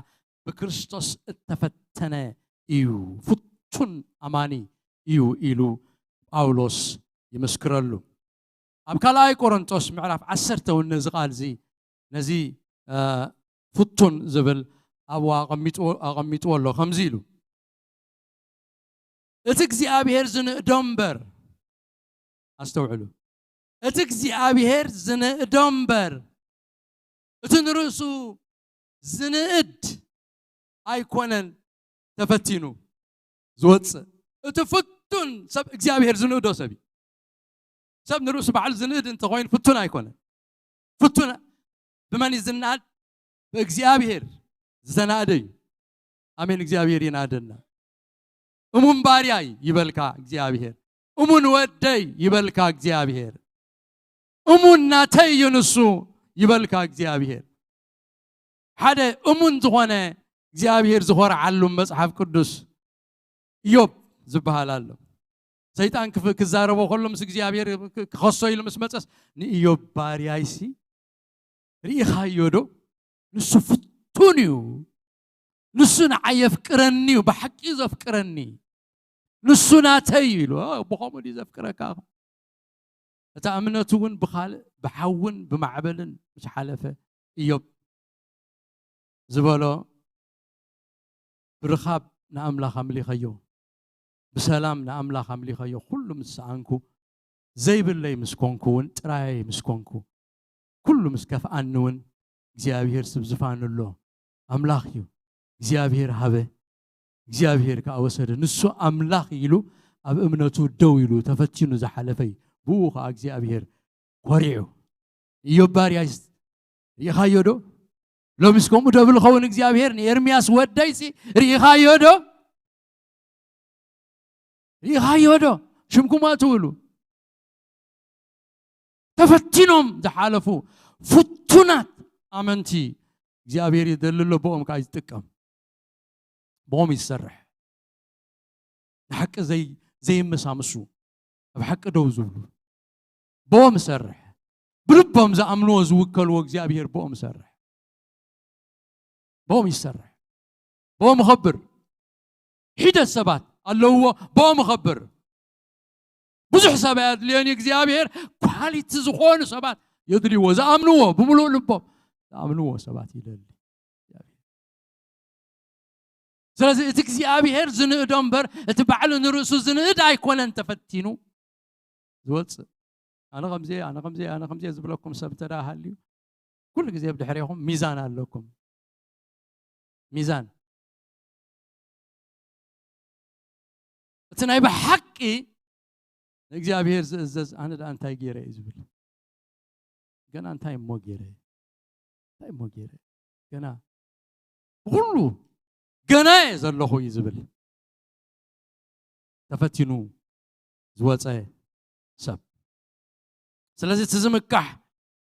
ብክርስቶስ እተፈተነ እዩ፣ ፍቱን ኣማኒ እዩ ኢሉ ጳውሎስ ይምስክረሉ። ኣብ ካልኣይ ቆሮንጦስ ምዕራፍ ዓሰርተ እውን ነዚ ቃል እዚ፣ ነዚ፣ እ፣ ፍቱን ዝብል ኣብኡ ኣቐሚጥዎ፣ ኣቐሚጥዎ ኣሎ። ከምዚ ኢሉ፣ "እቲ እግዚኣብሔር ዝንእዶ እምበር"፣ ኣስተውዕሉ፣ "እቲ እግዚኣብሔር ዝንእዶ እምበር፣ እቲ ንርእሱ ዝንእድ ኣይኮነን ተፈቲኑ ዝወፅእ። እቲ ፍቱን ሰብ እግዚኣብሔር ዝንእዶ ሰብ እዩ። ሰብ ንርእሱ ባዕሉ ዝንእድ እንተኾይኑ ፍቱን ኣይኮነን። ፍቱን ብመን እዩ ዝነኣድ? ብእግዚኣብሔር ዝተናእደ እዩ። ኣሜን። እግዚኣብሔር ይናደና። እሙን ባርያይ ይበልካ እግዚኣብሔር። እሙን ወደይ ይበልካ እግዚኣብሔር። እሙን ናተይ እዩ ንሱ ይበልካ እግዚኣብሔር። ሓደ እሙን ዝኾነ እግዚኣብሔር ዝኾርዓሉ መጽሓፍ ቅዱስ ኢዮብ ዝበሃል ኣሎ። ሰይጣን ክፍ-፣ ክዛረቦ ከሎ ምስ እግዚኣብሔር ክ-፣ ክኸሶ ኢሉ ምስ መጸስ፣ "ንኢዮብ ባርያይሲ ርኢኻዮ ዶ? ንሱ ፍቱን እዩ። ንሱ ንዓይ የፍቅረኒ እዩ፣ ብሓቂ እዩ ዘፍቅረኒ። ንሱ ናተይ እዩ" ኢሉ። ኦ፣ ብኸምኡ ድዩ ዘፍቅረካ? እታ እምነቱ እውን ብኻልእ ብሓውን ብማዕበልን ምስ ሓለፈ፣ ኢዮብ ዝበሎ፣ "ብርኻብ ንኣምላኽ ኣምሊኸዮ፣ ብሰላም ንኣምላኽ ኣምሊኸዮ፣ ኩሉ ምስ ሰኣንኩ፣ ዘይብለይ ምስ ኮንኩ እውን፣ ጥራየይ ምስ ኮንኩ፣ ኩሉ ምስ ከፍኣኒ እውን፣ እግዚኣብሔር ስብ ዝፋኑ ኣሎ፣ ኣምላኽ እዩ፣ እግዚኣብሔር ሃበ፣ እግዚኣብሔር ከኣ ወሰደ፣ ንሱ ኣምላኽ ኢሉ ኣብ እምነቱ ደው ኢሉ ተፈቲኑ ዝሓለፈ እዩ፣ ብኡ ከኣ እግዚኣብሔር ኮሪዑ። ኢዮብ ባርያይስ ርኢኻዮ ዶ? ሎሚስ ከምኡ ደብል ኸውን እግዚኣብሔር ንኤርምያስ ወደይሲ ርኢኻዮ ዶ? ርኢኻዮ ዶ? ሽምኩም ኣትውሉ። ተፈቲኖም ዝሓለፉ ፍቱናት ኣመንቲ እግዚኣብሔር ይደሊ ኣሎ፣ ብኦም ከኣ ይጥቀም። ብኦም ይሰርሕ። ንሓቂ ዘይ-፣ ዘይመሳምሱ፣ ኣብ ሓቂ ደው ዝብሉ፣ ብኦም ይሰርሕ። ብልቦም ዝኣምንዎ ዝውከልዎ እግዚኣብሔር ብኦም ይሰርሕ። ብኦም ይሰርሕ። ብኦም ይኸብር። ሒደት ሰባት ኣለውዎ፣ ብኦም ይኸብር። ብዙሕ ሰብ ኣየድልዮን እዩ እግዚኣብሔር፣ ኳሊቲ ዝኾኑ ሰባት የድልይዎ፣ ዝኣምንዎ፣ ብምሉእ ልቦም ዝኣምንዎ ሰባት ይደሊ። ስለዚ እቲ እግዚኣብሔር ዝንእዶ እምበር እቲ ባዕሉ ንርእሱ ዝንእድ ኣይኮነን ተፈቲኑ ዝወፅእ። ኣነ ከምዚ ኣነ ከምዚ ኣነ ከምዚ ዝብለኩም ሰብ እንተ ደኣ ሃልዩ ኩሉ ግዜ ብድሕሬኹም ሚዛን ኣለኩም። ሚዛን እቲ ናይ ብሓቂ ንእግዚኣብሔር ዝእዘዝ ኣነ ደኣ እንታይ ገይረ እዩ ዝብል። ገና እንታይ እሞ ገይረ እንታይ እሞ ገይረ ገና ብኩሉ ገና እየ ዘለኹ እዩ ዝብል። ተፈቲኑ ዝወፀ ሰብ። ስለዚ እቲ ዝምካሕ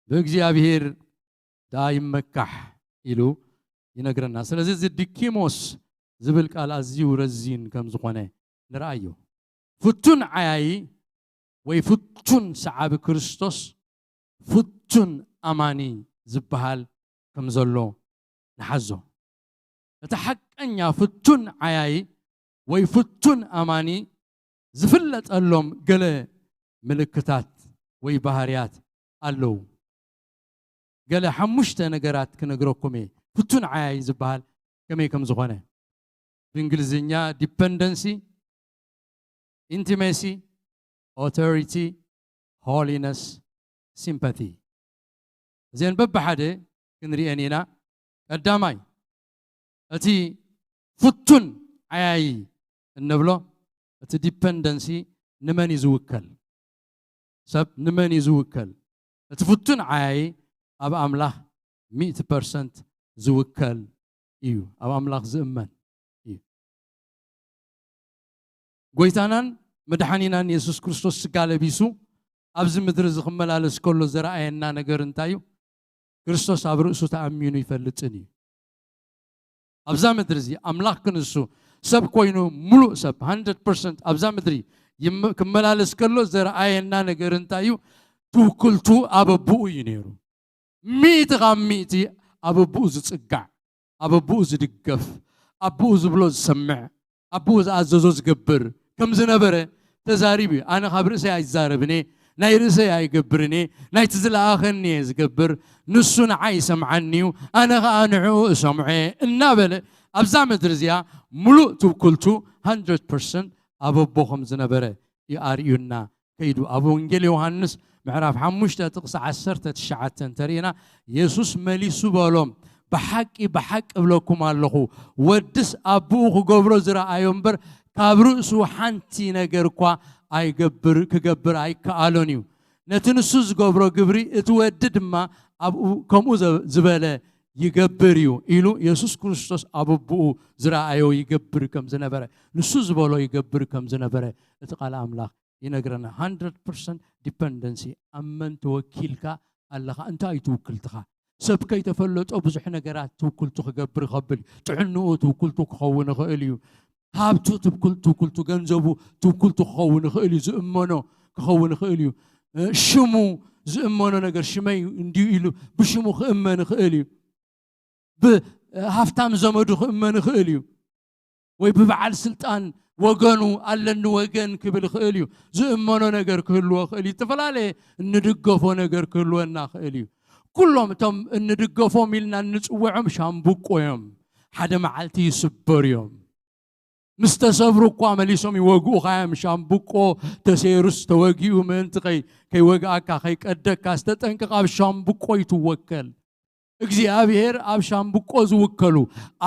ብእግዚኣብሔር ደኣ ይመካሕ ኢሉ ይነግረና። ስለዚ እዚ ዲኪሞስ ዝብል ቃል ኣዝዩ ረዚን ከም ዝኾነ ንርኣዮ። ፍቱን ዓያዪ ወይ ፍቱን ሰዓቢ ክርስቶስ ፍቱን ኣማኒ ዝበሃል ከም ዘሎ ንሓዞ። እቲ ሓቀኛ ፍቱን ዓያዪ ወይ ፍቱን ኣማኒ ዝፍለጠሎም ገለ ምልክታት ወይ ባህርያት ኣለዉ። ገለ ሓሙሽተ ነገራት ክነግረኩም እየ። ፍቱን ዓያዪ ዝበሃል ከመይ ከም ዝኾነ። ብእንግሊዝኛ ዲፐንደንሲ፣ ኢንቲሜሲ፣ ኦቶሪቲ፣ ሆሊነስ፣ ሲምፓቲ። እዚአን በብሓደ ክንሪአን ኢና። ቀዳማይ እቲ ፍቱን ዓያዪ እንብሎ እቲ ዲፐንደንሲ ንመን እዩ ዝውከል? ሰብ ንመን እዩ ዝውከል? እቲ ፍቱን ዓያዪ ኣብ ኣምላኽ ሚእቲ ፐርሰንት ዝውከል እዩ። ኣብ ኣምላኽ ዝእመን እዩ። ጎይታናን መድሓኒናን የሱስ ክርስቶስ ስጋ ለቢሱ ኣብዚ ምድሪ እዚ ክመላለስ ከሎ ዘረኣየና ነገር እንታይ እዩ? ክርስቶስ ኣብ ርእሱ ተኣሚኑ ይፈልጥን እዩ። ኣብዛ ምድሪ እዚ ኣምላኽ ክንሱ ሰብ ኮይኑ ሙሉእ ሰብ ሃንድረድ ፐርሰንት ኣብዛ ምድሪ ይም- ክመላለስ ከሎ ዘረኣየና ነገር እንታይ እዩ? ትውክልቱ ኣብ ኣቦኡ እዩ ነይሩ። ሚእቲ ካብ ሚእቲ ኣብ ኣቦኡ ዝጽጋዕ፣ ኣብ ኣቦኡ ዝድገፍ፣ ኣቦኡ ዝብሎ ዝሰምዕ፣ ኣቦኡ ዝኣዘዞ ዝገብር ከም ዝነበረ ተዛሪቡ እዩ። ኣነ ካብ ርእሰይ ኣይዛረብን እየ፣ ናይ ርእሰይ ኣይገብርን እየ፣ ናይቲ ዝለኣኸኒ እየ ዝገብር፣ ንሱ ንዓይ ይሰምዓኒ እዩ፣ ኣነ ኸኣ ንዕኡ እሰምዖ እየ እናበለ ኣብዛ ምድሪ እዚኣ ሙሉእ ትውክልቱ ሃንድረድ ፐርሰንት ኣብ ኣቦ ከም ዝነበረ እዩ ኣርእዩና። ከይዱ ኣብ ወንጌል ዮሃንስ ምዕራፍ ሓሙሽተ ጥቕሲ ዓሰርተ ትሽዓተ እንተሪእና የሱስ መሊሱ በሎም፣ ብሓቂ ብሓቂ እብለኩም ኣለኹ፣ ወድስ ኣቦኡ ክገብሮ ዝረኣዮ እምበር ካብ ርእሱ ሓንቲ ነገር እኳ ኣይገብር ክገብር ኣይከኣሎን እዩ። ነቲ ንሱ ዝገብሮ ግብሪ እቲ ወዲ ድማ ኣብኡ ከምኡ ዘ- ዝበለ ይገብር እዩ ኢሉ የሱስ ክርስቶስ ኣብ ኣቦኡ ዝረኣዮ ይገብር ከም ዝነበረ፣ ንሱ ዝበሎ ይገብር ከም ዝነበረ እቲ ቃል ኣምላኽ ይነግረና። ሃንድረድ ፐርሰንት ዲፐንደንሲ። ኣብ መን ተወኪልካ ኣለኻ? እንታይ እዩ ትውክልትኻ? ሰብ ከይተፈለጦ ብዙሕ ነገራት ትውክልቱ ክገብር ይኸብል እዩ። ጥዕንኡ ትውክልቱ ክኸውን ይኽእል እዩ። ሃብቱ ትውክል- ትውክልቱ፣ ገንዘቡ ትውክልቱ ክኸውን ይኽእል እዩ። ዝእመኖ ክኸውን ይኽእል እዩ። እ፣ ሽሙ ዝእመኖ ነገር ሽመይ እንዲዩ ኢሉ ብሽሙ ክእመን ይኽእል እዩ። ብሃፍታም ዘመዱ ክእመን ይኽእል እዩ። ወይ ብበዓል ስልጣን ወገኑ ኣለኒ ወገን ክብል ይኽእል እዩ። ዝእመኖ ነገር ክህልዎ ይኽእል እዩ። ዝተፈላለየ እንድገፎ ነገር ክህልወና ይኽእል እዩ። ኩሎም እቶም እንድገፎም ኢልና እንጽውዖም ሻምብቆ እዮም። ሓደ መዓልቲ ይስበሩ እዮም። ምስ ተሰብሩ እኳ መሊሶም ይወግኡኻ እዮም። ሻምብቆ ተሰይሩስ ተወጊኡ ምእንቲ ከይ- ከይወግኣካ ከይቀደካ ዝተጠንቀቕ ኣብ ሻምብቆ ይትወከል። እግዚኣብሔር ኣብ ሻምብቆ ዝውከሉ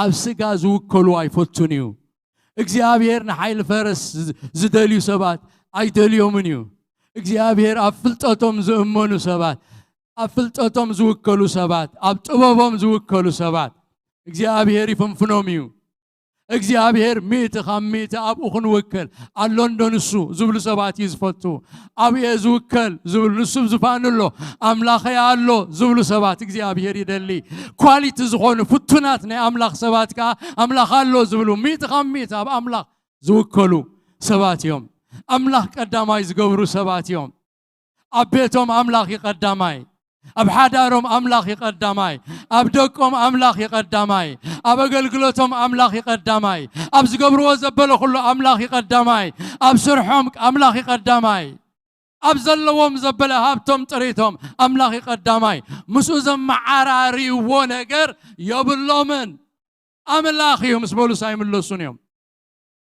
ኣብ ስጋ ዝውከሉ ኣይፈቱን እዩ። እግዚኣብሔር ንሓይሊ ፈረስ ዝ- ዝደልዩ ሰባት ኣይደልዮምን እዩ። እግዚኣብሔር ኣብ ፍልጠቶም ዝእመኑ ሰባት፣ ኣብ ፍልጠቶም ዝውከሉ ሰባት፣ ኣብ ጥበቦም ዝውከሉ ሰባት እግዚኣብሔር ይፍንፍኖም እዩ። እግዚኣብሔር ሚእቲ ካብ ሚእቲ ኣብኡ ክንውከል ኣሎ እንዶ ንሱ ዝብሉ ሰባት እዩ ዝፈቱ። ኣብየ ዝውከል ዝብሉ ንሱ ኣብ ዝፋኑ ኣሎ፣ ኣምላኸይ ኣሎ ዝብሉ ሰባት እግዚኣብሔር ይደሊ። ኳሊቲ ዝኾኑ ፍቱናት ናይ ኣምላኽ ሰባት ከኣ ኣምላኽ ኣሎ ዝብሉ ሚእቲ ካብ ሚእቲ ኣብ ኣምላኽ ዝውከሉ ሰባት እዮም። ኣምላኽ ቀዳማይ ዝገብሩ ሰባት እዮም። ኣብ ቤቶም ኣምላኽ እዩ ቀዳማይ። ኣብ ሓዳሮም ኣምላኽ እዩ ቀዳማይ። ኣብ ደቆም ኣምላኽ እዩ ቀዳማይ። ኣብ ኣገልግሎቶም ኣምላኽ እዩ ቀዳማይ። ኣብ ዝገብርዎ ዘበለ ኩሉ ኣምላኽ እዩ ቀዳማይ። ኣብ ስርሖም ኣምላኽ እዩ ቀዳማይ። ኣብ ዘለዎም ዘበለ ሃብቶም ጥሪቶም ኣምላኽ እዩ ቀዳማይ። ምስኡ ዘመዓራርይዎ ነገር የብሎምን። ኣምላኽ እዩ ምስ በሉስ ኣይምለሱን እዮም።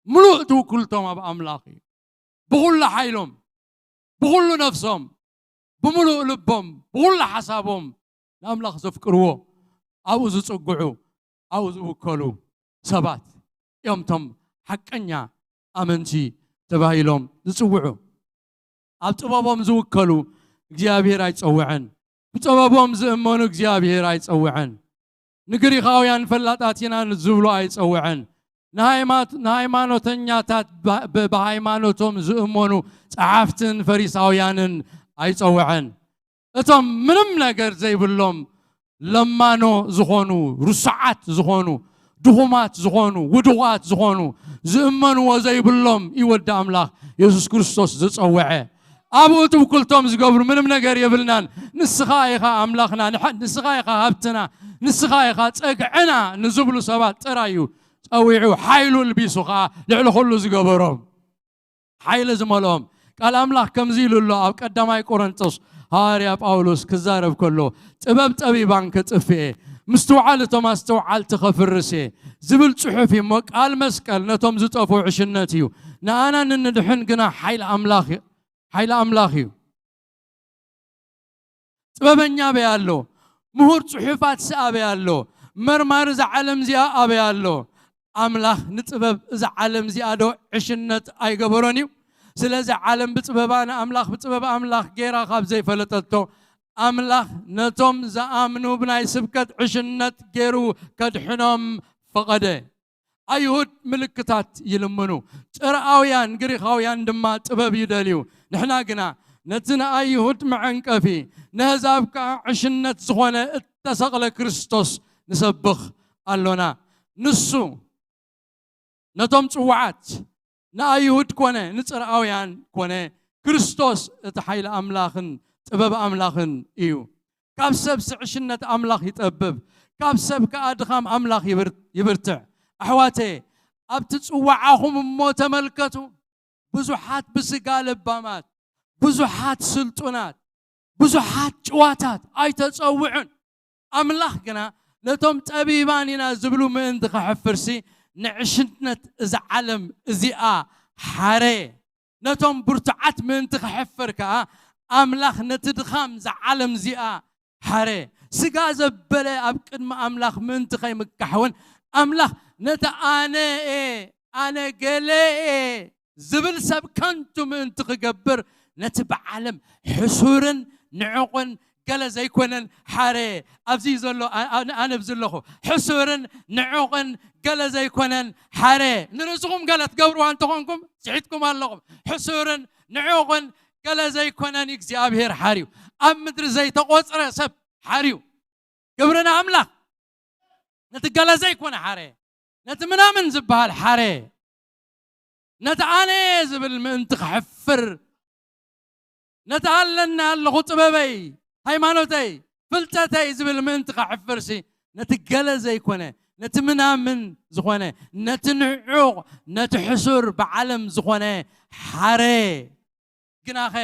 ምሉእ ትውክልቶም ኣብ ኣምላኽ እዩ። ብኹሉ ሓይሎም፣ ብኹሉ ነፍሶም፣ ብምሉእ ልቦም፣ ብኹሉ ሓሳቦም ንኣምላኽ ዘፍቅርዎ፣ ኣብኡ ዝጽግዑ፣ ኣብኡ ዝውከሉ ሰባት እዮም እቶም ሓቀኛ ኣመንቲ ተባሂሎም ዝጽውዑ። ኣብ ጥበቦም ዝውከሉ እግዚኣብሔር ኣይጸውዐን። ብጥበቦም ዝእመኑ እግዚኣብሔር ኣይጸውዐን። ንግሪኻውያን ፈላጣት ኢና ዝብሉ ኣይጸውዐን። ንሃይማት-፣ ንሃይማኖተኛታት ብ-፣ ብ-፣ ብሃይማኖቶም ዝእመኑ ጸሓፍትን ፈሪሳውያንን ኣይጸውዐን። እቶም ምንም ነገር ዘይብሎም ለማኖ ዝኾኑ፣ ርሱዓት ዝኾኑ፣ ድኹማት ዝኾኑ፣ ውዱቓት ዝኾኑ፣ ዝእመንዎ ዘይብሎም እዩ ወዲ ኣምላኽ የሱስ ክርስቶስ ዝጸውዐ። ኣብኡ ትውክልቶም ዝገብሩ ምንም ነገር የብልናን። ንስኻ ኢኻ ኣምላኽና፣ ንሓ-፣ ንስኻ ኢኻ ሃብትና፣ ንስኻ ኢኻ ጸግዕና ንዝብሉ ሰባት ጥራይ እዩ ጸዊዑ፣ ሓይሉ ልቢሱ ኸኣ ልዕሊ ኹሉ ዝገበሮም። ሓይሊ ዝመልኦም። ቃል ኣምላኽ ከምዚ ኢሉ ኣሎ ኣብ ቀዳማይ ቆሮንቶስ፣ ሃዋርያ ጳውሎስ ክዛረብ ከሎ፣ "ጥበብ ጠቢባን ከጥፍኤ፣ ምስትውዓል እቶም ኣስተውዓልቲ ከፍርስ እየ" ዝብል ጽሑፍ እዩ እሞ፣ ቃል መስቀል ነቶም ዝጠፍኡ ዕሽነት እዩ፣ ንኣና ንንድሕን ግና ሓይሊ ኣምላኽ፣ ሓይሊ ኣምላኽ እዩ። ጥበበኛ ኣበይ ኣሎ? ምሁር ጽሑፋት ሲ ኣበይ ኣሎ? መርማሪ እዛ ዓለም እዚኣ ኣበይ ኣሎ? ኣምላኽ ንጥበብ እዛ ዓለም እዚኣ ዶ ዕሽነት ኣይገበሮን እዩ? ስለዚ ዓለም ብጥበባ ንኣምላኽ ብጥበብ ኣምላኽ ጌራ ካብ ዘይፈለጠቶ፣ ኣምላኽ ነቶም ዝኣምኑ ብናይ ስብከት ዕሽነት ጌሩ ከድሕኖም ፈቐደ። ኣይሁድ ምልክታት ይልምኑ፣ ጽርኣውያን ግሪኻውያን ድማ ጥበብ ይደልዩ። ንሕና ግና ነቲ ንኣይሁድ መዐንቀፊ፣ ነህዛብ ከኣ ዕሽነት ዝኾነ እተሰቕለ ክርስቶስ ንሰብኽ ኣሎና። ንሱ ነቶም ጽዋዓት፣ ንኣይሁድ ኮነ ንጽርኣውያን ኮነ፣ ክርስቶስ እቲ ሓይሊ ኣምላኽን ጥበብ ኣምላኽን እዩ። ካብ ሰብ ስዕሽነት ኣምላኽ ይጠብብ፣ ካብ ሰብ ከኣ ድኻም ኣምላኽ ይብር-፣ ይብርትዕ። ኣሕዋተየ፣ ኣብቲ ጽዋዓኹም እሞ ተመልከቱ። ብዙሓት ብስጋ ለባማት፣ ብዙሓት ስልጡናት፣ ብዙሓት ጭዋታት ኣይተጸውዑን። ኣምላኽ ግና ነቶም ጠቢባን ኢና ዝብሉ ምእንቲ ከሕፍርሲ፣ ንዕሽነት እዛ ዓለም እዚኣ ሓረ። ነቶም ብርቱዓት ምእንቲ ከሕፍር ከኣ፣ ኣምላኽ ነቲ ድኻም እዛ ዓለም እዚኣ ሓረ። ስጋ ዘበለ ኣብ ቅድሚ ኣምላኽ ምእንቲ ከይምካሕ እውን፣ ኣምላኽ ነቲ ኣነ እየ፣ ኣነ ገለ እየ ዝብል ሰብ ከንቱ ምእንቲ ክገብር፣ ነቲ ብዓለም ሕሱርን ንዑቕን ገለ ዘይኮነን ሓረ። ኣብዚ እዩ ዘሎ፣ ኣ-፣ ኣ-፣ ኣነ ኣብዚ ኣለኹ። ሕሱርን ንዑቕን ገለ ዘይኮነን ሓረ። ንርእስኹም ገለ ትገብርዋ እንተኾንኩም፣ ስሒትኩም ኣለኹም። ሕሱርን ንዑቕን ገለ ዘይኮነን እግዚኣብሔር ሓርዩ። ኣብ ምድሪ ዘይተቖጽረ ሰብ ሓርዩ። ክብሪ ንኣምላኽ። ነቲ ገለ ዘይኮነ ሓረ፣ ነቲ ምናምን ዝበሃል ሓረ፣ ነቲ ኣነ ዝብል ምእንቲ ክሕፍር፣ ነቲ ኣለና ኣለኹ ጥበበይ፣ ሃይማኖተይ፣ ፍልጠተይ ዝብል ምእንቲ ክሕፍርሲ፣ ነቲ ገለ ዘይኮነ፣ ነቲ ምናምን ዝኾነ፣ ነቲ ንዑቕ፣ ነቲ ሕሱር ብዓለም ዝኾነ ሓረ። ግናኸ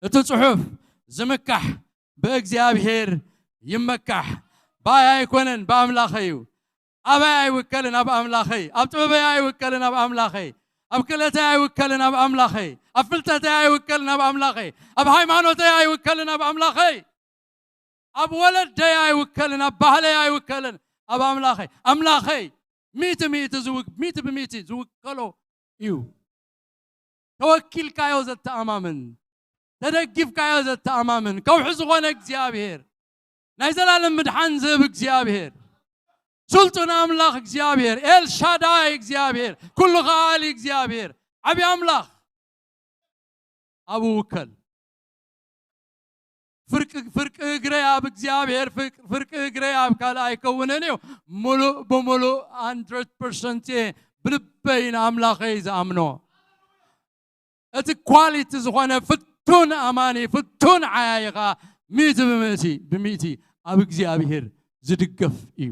እቲ ጽሑፍ፣ "ዝምካሕ ብእግዚኣብሔር ይመካሕ፣ ብኣይ ኣይኮነን ብኣምላኸይ እዩ። ኣባይ ኣይውከልን ኣብ ኣምላኸይ፣ ኣብ ጥበበይ ኣይውከልን ኣብ ኣምላኸይ፣ ኣብ ክእለተይ ኣይውከልን ኣብ ኣምላኸይ፣ ኣብ ፍልጠተይ ኣይውከልን ኣብ ኣምላኸይ፣ ኣብ ሃይማኖተይ ኣይውከልን ኣብ ኣምላኸይ፣ ኣብ ወለደይ ኣይውከልን ኣብ ባህለይ ኣይውከልን ኣብ ኣምላኸይ። ኣምላኸይ ሚእቲ ሚእቲ ዝውክ-፣ ሚእቲ ብሚእቲ ዝውከሎ እዩ። ተወኪልካዮ ዘተኣማምን፣ ተደጊፍካዮ ዘተኣማምን ከውሒ ዝኾነ እግዚኣብሔር፣ ናይ ዘላለም ምድሓን ዝህብ እግዚኣብሔር፣ ስልጡን ኣምላኽ እግዚኣብሔር፣ ኤልሻዳይ እግዚኣብሔር፣ ኩሉ ከኣሊ እግዚኣብሔር፣ ዓብዪ ኣምላኽ ኣብኡ ውከል። ፍርቂ፣ ፍርቂ እግረይ ኣብ እግዚኣብሔር፣ ፍርቂ፣ ፍርቂ እግረይ ኣብ ካልእ ኣይከውንን እዩ። ምሉእ ብምሉእ፣ ሃንድረድ ፐርሰንት እየ ብልበይ ንኣምላኸይ ዝኣምኖ። እቲ ኳሊቲ ዝኾነ ፍቱን ኣማኒ፣ ፍቱን ዓያይኻ፣ ሚእቲ ብሚእቲ፣ ብሚእቲ ኣብ እግዚኣብሔር ዝድገፍ እዩ።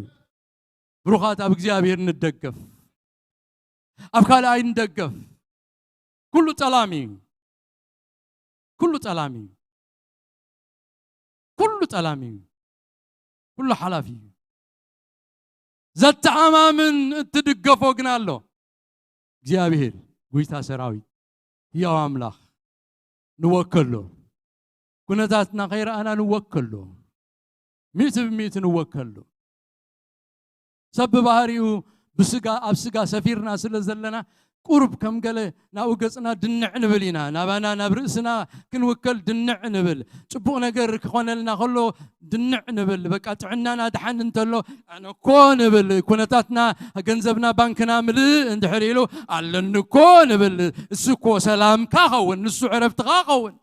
ብሩኻት፣ ኣብ እግዚኣብሔር ንደገፍ፣ ኣብ ካልእ ኣይንደገፍ። ኩሉ ጠላሚ እዩ። ኩሉ ጠላሚ እዩ። ኩሉ ጠላሚ እዩ። ኩሉ ሓላፊ እዩ። ዘተኣማምን እትድገፎ ግን ኣሎ። እግዚኣብሔር፣ ጎይታ ሰራዊት፣ ህያው ኣምላኽ፣ ንወከሎ። ኩነታትና ከይረኣና ንወከሎ። ሚእቲ ብሚእቲ ንወከሎ። ሰብ ብባህሪኡ ብስጋ፣ ኣብ ስጋ ሰፊርና ስለ ዘለና፣ ቁሩብ ከም ገለ ናብኡ ገጽና ድንዕ ንብል ኢና። ናባና፣ ናብ ርእስና ክንውከል ድንዕ ንብል። ጽቡቕ ነገር ክኾነልና ከሎ ድንዕ ንብል። በቃ ጥዕናና ድሓን እንተሎ፣ ኣነ እኮ ንብል። ኩነታትና፣ ገንዘብና፣ ባንክና ምልእ እንድሕር ኢሉ፣ ኣለኒ እኮ ንብል። እሱ እኮ ሰላምካ ኸውን፣ ንሱ ዕረፍትኻ ኸውን።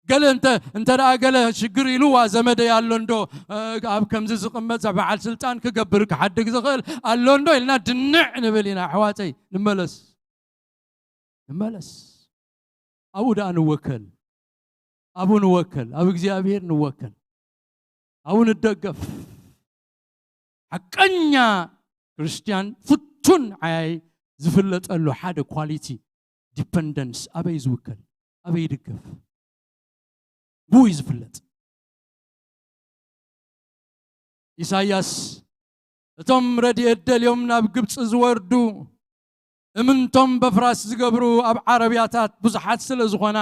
ገለ እንተ፣ እንተ ደኣ ገለ ሽግር ኢልዋ፣ ዘመደይ ኣሎ እንዶ፣ እ፣ ኣብ ከምዚ ዝቕመጥ በዓል ስልጣን ክገብር ክሓድግ ዝኽእል ኣሎ እንዶ ኢልና ድንዕ ንብል ኢና። ኣሕዋተይ፣ ንመለስ፣ ንመለስ። ኣብኡ ደኣ ንወከል። ኣብኡ ንወከል። ኣብ እግዚኣብሔር ንወከል። ኣብኡ ንደገፍ። ሓቀኛ ክርስትያን ፍቱን ዓያይ ዝፍለጠሉ ሓደ ኳሊቲ፣ ዲፐንደንስ። ኣበይ ዝውከል? ኣበይ ይድገፍ? ብኡ እዩ ዝፍለጥ። ኢሳይያስ፣ እቶም ረድኤት ደልዮም ናብ ግብጺ ዝወርዱ፣ እምንቶም በፍራስ ዝገብሩ ኣብ ዓረብያታት ብዙሓት ስለ ዝኾና፣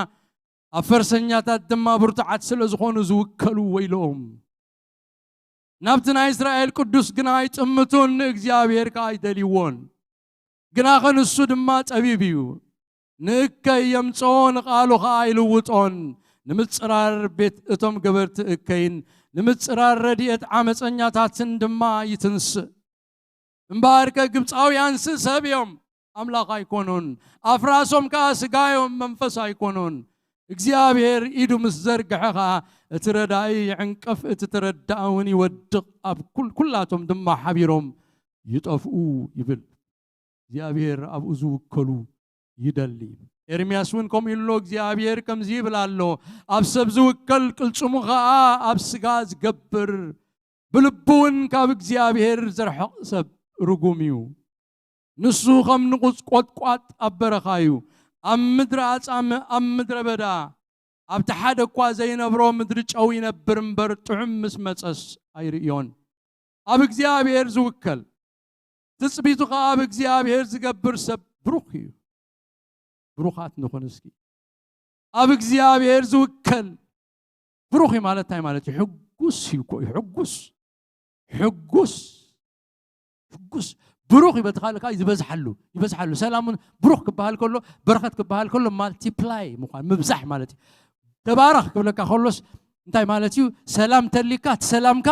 ኣብ ፈርሰኛታት ድማ ብርቱዓት ስለ ዝኾኑ ዝውከሉ ወይልኦም። ናብቲ ናይ እስራኤል ቅዱስ ግና ኣይጥምቱን፣ ንእግዚኣብሔር ከኣ ኣይደልይዎን። ግናኸ ንሱ ድማ ጠቢብ እዩ። ንእከይ የምጽኦ፣ ንቓሉ ኸኣ ኣይልውጦን። ንምጽራር ቤት እቶም ገበርቲ እከይን ንምጽራር ረድኤት ዓመጸኛታትን ድማ ይትንስእ። እምበኣርከ ግብጻውያንስ ሰብ እዮም፣ ኣምላኽ ኣይኮኑን። ኣፍራሶም ከኣ ስጋ እዮም፣ መንፈስ ኣይኮኑን። እግዚኣብሔር ኢዱ ምስ ዘርግሐ ኸኣ እቲ ረዳኢ ይዕንቀፍ፣ እቲ ተረዳኢ እውን ይወድቕ። ኣብ ኩል-፣ ኩላቶም ድማ ሓቢሮም ይጠፍኡ ይብል። እግዚኣብሔር ኣብኡ ዝውከሉ ይደሊ። ኤርምያስ እውን ከምኡ ኢሉ ኣሎ። እግዚኣብሔር ከምዚ ይብል ኣሎ፣ ኣብ ሰብ ዝውከል ቅልጽሙ ኸኣ ኣብ ስጋ ዝገብር፣ ብልቡ እውን ካብ እግዚኣብሔር ዝርሕቕ ሰብ ርጉም እዩ። ንሱ ከም ንቑጽ ቈጥቋጥ ኣብ በረኻ እዩ፣ ኣብ ምድሪ ኣጻምእ፣ ኣብ ምድረ በዳ፣ ኣብቲ ሓደ እኳ ዘይነብሮ ምድሪ ጨው ይነብር እምበር፣ ጥዑም ምስ መጸስ ኣይርእዮን። ኣብ እግዚኣብሔር ዝውከል፣ ትጽቢቱ ኸኣ ኣብ እግዚኣብሔር ዝገብር ሰብ ብሩኽ እዩ። ብሩኻት ንኹን እስኪ። ኣብ እግዚኣብሔር ዝውከል ብሩኽ እዩ ማለት እንታይ ማለት እዩ? ሕጉስ እዩ እኮ፣ እዩ ሕጉስ። ሕጉስ። ሕጉስ። ብሩኽ ይበትኻልካ፣ ይበዝሓሉ፣ ይበዝሓሉ። ሰላሙን ብሩኽ ክበሃል ከሎ፣ በረኸት ክበሃል ከሎ፣ ማልቲፕላይ ምዃን፣ ምብዛሕ ማለት እዩ። ተባረኽ ክብለካ ከሎስ እንታይ ማለት እዩ? ሰላም ተሊካ፣ እቲ ሰላምካ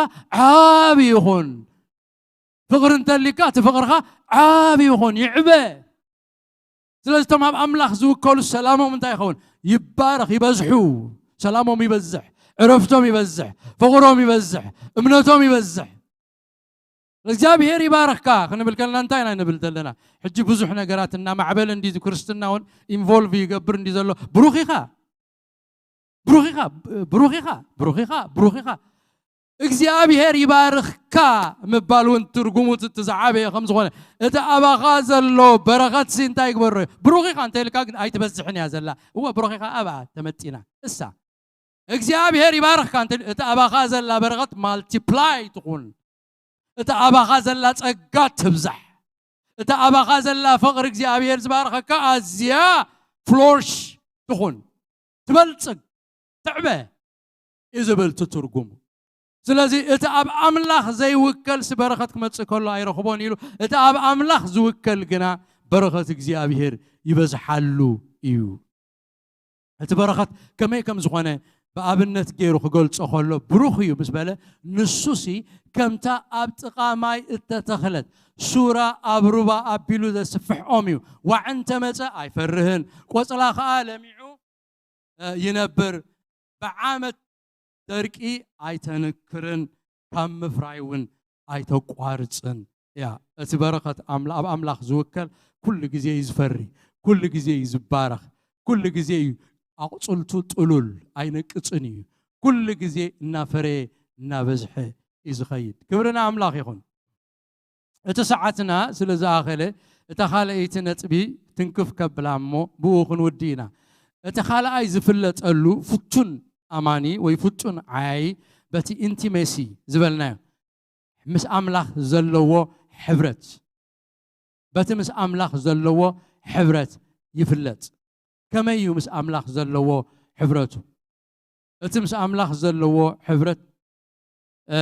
ዓቢ ይኹን። ፍቕሪ እንተሊካ፣ እቲ ፍቕርኻ ዓቢ ይኹን፣ ይዕበ። ስለዚ እቶም ኣብ ኣምላኽ ዝውከሉ ሰላሞም እንታይ ይኸውን? ይባረኽ፣ ይበዝሑ። ሰላሞም ይበዝሕ፣ ዕረፍቶም ይበዝሕ፣ ፍቕሮም ይበዝሕ፣ እምነቶም ይበዝሕ። እግዚኣብሔር ይባርኽካ ክንብል ከለና እንታይ ኢና ንብል ዘለና? ሕጂ ብዙሕ ነገራት እናማዕበለ እንዲ ክርስትና እውን ኢንቮልቭ ይገብር እንዲ ዘሎ። ብሩኽ ኢኻ፣ ብሩኽ ኢኻ፣ ብሩኽ ኢኻ፣ ብሩኽ ኢኻ፣ ብሩኽ ኢኻ። እግዚኣብሔር ይባርኽካ ምባል እውን ትርጉሙ እቲ ዝዓበየ ከም ዝኾነ፣ እቲ ኣባኻ ዘሎ በረኸትሲ እንታይ ይግበሮ እዩ? ብሩኽ ኢኻ እንተ ኢልካ ግን ኣይትበዝሕን እያ ዘላ። እወ፣ ብሩኽ ኢኻ ኣብኣ ተመጢና እሳ። እግዚኣብሔር ይባርኽካ እንተ፣ እቲ ኣባኻ ዘላ በረኸት ማልቲፕላይ ትኹን። እቲ ኣባኻ ዘላ ጸጋ ትብዛሕ። እቲ ኣባኻ ዘላ ፍቕሪ እግዚኣብሔር ዝባርኸካ ኣዝያ ፍሎርሽ ትኹን፣ ትበልጽግ፣ ትዕበ እዩ ዝብል እቲ ትርጉሙ። ስለዚ እቲ ኣብ ኣምላኽ ዘይውከልሲ በረኸት ክመጽእ ከሎ ኣይረኽቦን ኢሉ፣ እቲ ኣብ ኣምላኽ ዝውከል ግና በረኸት እግዚኣብሔር ይበዝሓሉ እዩ። እቲ በረኸት ከመይ ከም ዝኾነ ብኣብነት ገይሩ ክገልጾ ከሎ፣ ብሩኽ እዩ ምስ በለ፣ ንሱሲ ከምታ ኣብ ጥቓ ማይ እተተኽለት ሱራ ኣብ ሩባ ኣቢሉ ዘስፍሕ ኦም እዩ። ዋዒ እንተመጸ ኣይፈርህን፣ ቆጽላ ኸኣ ለሚዑ፣ እ፣ ይነብር። ብዓመት ደርቂ ኣይተንክርን፣ ካብ ምፍራይ እውን ኣይተቋርጽን እያ። እቲ በረኸት ኣምላ-፣ ኣብ ኣምላኽ ዝውከል ኩሉ ግዜ እዩ ዝፈሪ፣ ኩሉ ግዜ እዩ ዝባረኽ፣ ኩሉ ግዜ እዩ ኣቑጽልቱ ጥሉል፣ ኣይነቅጽን እዩ። ኩሉ ግዜ እናፈረየ እናበዝሐ እዩ ዝኸይድ። ክብሪ ንኣምላኽ ይኹን። እቲ ሰዓትና ስለ ዝኣኸለ፣ እታ ካልኣይቲ ነጥቢ ትንክፍ ከብላ እሞ ብኡ ክንውዲ ኢና። እቲ ካልኣይ ዝፍለጠሉ ፍቱን ኣማኒ ወይ ፍቱን ዓያዪ በቲ ኢንቲሜሲ ዝበልናዮ፣ ምስ ኣምላኽ ዘለዎ ሕብረት፣ በቲ ምስ ኣምላኽ ዘለዎ ሕብረት ይፍለጥ። ከመይ እዩ ምስ ኣምላኽ ዘለዎ ሕብረቱ? እቲ ምስ ኣምላኽ ዘለዎ ሕብረት፣ እ፣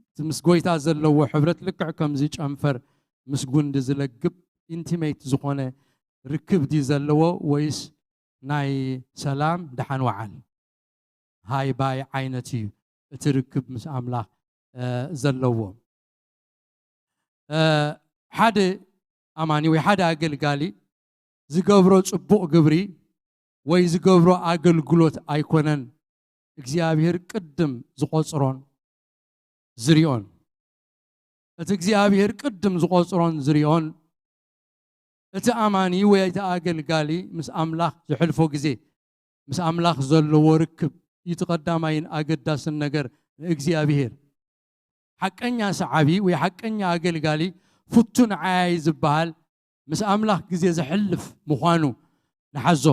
እቲ ምስ ጎይታ ዘለዎ ሕብረት ልክዕ ከምዚ ጨንፈር ምስ ጉንዲ ዝለግብ ኢንቲሜት ዝኾነ ርክብ ድዩ ዘለዎ፣ ወይስ ናይ ሰላም ደሓን ወዓል ሃይ ባይ ዓይነት እዩ እቲ ርክብ ምስ ኣምላኽ፣ እ፣ ዘለዎ? እ፣ ሓደ ኣማኒ ወይ ሓደ ኣገልጋሊ ዝገብሮ ጽቡቕ ግብሪ ወይ ዝገብሮ ኣገልግሎት ኣይኮነን እግዚኣብሔር ቅድም ዝቖጽሮን ዝሪኦን። እቲ እግዚኣብሔር ቅድም ዝቖጽሮን ዝሪኦን፣ እቲ ኣማኒ ወይ እቲ ኣገልጋሊ ምስ ኣምላኽ ዘሕልፎ ግዜ፣ ምስ ኣምላኽ ዘለዎ ርክብ እዩ እቲ ቀዳማይን ኣገዳስን ነገር ንእግዚኣብሔር። ሓቀኛ ሰዓቢ ወይ ሓቀኛ ኣገልጋሊ፣ ፍቱን ዓያዪ ዝበሃል፣ ምስ ኣምላኽ ግዜ ዘሕልፍ ምዃኑ ንሓዞ።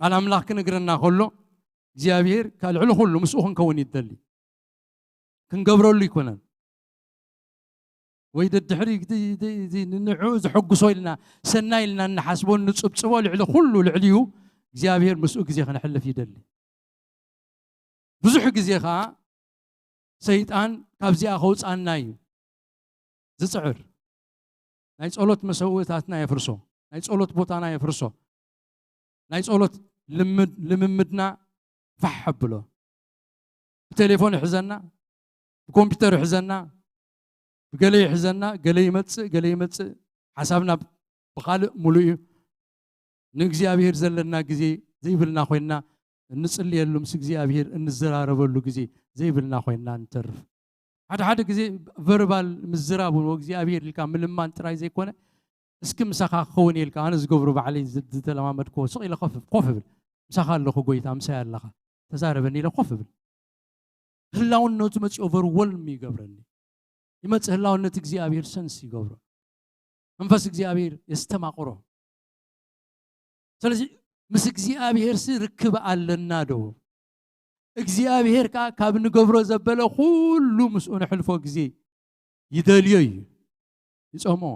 ቃል ኣምላኽ ክንግረና ከሎ፣ እግዚኣብሔር ካብ ልዕሊ ኩሉ ምስኡ ክንከውን ይደሊ። ክንገብረሉ ይኮነን። ወይ ደድሕሪ እቲ፣ እቲ፣ እቲ ንዕኡ ዘሐጉሶ ኢልና፣ ሰናይ ኢልና እንሓስቦ፣ እንጽብጽቦ፣ ልዕሊ ኩሉ፣ ልዕሊኡ እግዚኣብሔር ምስኡ ግዜ ከነሕልፍ ይደሊ። ብዙሕ ግዜ ኸኣ ሰይጣን ካብዚኣ ከውጽኣና እዩ ዝጽዕር። ናይ ጸሎት መሰውእታትና የፍርሶ። ናይ ጸሎት ቦታና የፍርሶ። ናይ ጸሎት ልምድ-፣ ልምምድና ፋሕ ኣብሎ። ብቴሌፎን ይሕዘና፣ ብኮምፒውተር ይሕዘና፣ ብገለ ይሕዘና፣ ገለ ይመጽእ፣ ገለ ይመጽእ። ሓሳብና ብኻልእ ሙሉእ እዩ። ንእግዚኣብሔር ዘለና ግዜ ዘይብልና ኮይንና፣ እንጽልየሉ፣ ምስ እግዚኣብሔር እንዘራረበሉ ግዜ ዘይብልና ኮይንና ንተርፍ። ሓደ ሓደ ግዜ ቨርባል ምዝራብ እውን እግዚኣብሔር ኢልካ ምልማን ጥራይ ዘይኮነ፣ እስኪ ምሳኻ ክኸውን ኢልካ፣ ኣነ ዝገብሮ ባዕለይ ዝ-፣ ዝተለማመድክዎ፣ ስቕ ኢለ ኮፍ፣ ኮፍ እብል። ምሳኻ ኣለኹ ጎይታ፣ ምሳይ ኣለኻ፣ ተዛረበኒ ኢለ ኮፍ እብል። ህላውነቱ መጺኦ ኦቨርወልም ይገብረኒ። ይመጽእ ህላውነት እግዚኣብሔር ሰንስ ይገብሮ። መንፈስ እግዚኣብሔር የስተማቕሮ። ስለዚ ምስ እግዚኣብሔር ሲ ርክብ ኣለና ዶ? እግዚኣብሔር ከኣ ካብ ንገብሮ ዘበለ ኩሉ ምስኡ ነሕልፎ ግዜ ይደልዮ እዩ፣ ይጸምኦ።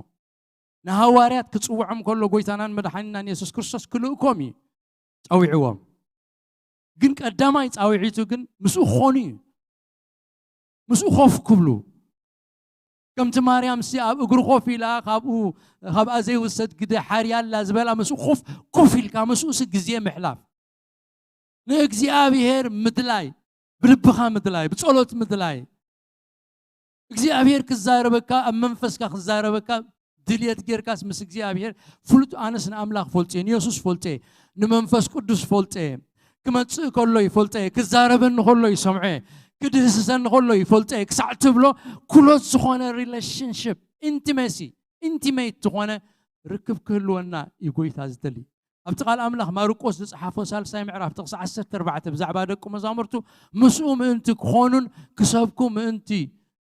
ንሃዋርያት ክጽውዖም ከሎ ጎይታናን መድሓኒናን የሱስ ክርስቶስ ክልእኮም እዩ ጸዊዕዎም። ግን ቀዳማይ ጻውዒቱ ግን ምስኡ ክኾኑ እዩ። ምስኡ ኮፍ ክብሉ። ከምቲ ማርያም ሲ ኣብ እግሩ ኮፍ ኢላ፣ ካብኡ፣ ካብኣ ዘይውሰድ ግደ ሓርያ ኣላ ዝበላ፣ ምስኡ ኮፍ፣ ኮፍ ኢልካ ምስኡ ሲ ግዜ ምሕላፍ። ንእግዚኣብሔር ምድላይ፣ ብልብኻ ምድላይ፣ ብጸሎት ምድላይ። እግዚኣብሔር ክዛረበካ፣ ኣብ መንፈስካ ክዛረበካ ድልየት ጌርካስ ምስ እግዚኣብሔር ፍሉጥ፣ ኣነስ ንኣምላኽ ፈልጦ እየ፣ ንየሱስ ፈልጦ እየ፣ ንመንፈስ ቅዱስ ፈልጦ እየ፣ ክመጽእ ከሎ ይፈልጦ እየ፣ ክዛረበኒ ከሎ ይሰምዖ እየ፣ ክድህስሰኒ ከሎ ይፈልጦ እየ ክሳዕ ትብሎ፣ ክሎዝ ዝኾነ ሪሌሽንሽፕ፣ ኢንቲሜሲ፣ ኢንቲሜት ዝኾነ ርክብ ክህልወና እዩ ጎይታ ዝደሊ። ኣብቲ ቃል ኣምላኽ ማርቆስ ዝጸሓፎ ሳልሳይ ምዕራፍ ጥቕሲ ዓሰርተ ኣርባዕተ ብዛዕባ ደቂ መዛሙርቱ፣ ምስኡ ምእንቲ ክኾኑን ክሰብኩ ምእንቲ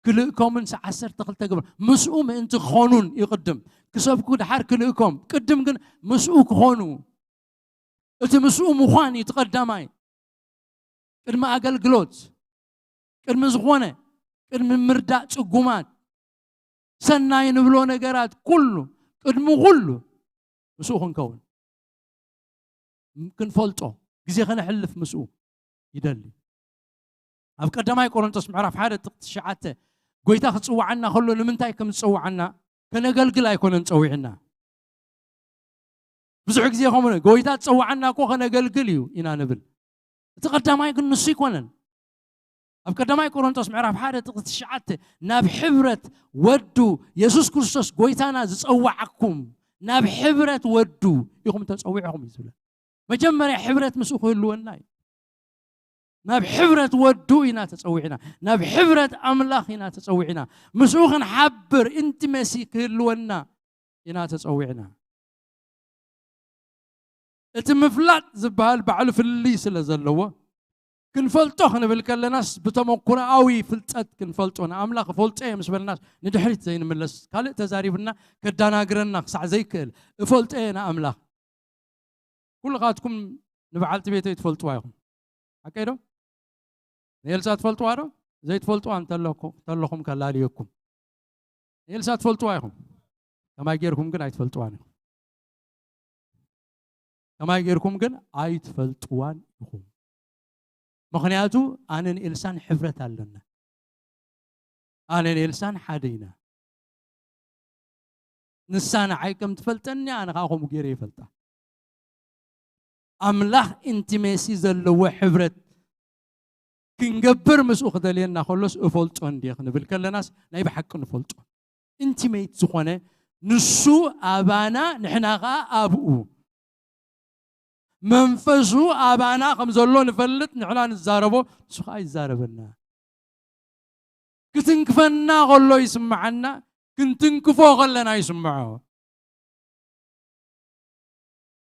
ክልእኮምን ሲ ዓሰርተ ክልተ ግብር። ምስኡ ምእንቲ ክኾኑን ይቕድም። ክሰብኩ ድሓር ክልእኮም። ቅድም ግን ምስኡ ክኾኑ። እቲ ምስኡ ምዃን እዩ እቲ ቀዳማይ። ቅድሚ ኣገልግሎት፣ ቅድሚ ዝኾነ፣ ቅድሚ ምርዳእ ጽጉማት፣ ሰናይ ንብሎ ነገራት ኩሉ፣ ቅድሚ ኩሉ ምስኡ ክንከውን፣ ክንፈልጦ፣ ግዜ ከነሕልፍ ምስኡ ይደሊ። ኣብ ቀዳማይ ቆሮንቶስ ምዕራፍ ሓደ ጥቕሲ ትሽዓተ፣ ጎይታ ክጽውዓና ከሎ ንምንታይ ከም ዝጸውዓና ከነገልግል ኣይኮነን ጸዊዕና። ብዙሕ ግዜ ከምኡ፣ ጎይታ ዝጸውዓና እኮ ከነገልግል እዩ ኢና ንብል። እቲ ቀዳማይ ግን ንሱ ኣይኮነን። ኣብ ቀዳማይ ቆሮንቶስ ምዕራፍ ሓደ ጥቕሲ ትሽዓተ፣ ናብ ሕብረት ወዱ የሱስ ክርስቶስ ጎይታና ዝጸዋዓኩም፣ ናብ ሕብረት ወዱ ኢኹም ተጸዊዕኹም እዩ ዝብለ። መጀመርያ ሕብረት ምስኡ ክህልወና እዩ። ናብ ሕብረት ወዱ ኢና ተጸዊዕና፣ ናብ ሕብረት ኣምላኽ ኢና ተጸዊዕና። ምስኡ ክንሓብር፣ ኢንቲሜሲ ክህልወና ኢና ተጸዊዕና። እቲ ምፍላጥ ዝበሃል ባዕሉ ፍልልይ ስለ ዘለዎ፣ ክንፈልጦ ክንብል ከለናስ ብተመኩሮኣዊ ፍልጠት ክንፈልጦ፣ ንኣምላኽ እፈልጦ እየ ምስ በልናስ ንድሕሪት ዘይንምለስ፣ ካልእ ተዛሪብና ከዳናግረና ክሳዕ ዘይክእል፣ እፈልጦ እየ ንኣምላኽ። ኩልኻትኩም ንበዓልቲ ቤተይ ትፈልጥዋ ኢኹም። ሓቀይ ዶ? ንኤልሳ ትፈልጥዋ ዶ? ዘይትፈልጥዋ እንተለኹ- እንተለኹም ከላልየኩም። ኤልሳ ትፈልጥዋ ኢኹም፣ ከማይ ጌርኩም ግን ኣይትፈልጥዋን ኢኹም። ከማይ ጌርኩም ግን ኣይትፈልጥዋን ኢኹም። ምኽንያቱ ኣነን ኤልሳን ሕብረት ኣለና። ኣነን ኤልሳን ሓደ ኢና። ንሳ ንዓይ ከም ትፈልጠኒ ኣነ ከዓ ከምኡ ገይረ ይፈልጣ። ኣምላኽ ኢንቲሜሲ ዘለዎ ሕብረት ክንገብር ምስኡ ክደልየና ከሎስ እፈልጦ እንዲየ ክንብል ከለናስ ናይ ብሓቂ ንፈልጦ። ኢንቲሜት ዝኾነ ንሱ ኣባና ንሕና ከዓ ኣብኡ መንፈሱ ኣባና ከም ዘሎ ንፈልጥ፣ ንሕና ንዛረቦ ንሱ ከዓ ይዛረበና። ክትንክፈና ከሎ ይስምዓና፣ ክንትንክፎ ከለና ይስምዖ።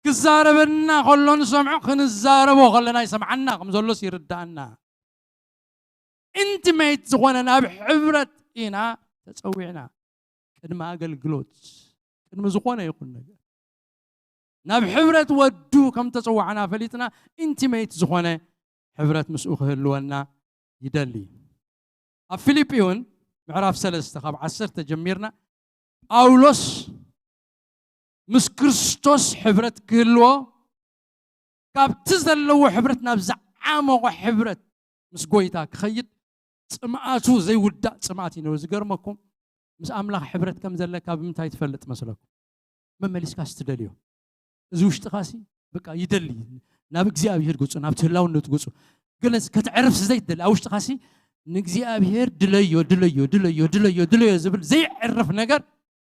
ክዛረበና ከሎ ንሰምዖ፣ ክንዛረቦ ከለና ይሰምዓና ከም ዘሎስ ይርዳእና። ኢንቲሜት ዝኾነ ናብ ሕብረት ኢና ተጸዊዕና። ቅድሚ ኣገልግሎት፣ ቅድሚ ዝኾነ ይኹን ነገር ናብ ሕብረት ወዱ ከም ተጸዋዕና ፈሊጥና ኢንቲሜት ዝኾነ ሕብረት ምስኡ ክህልወና ይደሊ። ኣብ ፊልጲ እውን ምዕራፍ ሰለስተ ካብ ዓሰርተ ጀሚርና ጳውሎስ ምስ ክርስቶስ ሕብረት ክህልዎ ካብቲ ዘለዎ ሕብረት ናብ ዝዓመቖ ሕብረት ምስ ጎይታ ክኸይድ ጽምኣቱ ዘይውዳእ ጽምኣት እዩ ነይሩ። ዝገርመኩም ምስ ኣምላኽ ሕብረት ከም ዘለካ ብምንታይ ትፈልጥ መስለኩም? መመሊስካስ ትደልዮ። እዚ ውሽጥኻሲ በቃ ይደሊ ናብ እግዚኣብሔር ገጹ፣ ናብ ህላውነቱ ገጹ። ገለስ ከተዕርፍ ዘይትደሊ ኣብ ውሽጥኻሲ ንእግዚኣብሔር ድለዮ ድለዮ ድለዮ ድለዮ ድለዮ ዝብል ዘይዕርፍ ነገር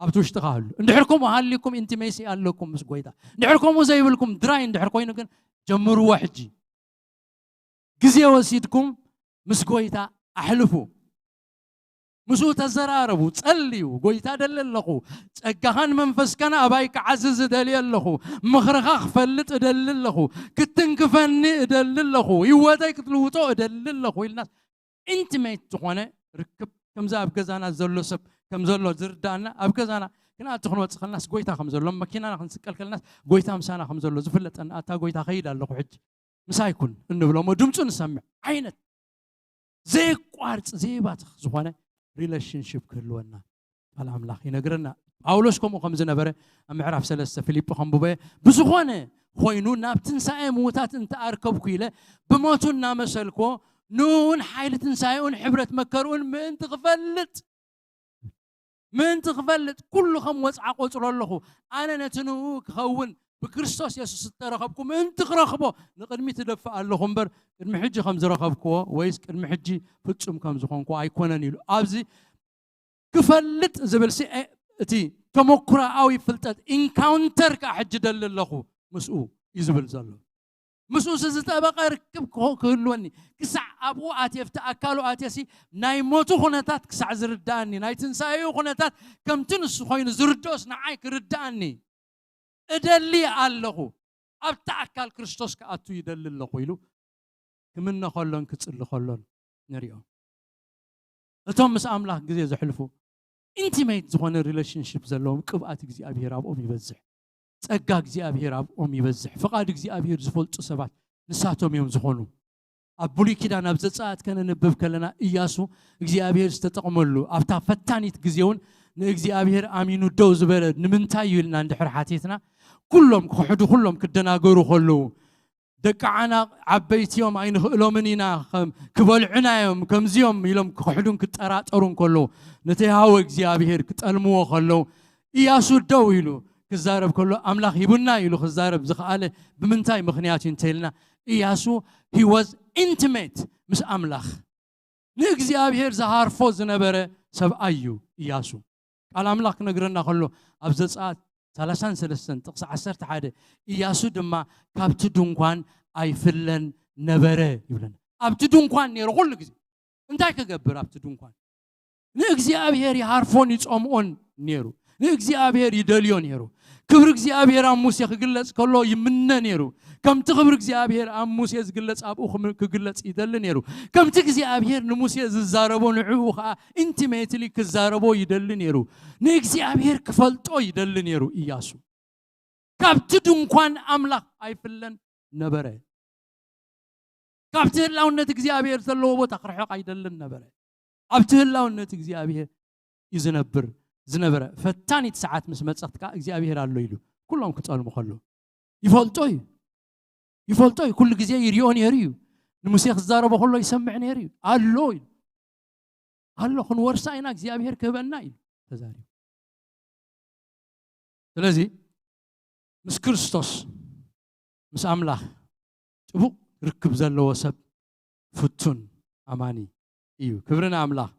ኣብቲ ውሽጥኻ ኣሎ። እንድሕር ከምኡ ሃሊኩም ኢንቲሜሲ ኣለኩም ምስ ጎይታ። እንድሕር ከምኡ ዘይብልኩም ድራይ እንድሕር ኮይኑ ግን ጀምርዎ ሕጂ። ግዜ ወሲድኩም ምስ ጎይታ ኣሕልፉ። ምስኡ ተዘራረቡ፣ ጸልዩ። ጎይታ እደሊ ኣለኹ፣ ጸጋኻን መንፈስካን ኣባይ ክዓዝዝ እደሊ ኣለኹ፣ ምኽርኻ ክፈልጥ እደሊ ኣለኹ፣ ክትንክፈኒ እደሊ ኣለኹ፣ ህይወተይ ክትልውጦ እደሊ ኣለኹ ኢልናስ ኢንቲሜት ዝኾነ ርክብ ከምዚ ኣብ ገዛና ዘሎ ሰብ ከም ዘሎ ዝርዳእና ኣብ ገዛና ክንኣቱ ክንወፅእ ከለናስ ጎይታ ከም ዘሎ መኪናና ክንስቀል ከለናስ ጎይታ ምሳና ከም ዘሎ ዝፍለጠና ኣታ ጎይታ ከይድ ኣለኹ ሕጂ ምሳይ ኩን እንብሎ እሞ ድምፁ ንሰምዕ ዓይነት ዘየቋርፅ ዘይባትኽ ዝኾነ ሪሌሽንሽፕ ክህልወና ቃል ኣምላኽ ይነግረና። ጳውሎስ ከምኡ ከም ዝነበረ ኣብ ምዕራፍ ሰለስተ ፊልጶ ከንብቦ እየ። ብዝኾነ ኮይኑ ናብ ትንሳኤ ምዉታት እንተኣርከብኩ ኢለ ብሞቱ እናመሰልኮ ንእውን ሓይሊ ትንሳኤኡን ሕብረት መከርኡን ምእንቲ ክፈልጥ ምእንቲ ክፈልጥ ኩሉ ከም ወፅዓ ቆፅሮ ኣለኹ። ኣነ ነቲ ንእኡ ክኸውን ብክርስቶስ የሱስ እተረኸብኩ ምእንቲ ክረኽቦ ንቕድሚት እደፍእ ኣለኹ እምበር ቅድሚ ሕጂ ከም ዝረኸብክዎ ወይስ ቅድሚ ሕጂ ፍጹም ከም ዝኾንኩ ኣይኮነን ኢሉ ኣብዚ ክፈልጥ ዝብል ሲ እቲ ተመኩራኣዊ ፍልጠት ኢንካውንተር ከዓ ሕጂ ደሊ ኣለኹ ምስኡ እዩ ዝብል ዘሎ። ምስኡስ ዝጠበቐ ርክብ ክህ- ክህልወኒ ክሳዕ ኣብኡ ኣትየ ኣብቲ ኣካሉ ኣትየሲ ናይ ሞቱ ኩነታት ክሳዕ ዝርዳእኒ ናይ ትንሳኤኡ ኩነታት ከምቲ ንሱ ኮይኑ ዝርድኦስ ንዓይ ክርዳእኒ እደሊ ኣለኹ። ኣብቲ ኣካል ክርስቶስ ክኣቱ ይደሊ ኣለኹ ኢሉ ክምነ ከሎን ክጽሊ ከሎን ንሪኦ። እቶም ምስ ኣምላኽ ግዜ ዘሕልፉ ኢንቲሜት ዝኾነ ሪሌሽንሽፕ ዘለዎም ቅብኣት እግዚኣብሔር ኣብኦም ይበዝሕ። ጸጋ እግዚኣብሔር ኣብኦም ይበዝሕ። ፍቓድ እግዚኣብሔር ዝፈልጡ ሰባት ንሳቶም እዮም ዝኾኑ። ኣብ ብሉይ ኪዳን ኣብ ዘጸኣት ከነንብብ ከለና ኢያሱ እግዚኣብሔር ዝተጠቕመሉ ኣብታ ፈታኒት ግዜ እውን ንእግዚኣብሔር ኣሚኑ ደው ዝበለ ንምንታይ እዩ ኢልና እንድሕር ሓቲትና ኩሎም ክኽሕዱ ኩሎም ክደናገሩ ከለዉ ደቂ ዓናቕ ዓበይቲ እዮም ኣይንኽእሎምን ኢና ከም ክበልዑና እዮም ከምዚኦም ኢሎም ክኽሕዱን ክጠራጠሩን ከለዉ ነቲ ሃወ እግዚኣብሔር ክጠልምዎ ከለዉ ኢያሱ ደው ኢሉ ክዛረብ ከሎ ኣምላኽ ሂቡና ኢሉ ክዛረብ ዝኽኣለ ብምንታይ ምኽንያት እዩ እንተኢልና ኢያሱ he was intimate ምስ ኣምላኽ ንእግዚኣብሔር ዝሃርፎ ዝነበረ ሰብኣይ እዩ ኢያሱ። ቃል ኣምላኽ ክነግረና ከሎ ኣብ ዘጸኣት ሰላሳን ሰለስተን ጥቕሲ ዓሰርተ ሓደ ኢያሱ ድማ ካብቲ ድንኳን ኣይፍለን ነበረ ይብለና። ኣብቲ ድንኳን ነይሩ ኩሉ ግዜ እንታይ ክገብር ኣብቲ ድንኳን ንእግዚኣብሔር ይሃርፎን ይጸምኦን ነይሩ። ንእግዚኣብሔር ይደልዮ ነይሩ። ክብሪ እግዚኣብሔር ኣብ ሙሴ ክግለጽ ከሎ ይምነ ነይሩ። ከምቲ ክብሪ እግዚኣብሔር ኣብ ሙሴ ዝግለጽ ኣብኡ ክም- ክግለጽ ይደሊ ነይሩ። ከምቲ እግዚኣብሔር ንሙሴ ዝዛረቦ ንዕኡ ኸዓ ኢንቲሜትሊ ክዛረቦ ይደሊ ነይሩ። ንእግዚኣብሔር ክፈልጦ ይደሊ ነይሩ ኢያሱ። ካብቲ ድንኳን ኣምላኽ ኣይፍለን ነበረ። ካብቲ ህላውነት እግዚኣብሔር ዘለዎ ቦታ ክርሕቕ ኣይደልን ነበረ። ኣብቲ ህላውነት እግዚኣብሔር እዩ ዝነብር ዝነበረ። ፈታኒት ሰዓት ምስ መጸት ከኣ እግዚኣብሔር ኣሎ ኢሉ ኩሎም ክጸልሙ ከለዉ ይፈልጦ እዩ። ይፈልጦ እዩ። ኩሉ ግዜ ይሪኦ ነይሩ እዩ። ንሙሴ ክዛረቦ ከሎ ይሰምዕ ነይሩ እዩ። ኣሎ ኢሉ። ኣሎ፣ ክንወርሳ ኢና እግዚኣብሔር ክህበና ኢሉ ተዛሪቡ። ስለዚ ምስ ክርስቶስ፣ ምስ ኣምላኽ ጥቡቕ ርክብ ዘለዎ ሰብ ፍቱን ኣማኒ እዩ። ክብሪ ንኣምላኽ።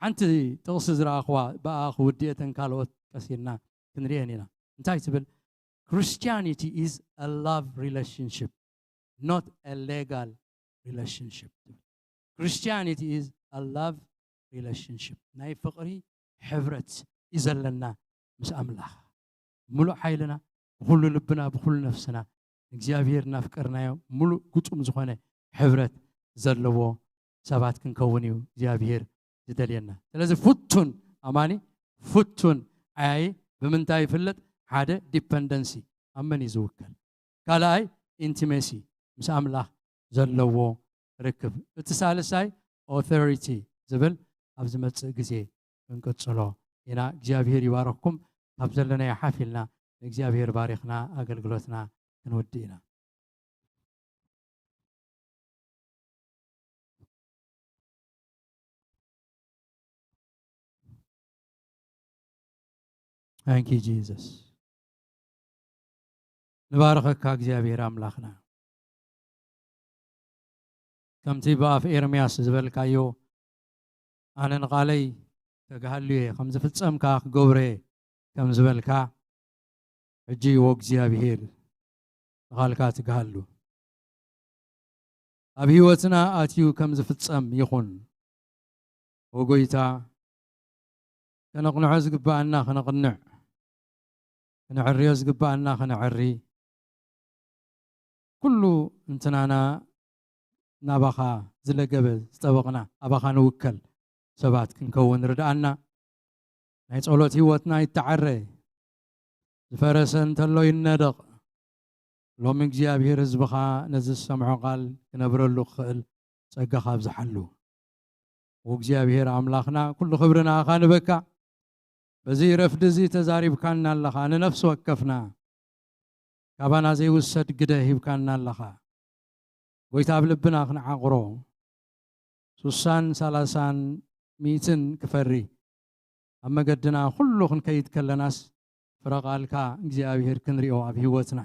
ሓንቲ ጥቕሲ ዝረኣኽዋ ብኣ ክውድእ እተን ካልኦት ቀሲልና ክንርእየን ኢና። እንታይ ትብል? Christianity is a love relationship, not a legal relationship. Christianity is a love relationship. ናይ ፍቕሪ ሕብረት እዩ ዘለና ምስ ኣምላኽ። ሙሉእ ሓይልና፣ ብኹሉ ልብና፣ ብኹሉ ነፍስና ንእግዚኣብሔር እናፍቀርናዮ ሙሉእ ግጡም ዝኾነ ሕብረት ዘለዎ ሰባት ክንከውን እዩ እግዚኣብሔር ዝደልየና። ስለዚ ፍቱን ኣማኒ፣ ፍቱን ዓያዪ ብምንታይ ይፍለጥ? ሓደ ዲፐንደንሲ፣ ኣብ መን እዩ ዝውከል? ካልኣይ ኢንቲሜሲ፣ ምስ ኣምላኽ ዘለዎ ርክብ። እቲ ሳልሳይ ኦቶሪቲ ዝብል ኣብ ዝመጽእ ግዜ ክንቅጽሎ ኢና። እግዚኣብሔር ይባረኽኩም። ካብ ዘለናዮ ሓፍ ኢልና ንእግዚኣብሔር ባሪኽና ኣገልግሎትና ክንውድእ ኢና። Thank you, Jesus. ንባርኸካ እግዚኣብሔር ኣምላኽና። ከምቲ ብኣፍ ኤርምያስ ዝበልካዮ፣ ኣነ ንቓለይ ከግሃሉ እየ፣ ከም ዝፍጸም ከኣ ክገብሮ እየ ከም ዝበልካ፣ ሕጂ ወእግዚኣብሔር ንቓልካ ትግሃሉ። ኣብ ህይወትና ኣትዩ ከም ዝፍጸም ይኹን። ወጎይታ፣ ከነቕንዖ ዝግብኣና ከነቕንዕ፣ ከነዕርዮ ዝግብኣና ከነዕሪ፣ ኩሉ እንትናና ናባኻ ዝለገበ ዝጠበቕና፣ ኣባኻ ንውከል ሰባት ክንከውን ርድኣና። ናይ ጸሎት ህይወትና ይተዓረ፣ ዝፈረሰ እንተሎ ይነደቕ። ሎሚ እግዚኣብሔር ህዝብኻ ነዚ ዝሰምዖ ቃል ክነብረሉ ክኽእል ጸጋኻ ኣብዝሓሉ። ወእግዚኣብሔር ኣምላኽና፣ ኩሉ ክብሪ ንኣኻ ንበካ። በዚ ረፍዲ እዚ ተዛሪብካና ኣለኻ፣ ንነፍሲ ወከፍና ካባና ዘይውሰድ ግደ ሂብካና ኣለኻ። ጎይታ፣ ኣብ ልብና ክንዓቕሮ፣ ሱሳን ሰላሳን ሚእትን ክፈሪ፣ ኣብ መገድና ኩሉ ክንከይድ ከለናስ፣ ፍረ ቃልካ እግዚኣብሔር ክንሪኦ ኣብ ህይወትና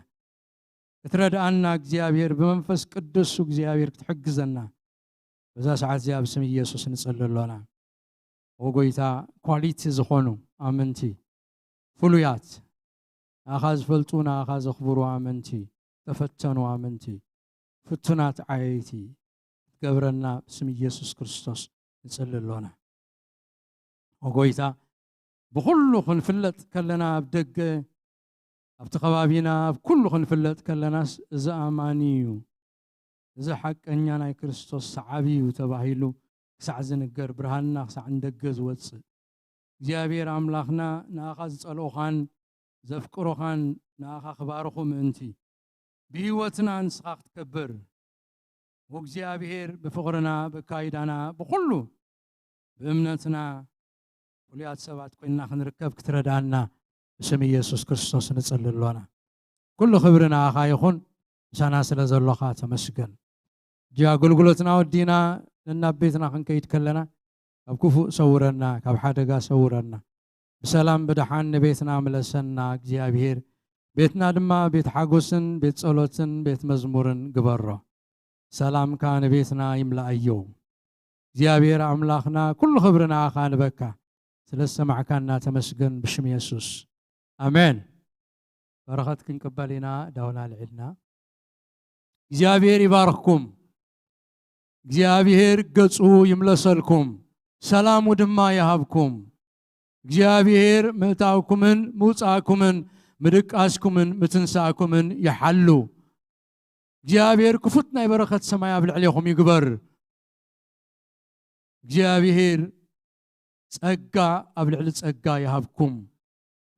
ክትረድኣና እግዚኣብሔር፣ ብመንፈስ ቅዱስ እግዚኣብሔር ክትሕግዘና፣ በዛ ሰዓት እዚኣ ብስም ኢየሱስ ንጸሊ ኣሎና። ኦ ጎይታ፣ ኳሊቲ ዝኾኑ ኣመንቲ፣ ፍሉያት፣ ንኣኻ ዝፈልጡ፣ ንኣኻ ዘኽብሩ ኣመንቲ፣ ተፈተኑ ኣመንቲ፣ ፍቱናት ዓየይቲ ክትገብረና ብስም ኢየሱስ ክርስቶስ ንጸሊ ኣሎና። ኦ ጎይታ፣ ብኹሉ ክንፍለጥ ከለና፣ ኣብ ደገ፣ ኣብቲ ከባቢና፣ ኣብ ኩሉ ክንፍለጥ ከለናስ፣ እዚ ኣማኒ እዩ፣ እዚ ሓቀኛ ናይ ክርስቶስ ሰዓቢ እዩ ተባሂሉ ክሳዕ ዝንገር፣ ብርሃንና ክሳዕ ንደገ ዝወጽእ፣ እግዚኣብሔር ኣምላኽና፣ ንኣኻ ዝጸልኡኻን ዘፍቅሩኻን ንኣኻ ክባርኹ ምእንቲ፣ ብህይወትና ንስኻ ክትከብር፣ ወእግዚኣብሔር ብፍቕርና፣ ብኣካይዳና፣ ብኹሉ፣ ብእምነትና ፍሉያት ሰባት ኮይንና ክንርከብ ክትረድኣና ብስም ኢየሱስ ክርስቶስ ንጸሊ ኣሎና። ኩሉ ክብሪ ንኣኻ ይኹን፣ ምሳና ስለ ዘሎኻ ተመስገን። ሕጂ ኣገልግሎትና ወዲና ነናብ ቤትና ክንከይድ ከለና፣ ካብ ክፉእ ሰውረና፣ ካብ ሓደጋ ሰውረና። ብሰላም ብደሓን ንቤትና ምለሰና እግዚኣብሔር። ቤትና ድማ ቤት ሓጎስን ቤት ጸሎትን ቤት መዝሙርን ግበሮ። ሰላምካ ንቤትና ይምላኣዮ። እግዚኣብሔር ኣምላኽና፣ ኩሉ ክብሪ ንኣኻ ንበካ። ስለ ዝሰማዕካና ተመስገን፣ ብሽም የሱስ። ኣሜን። በረኸት ክንቅበል ኢና፣ ዳውና ልዕልና። እግዚኣብሔር ይባርኽኩም። እግዚኣብሔር ገጹ ይምለሰልኩም፣ ሰላሙ ድማ ይሃብኩም። እግዚኣብሔር ምእታውኩምን ምውጻእኩምን ምድቃስኩምን ምትንሳእኩምን ይሓሉ። እግዚኣብሔር ክፉት ናይ በረኸት ሰማይ ኣብ ልዕሌኹም ይግበር። እግዚኣብሔር ጸጋ ኣብ ልዕሊ ጸጋ ይሃብኩም።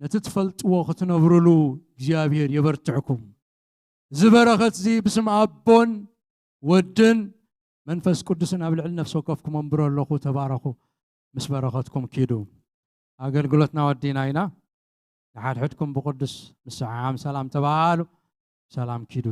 ነቲ ትፈልጥዎ ክትነብሩሉ እግዚኣብሔር የበርትዕኩም። እዚ በረኸት እዚ ብስም ኣቦን ወድን መንፈስ ቅዱስን ኣብ ልዕሊ ነፍሲ ወከፍኩም ኣንብሮ ኣለኹ። ተባረኹ። ምስ በረኸትኩም ኪዱ። ኣገልግሎትና ወዲና ኢና። ንሓድሕድኩም ብቅዱስ ምስዓም ሰላም ተባሃሉ። ሰላም ኪዱ።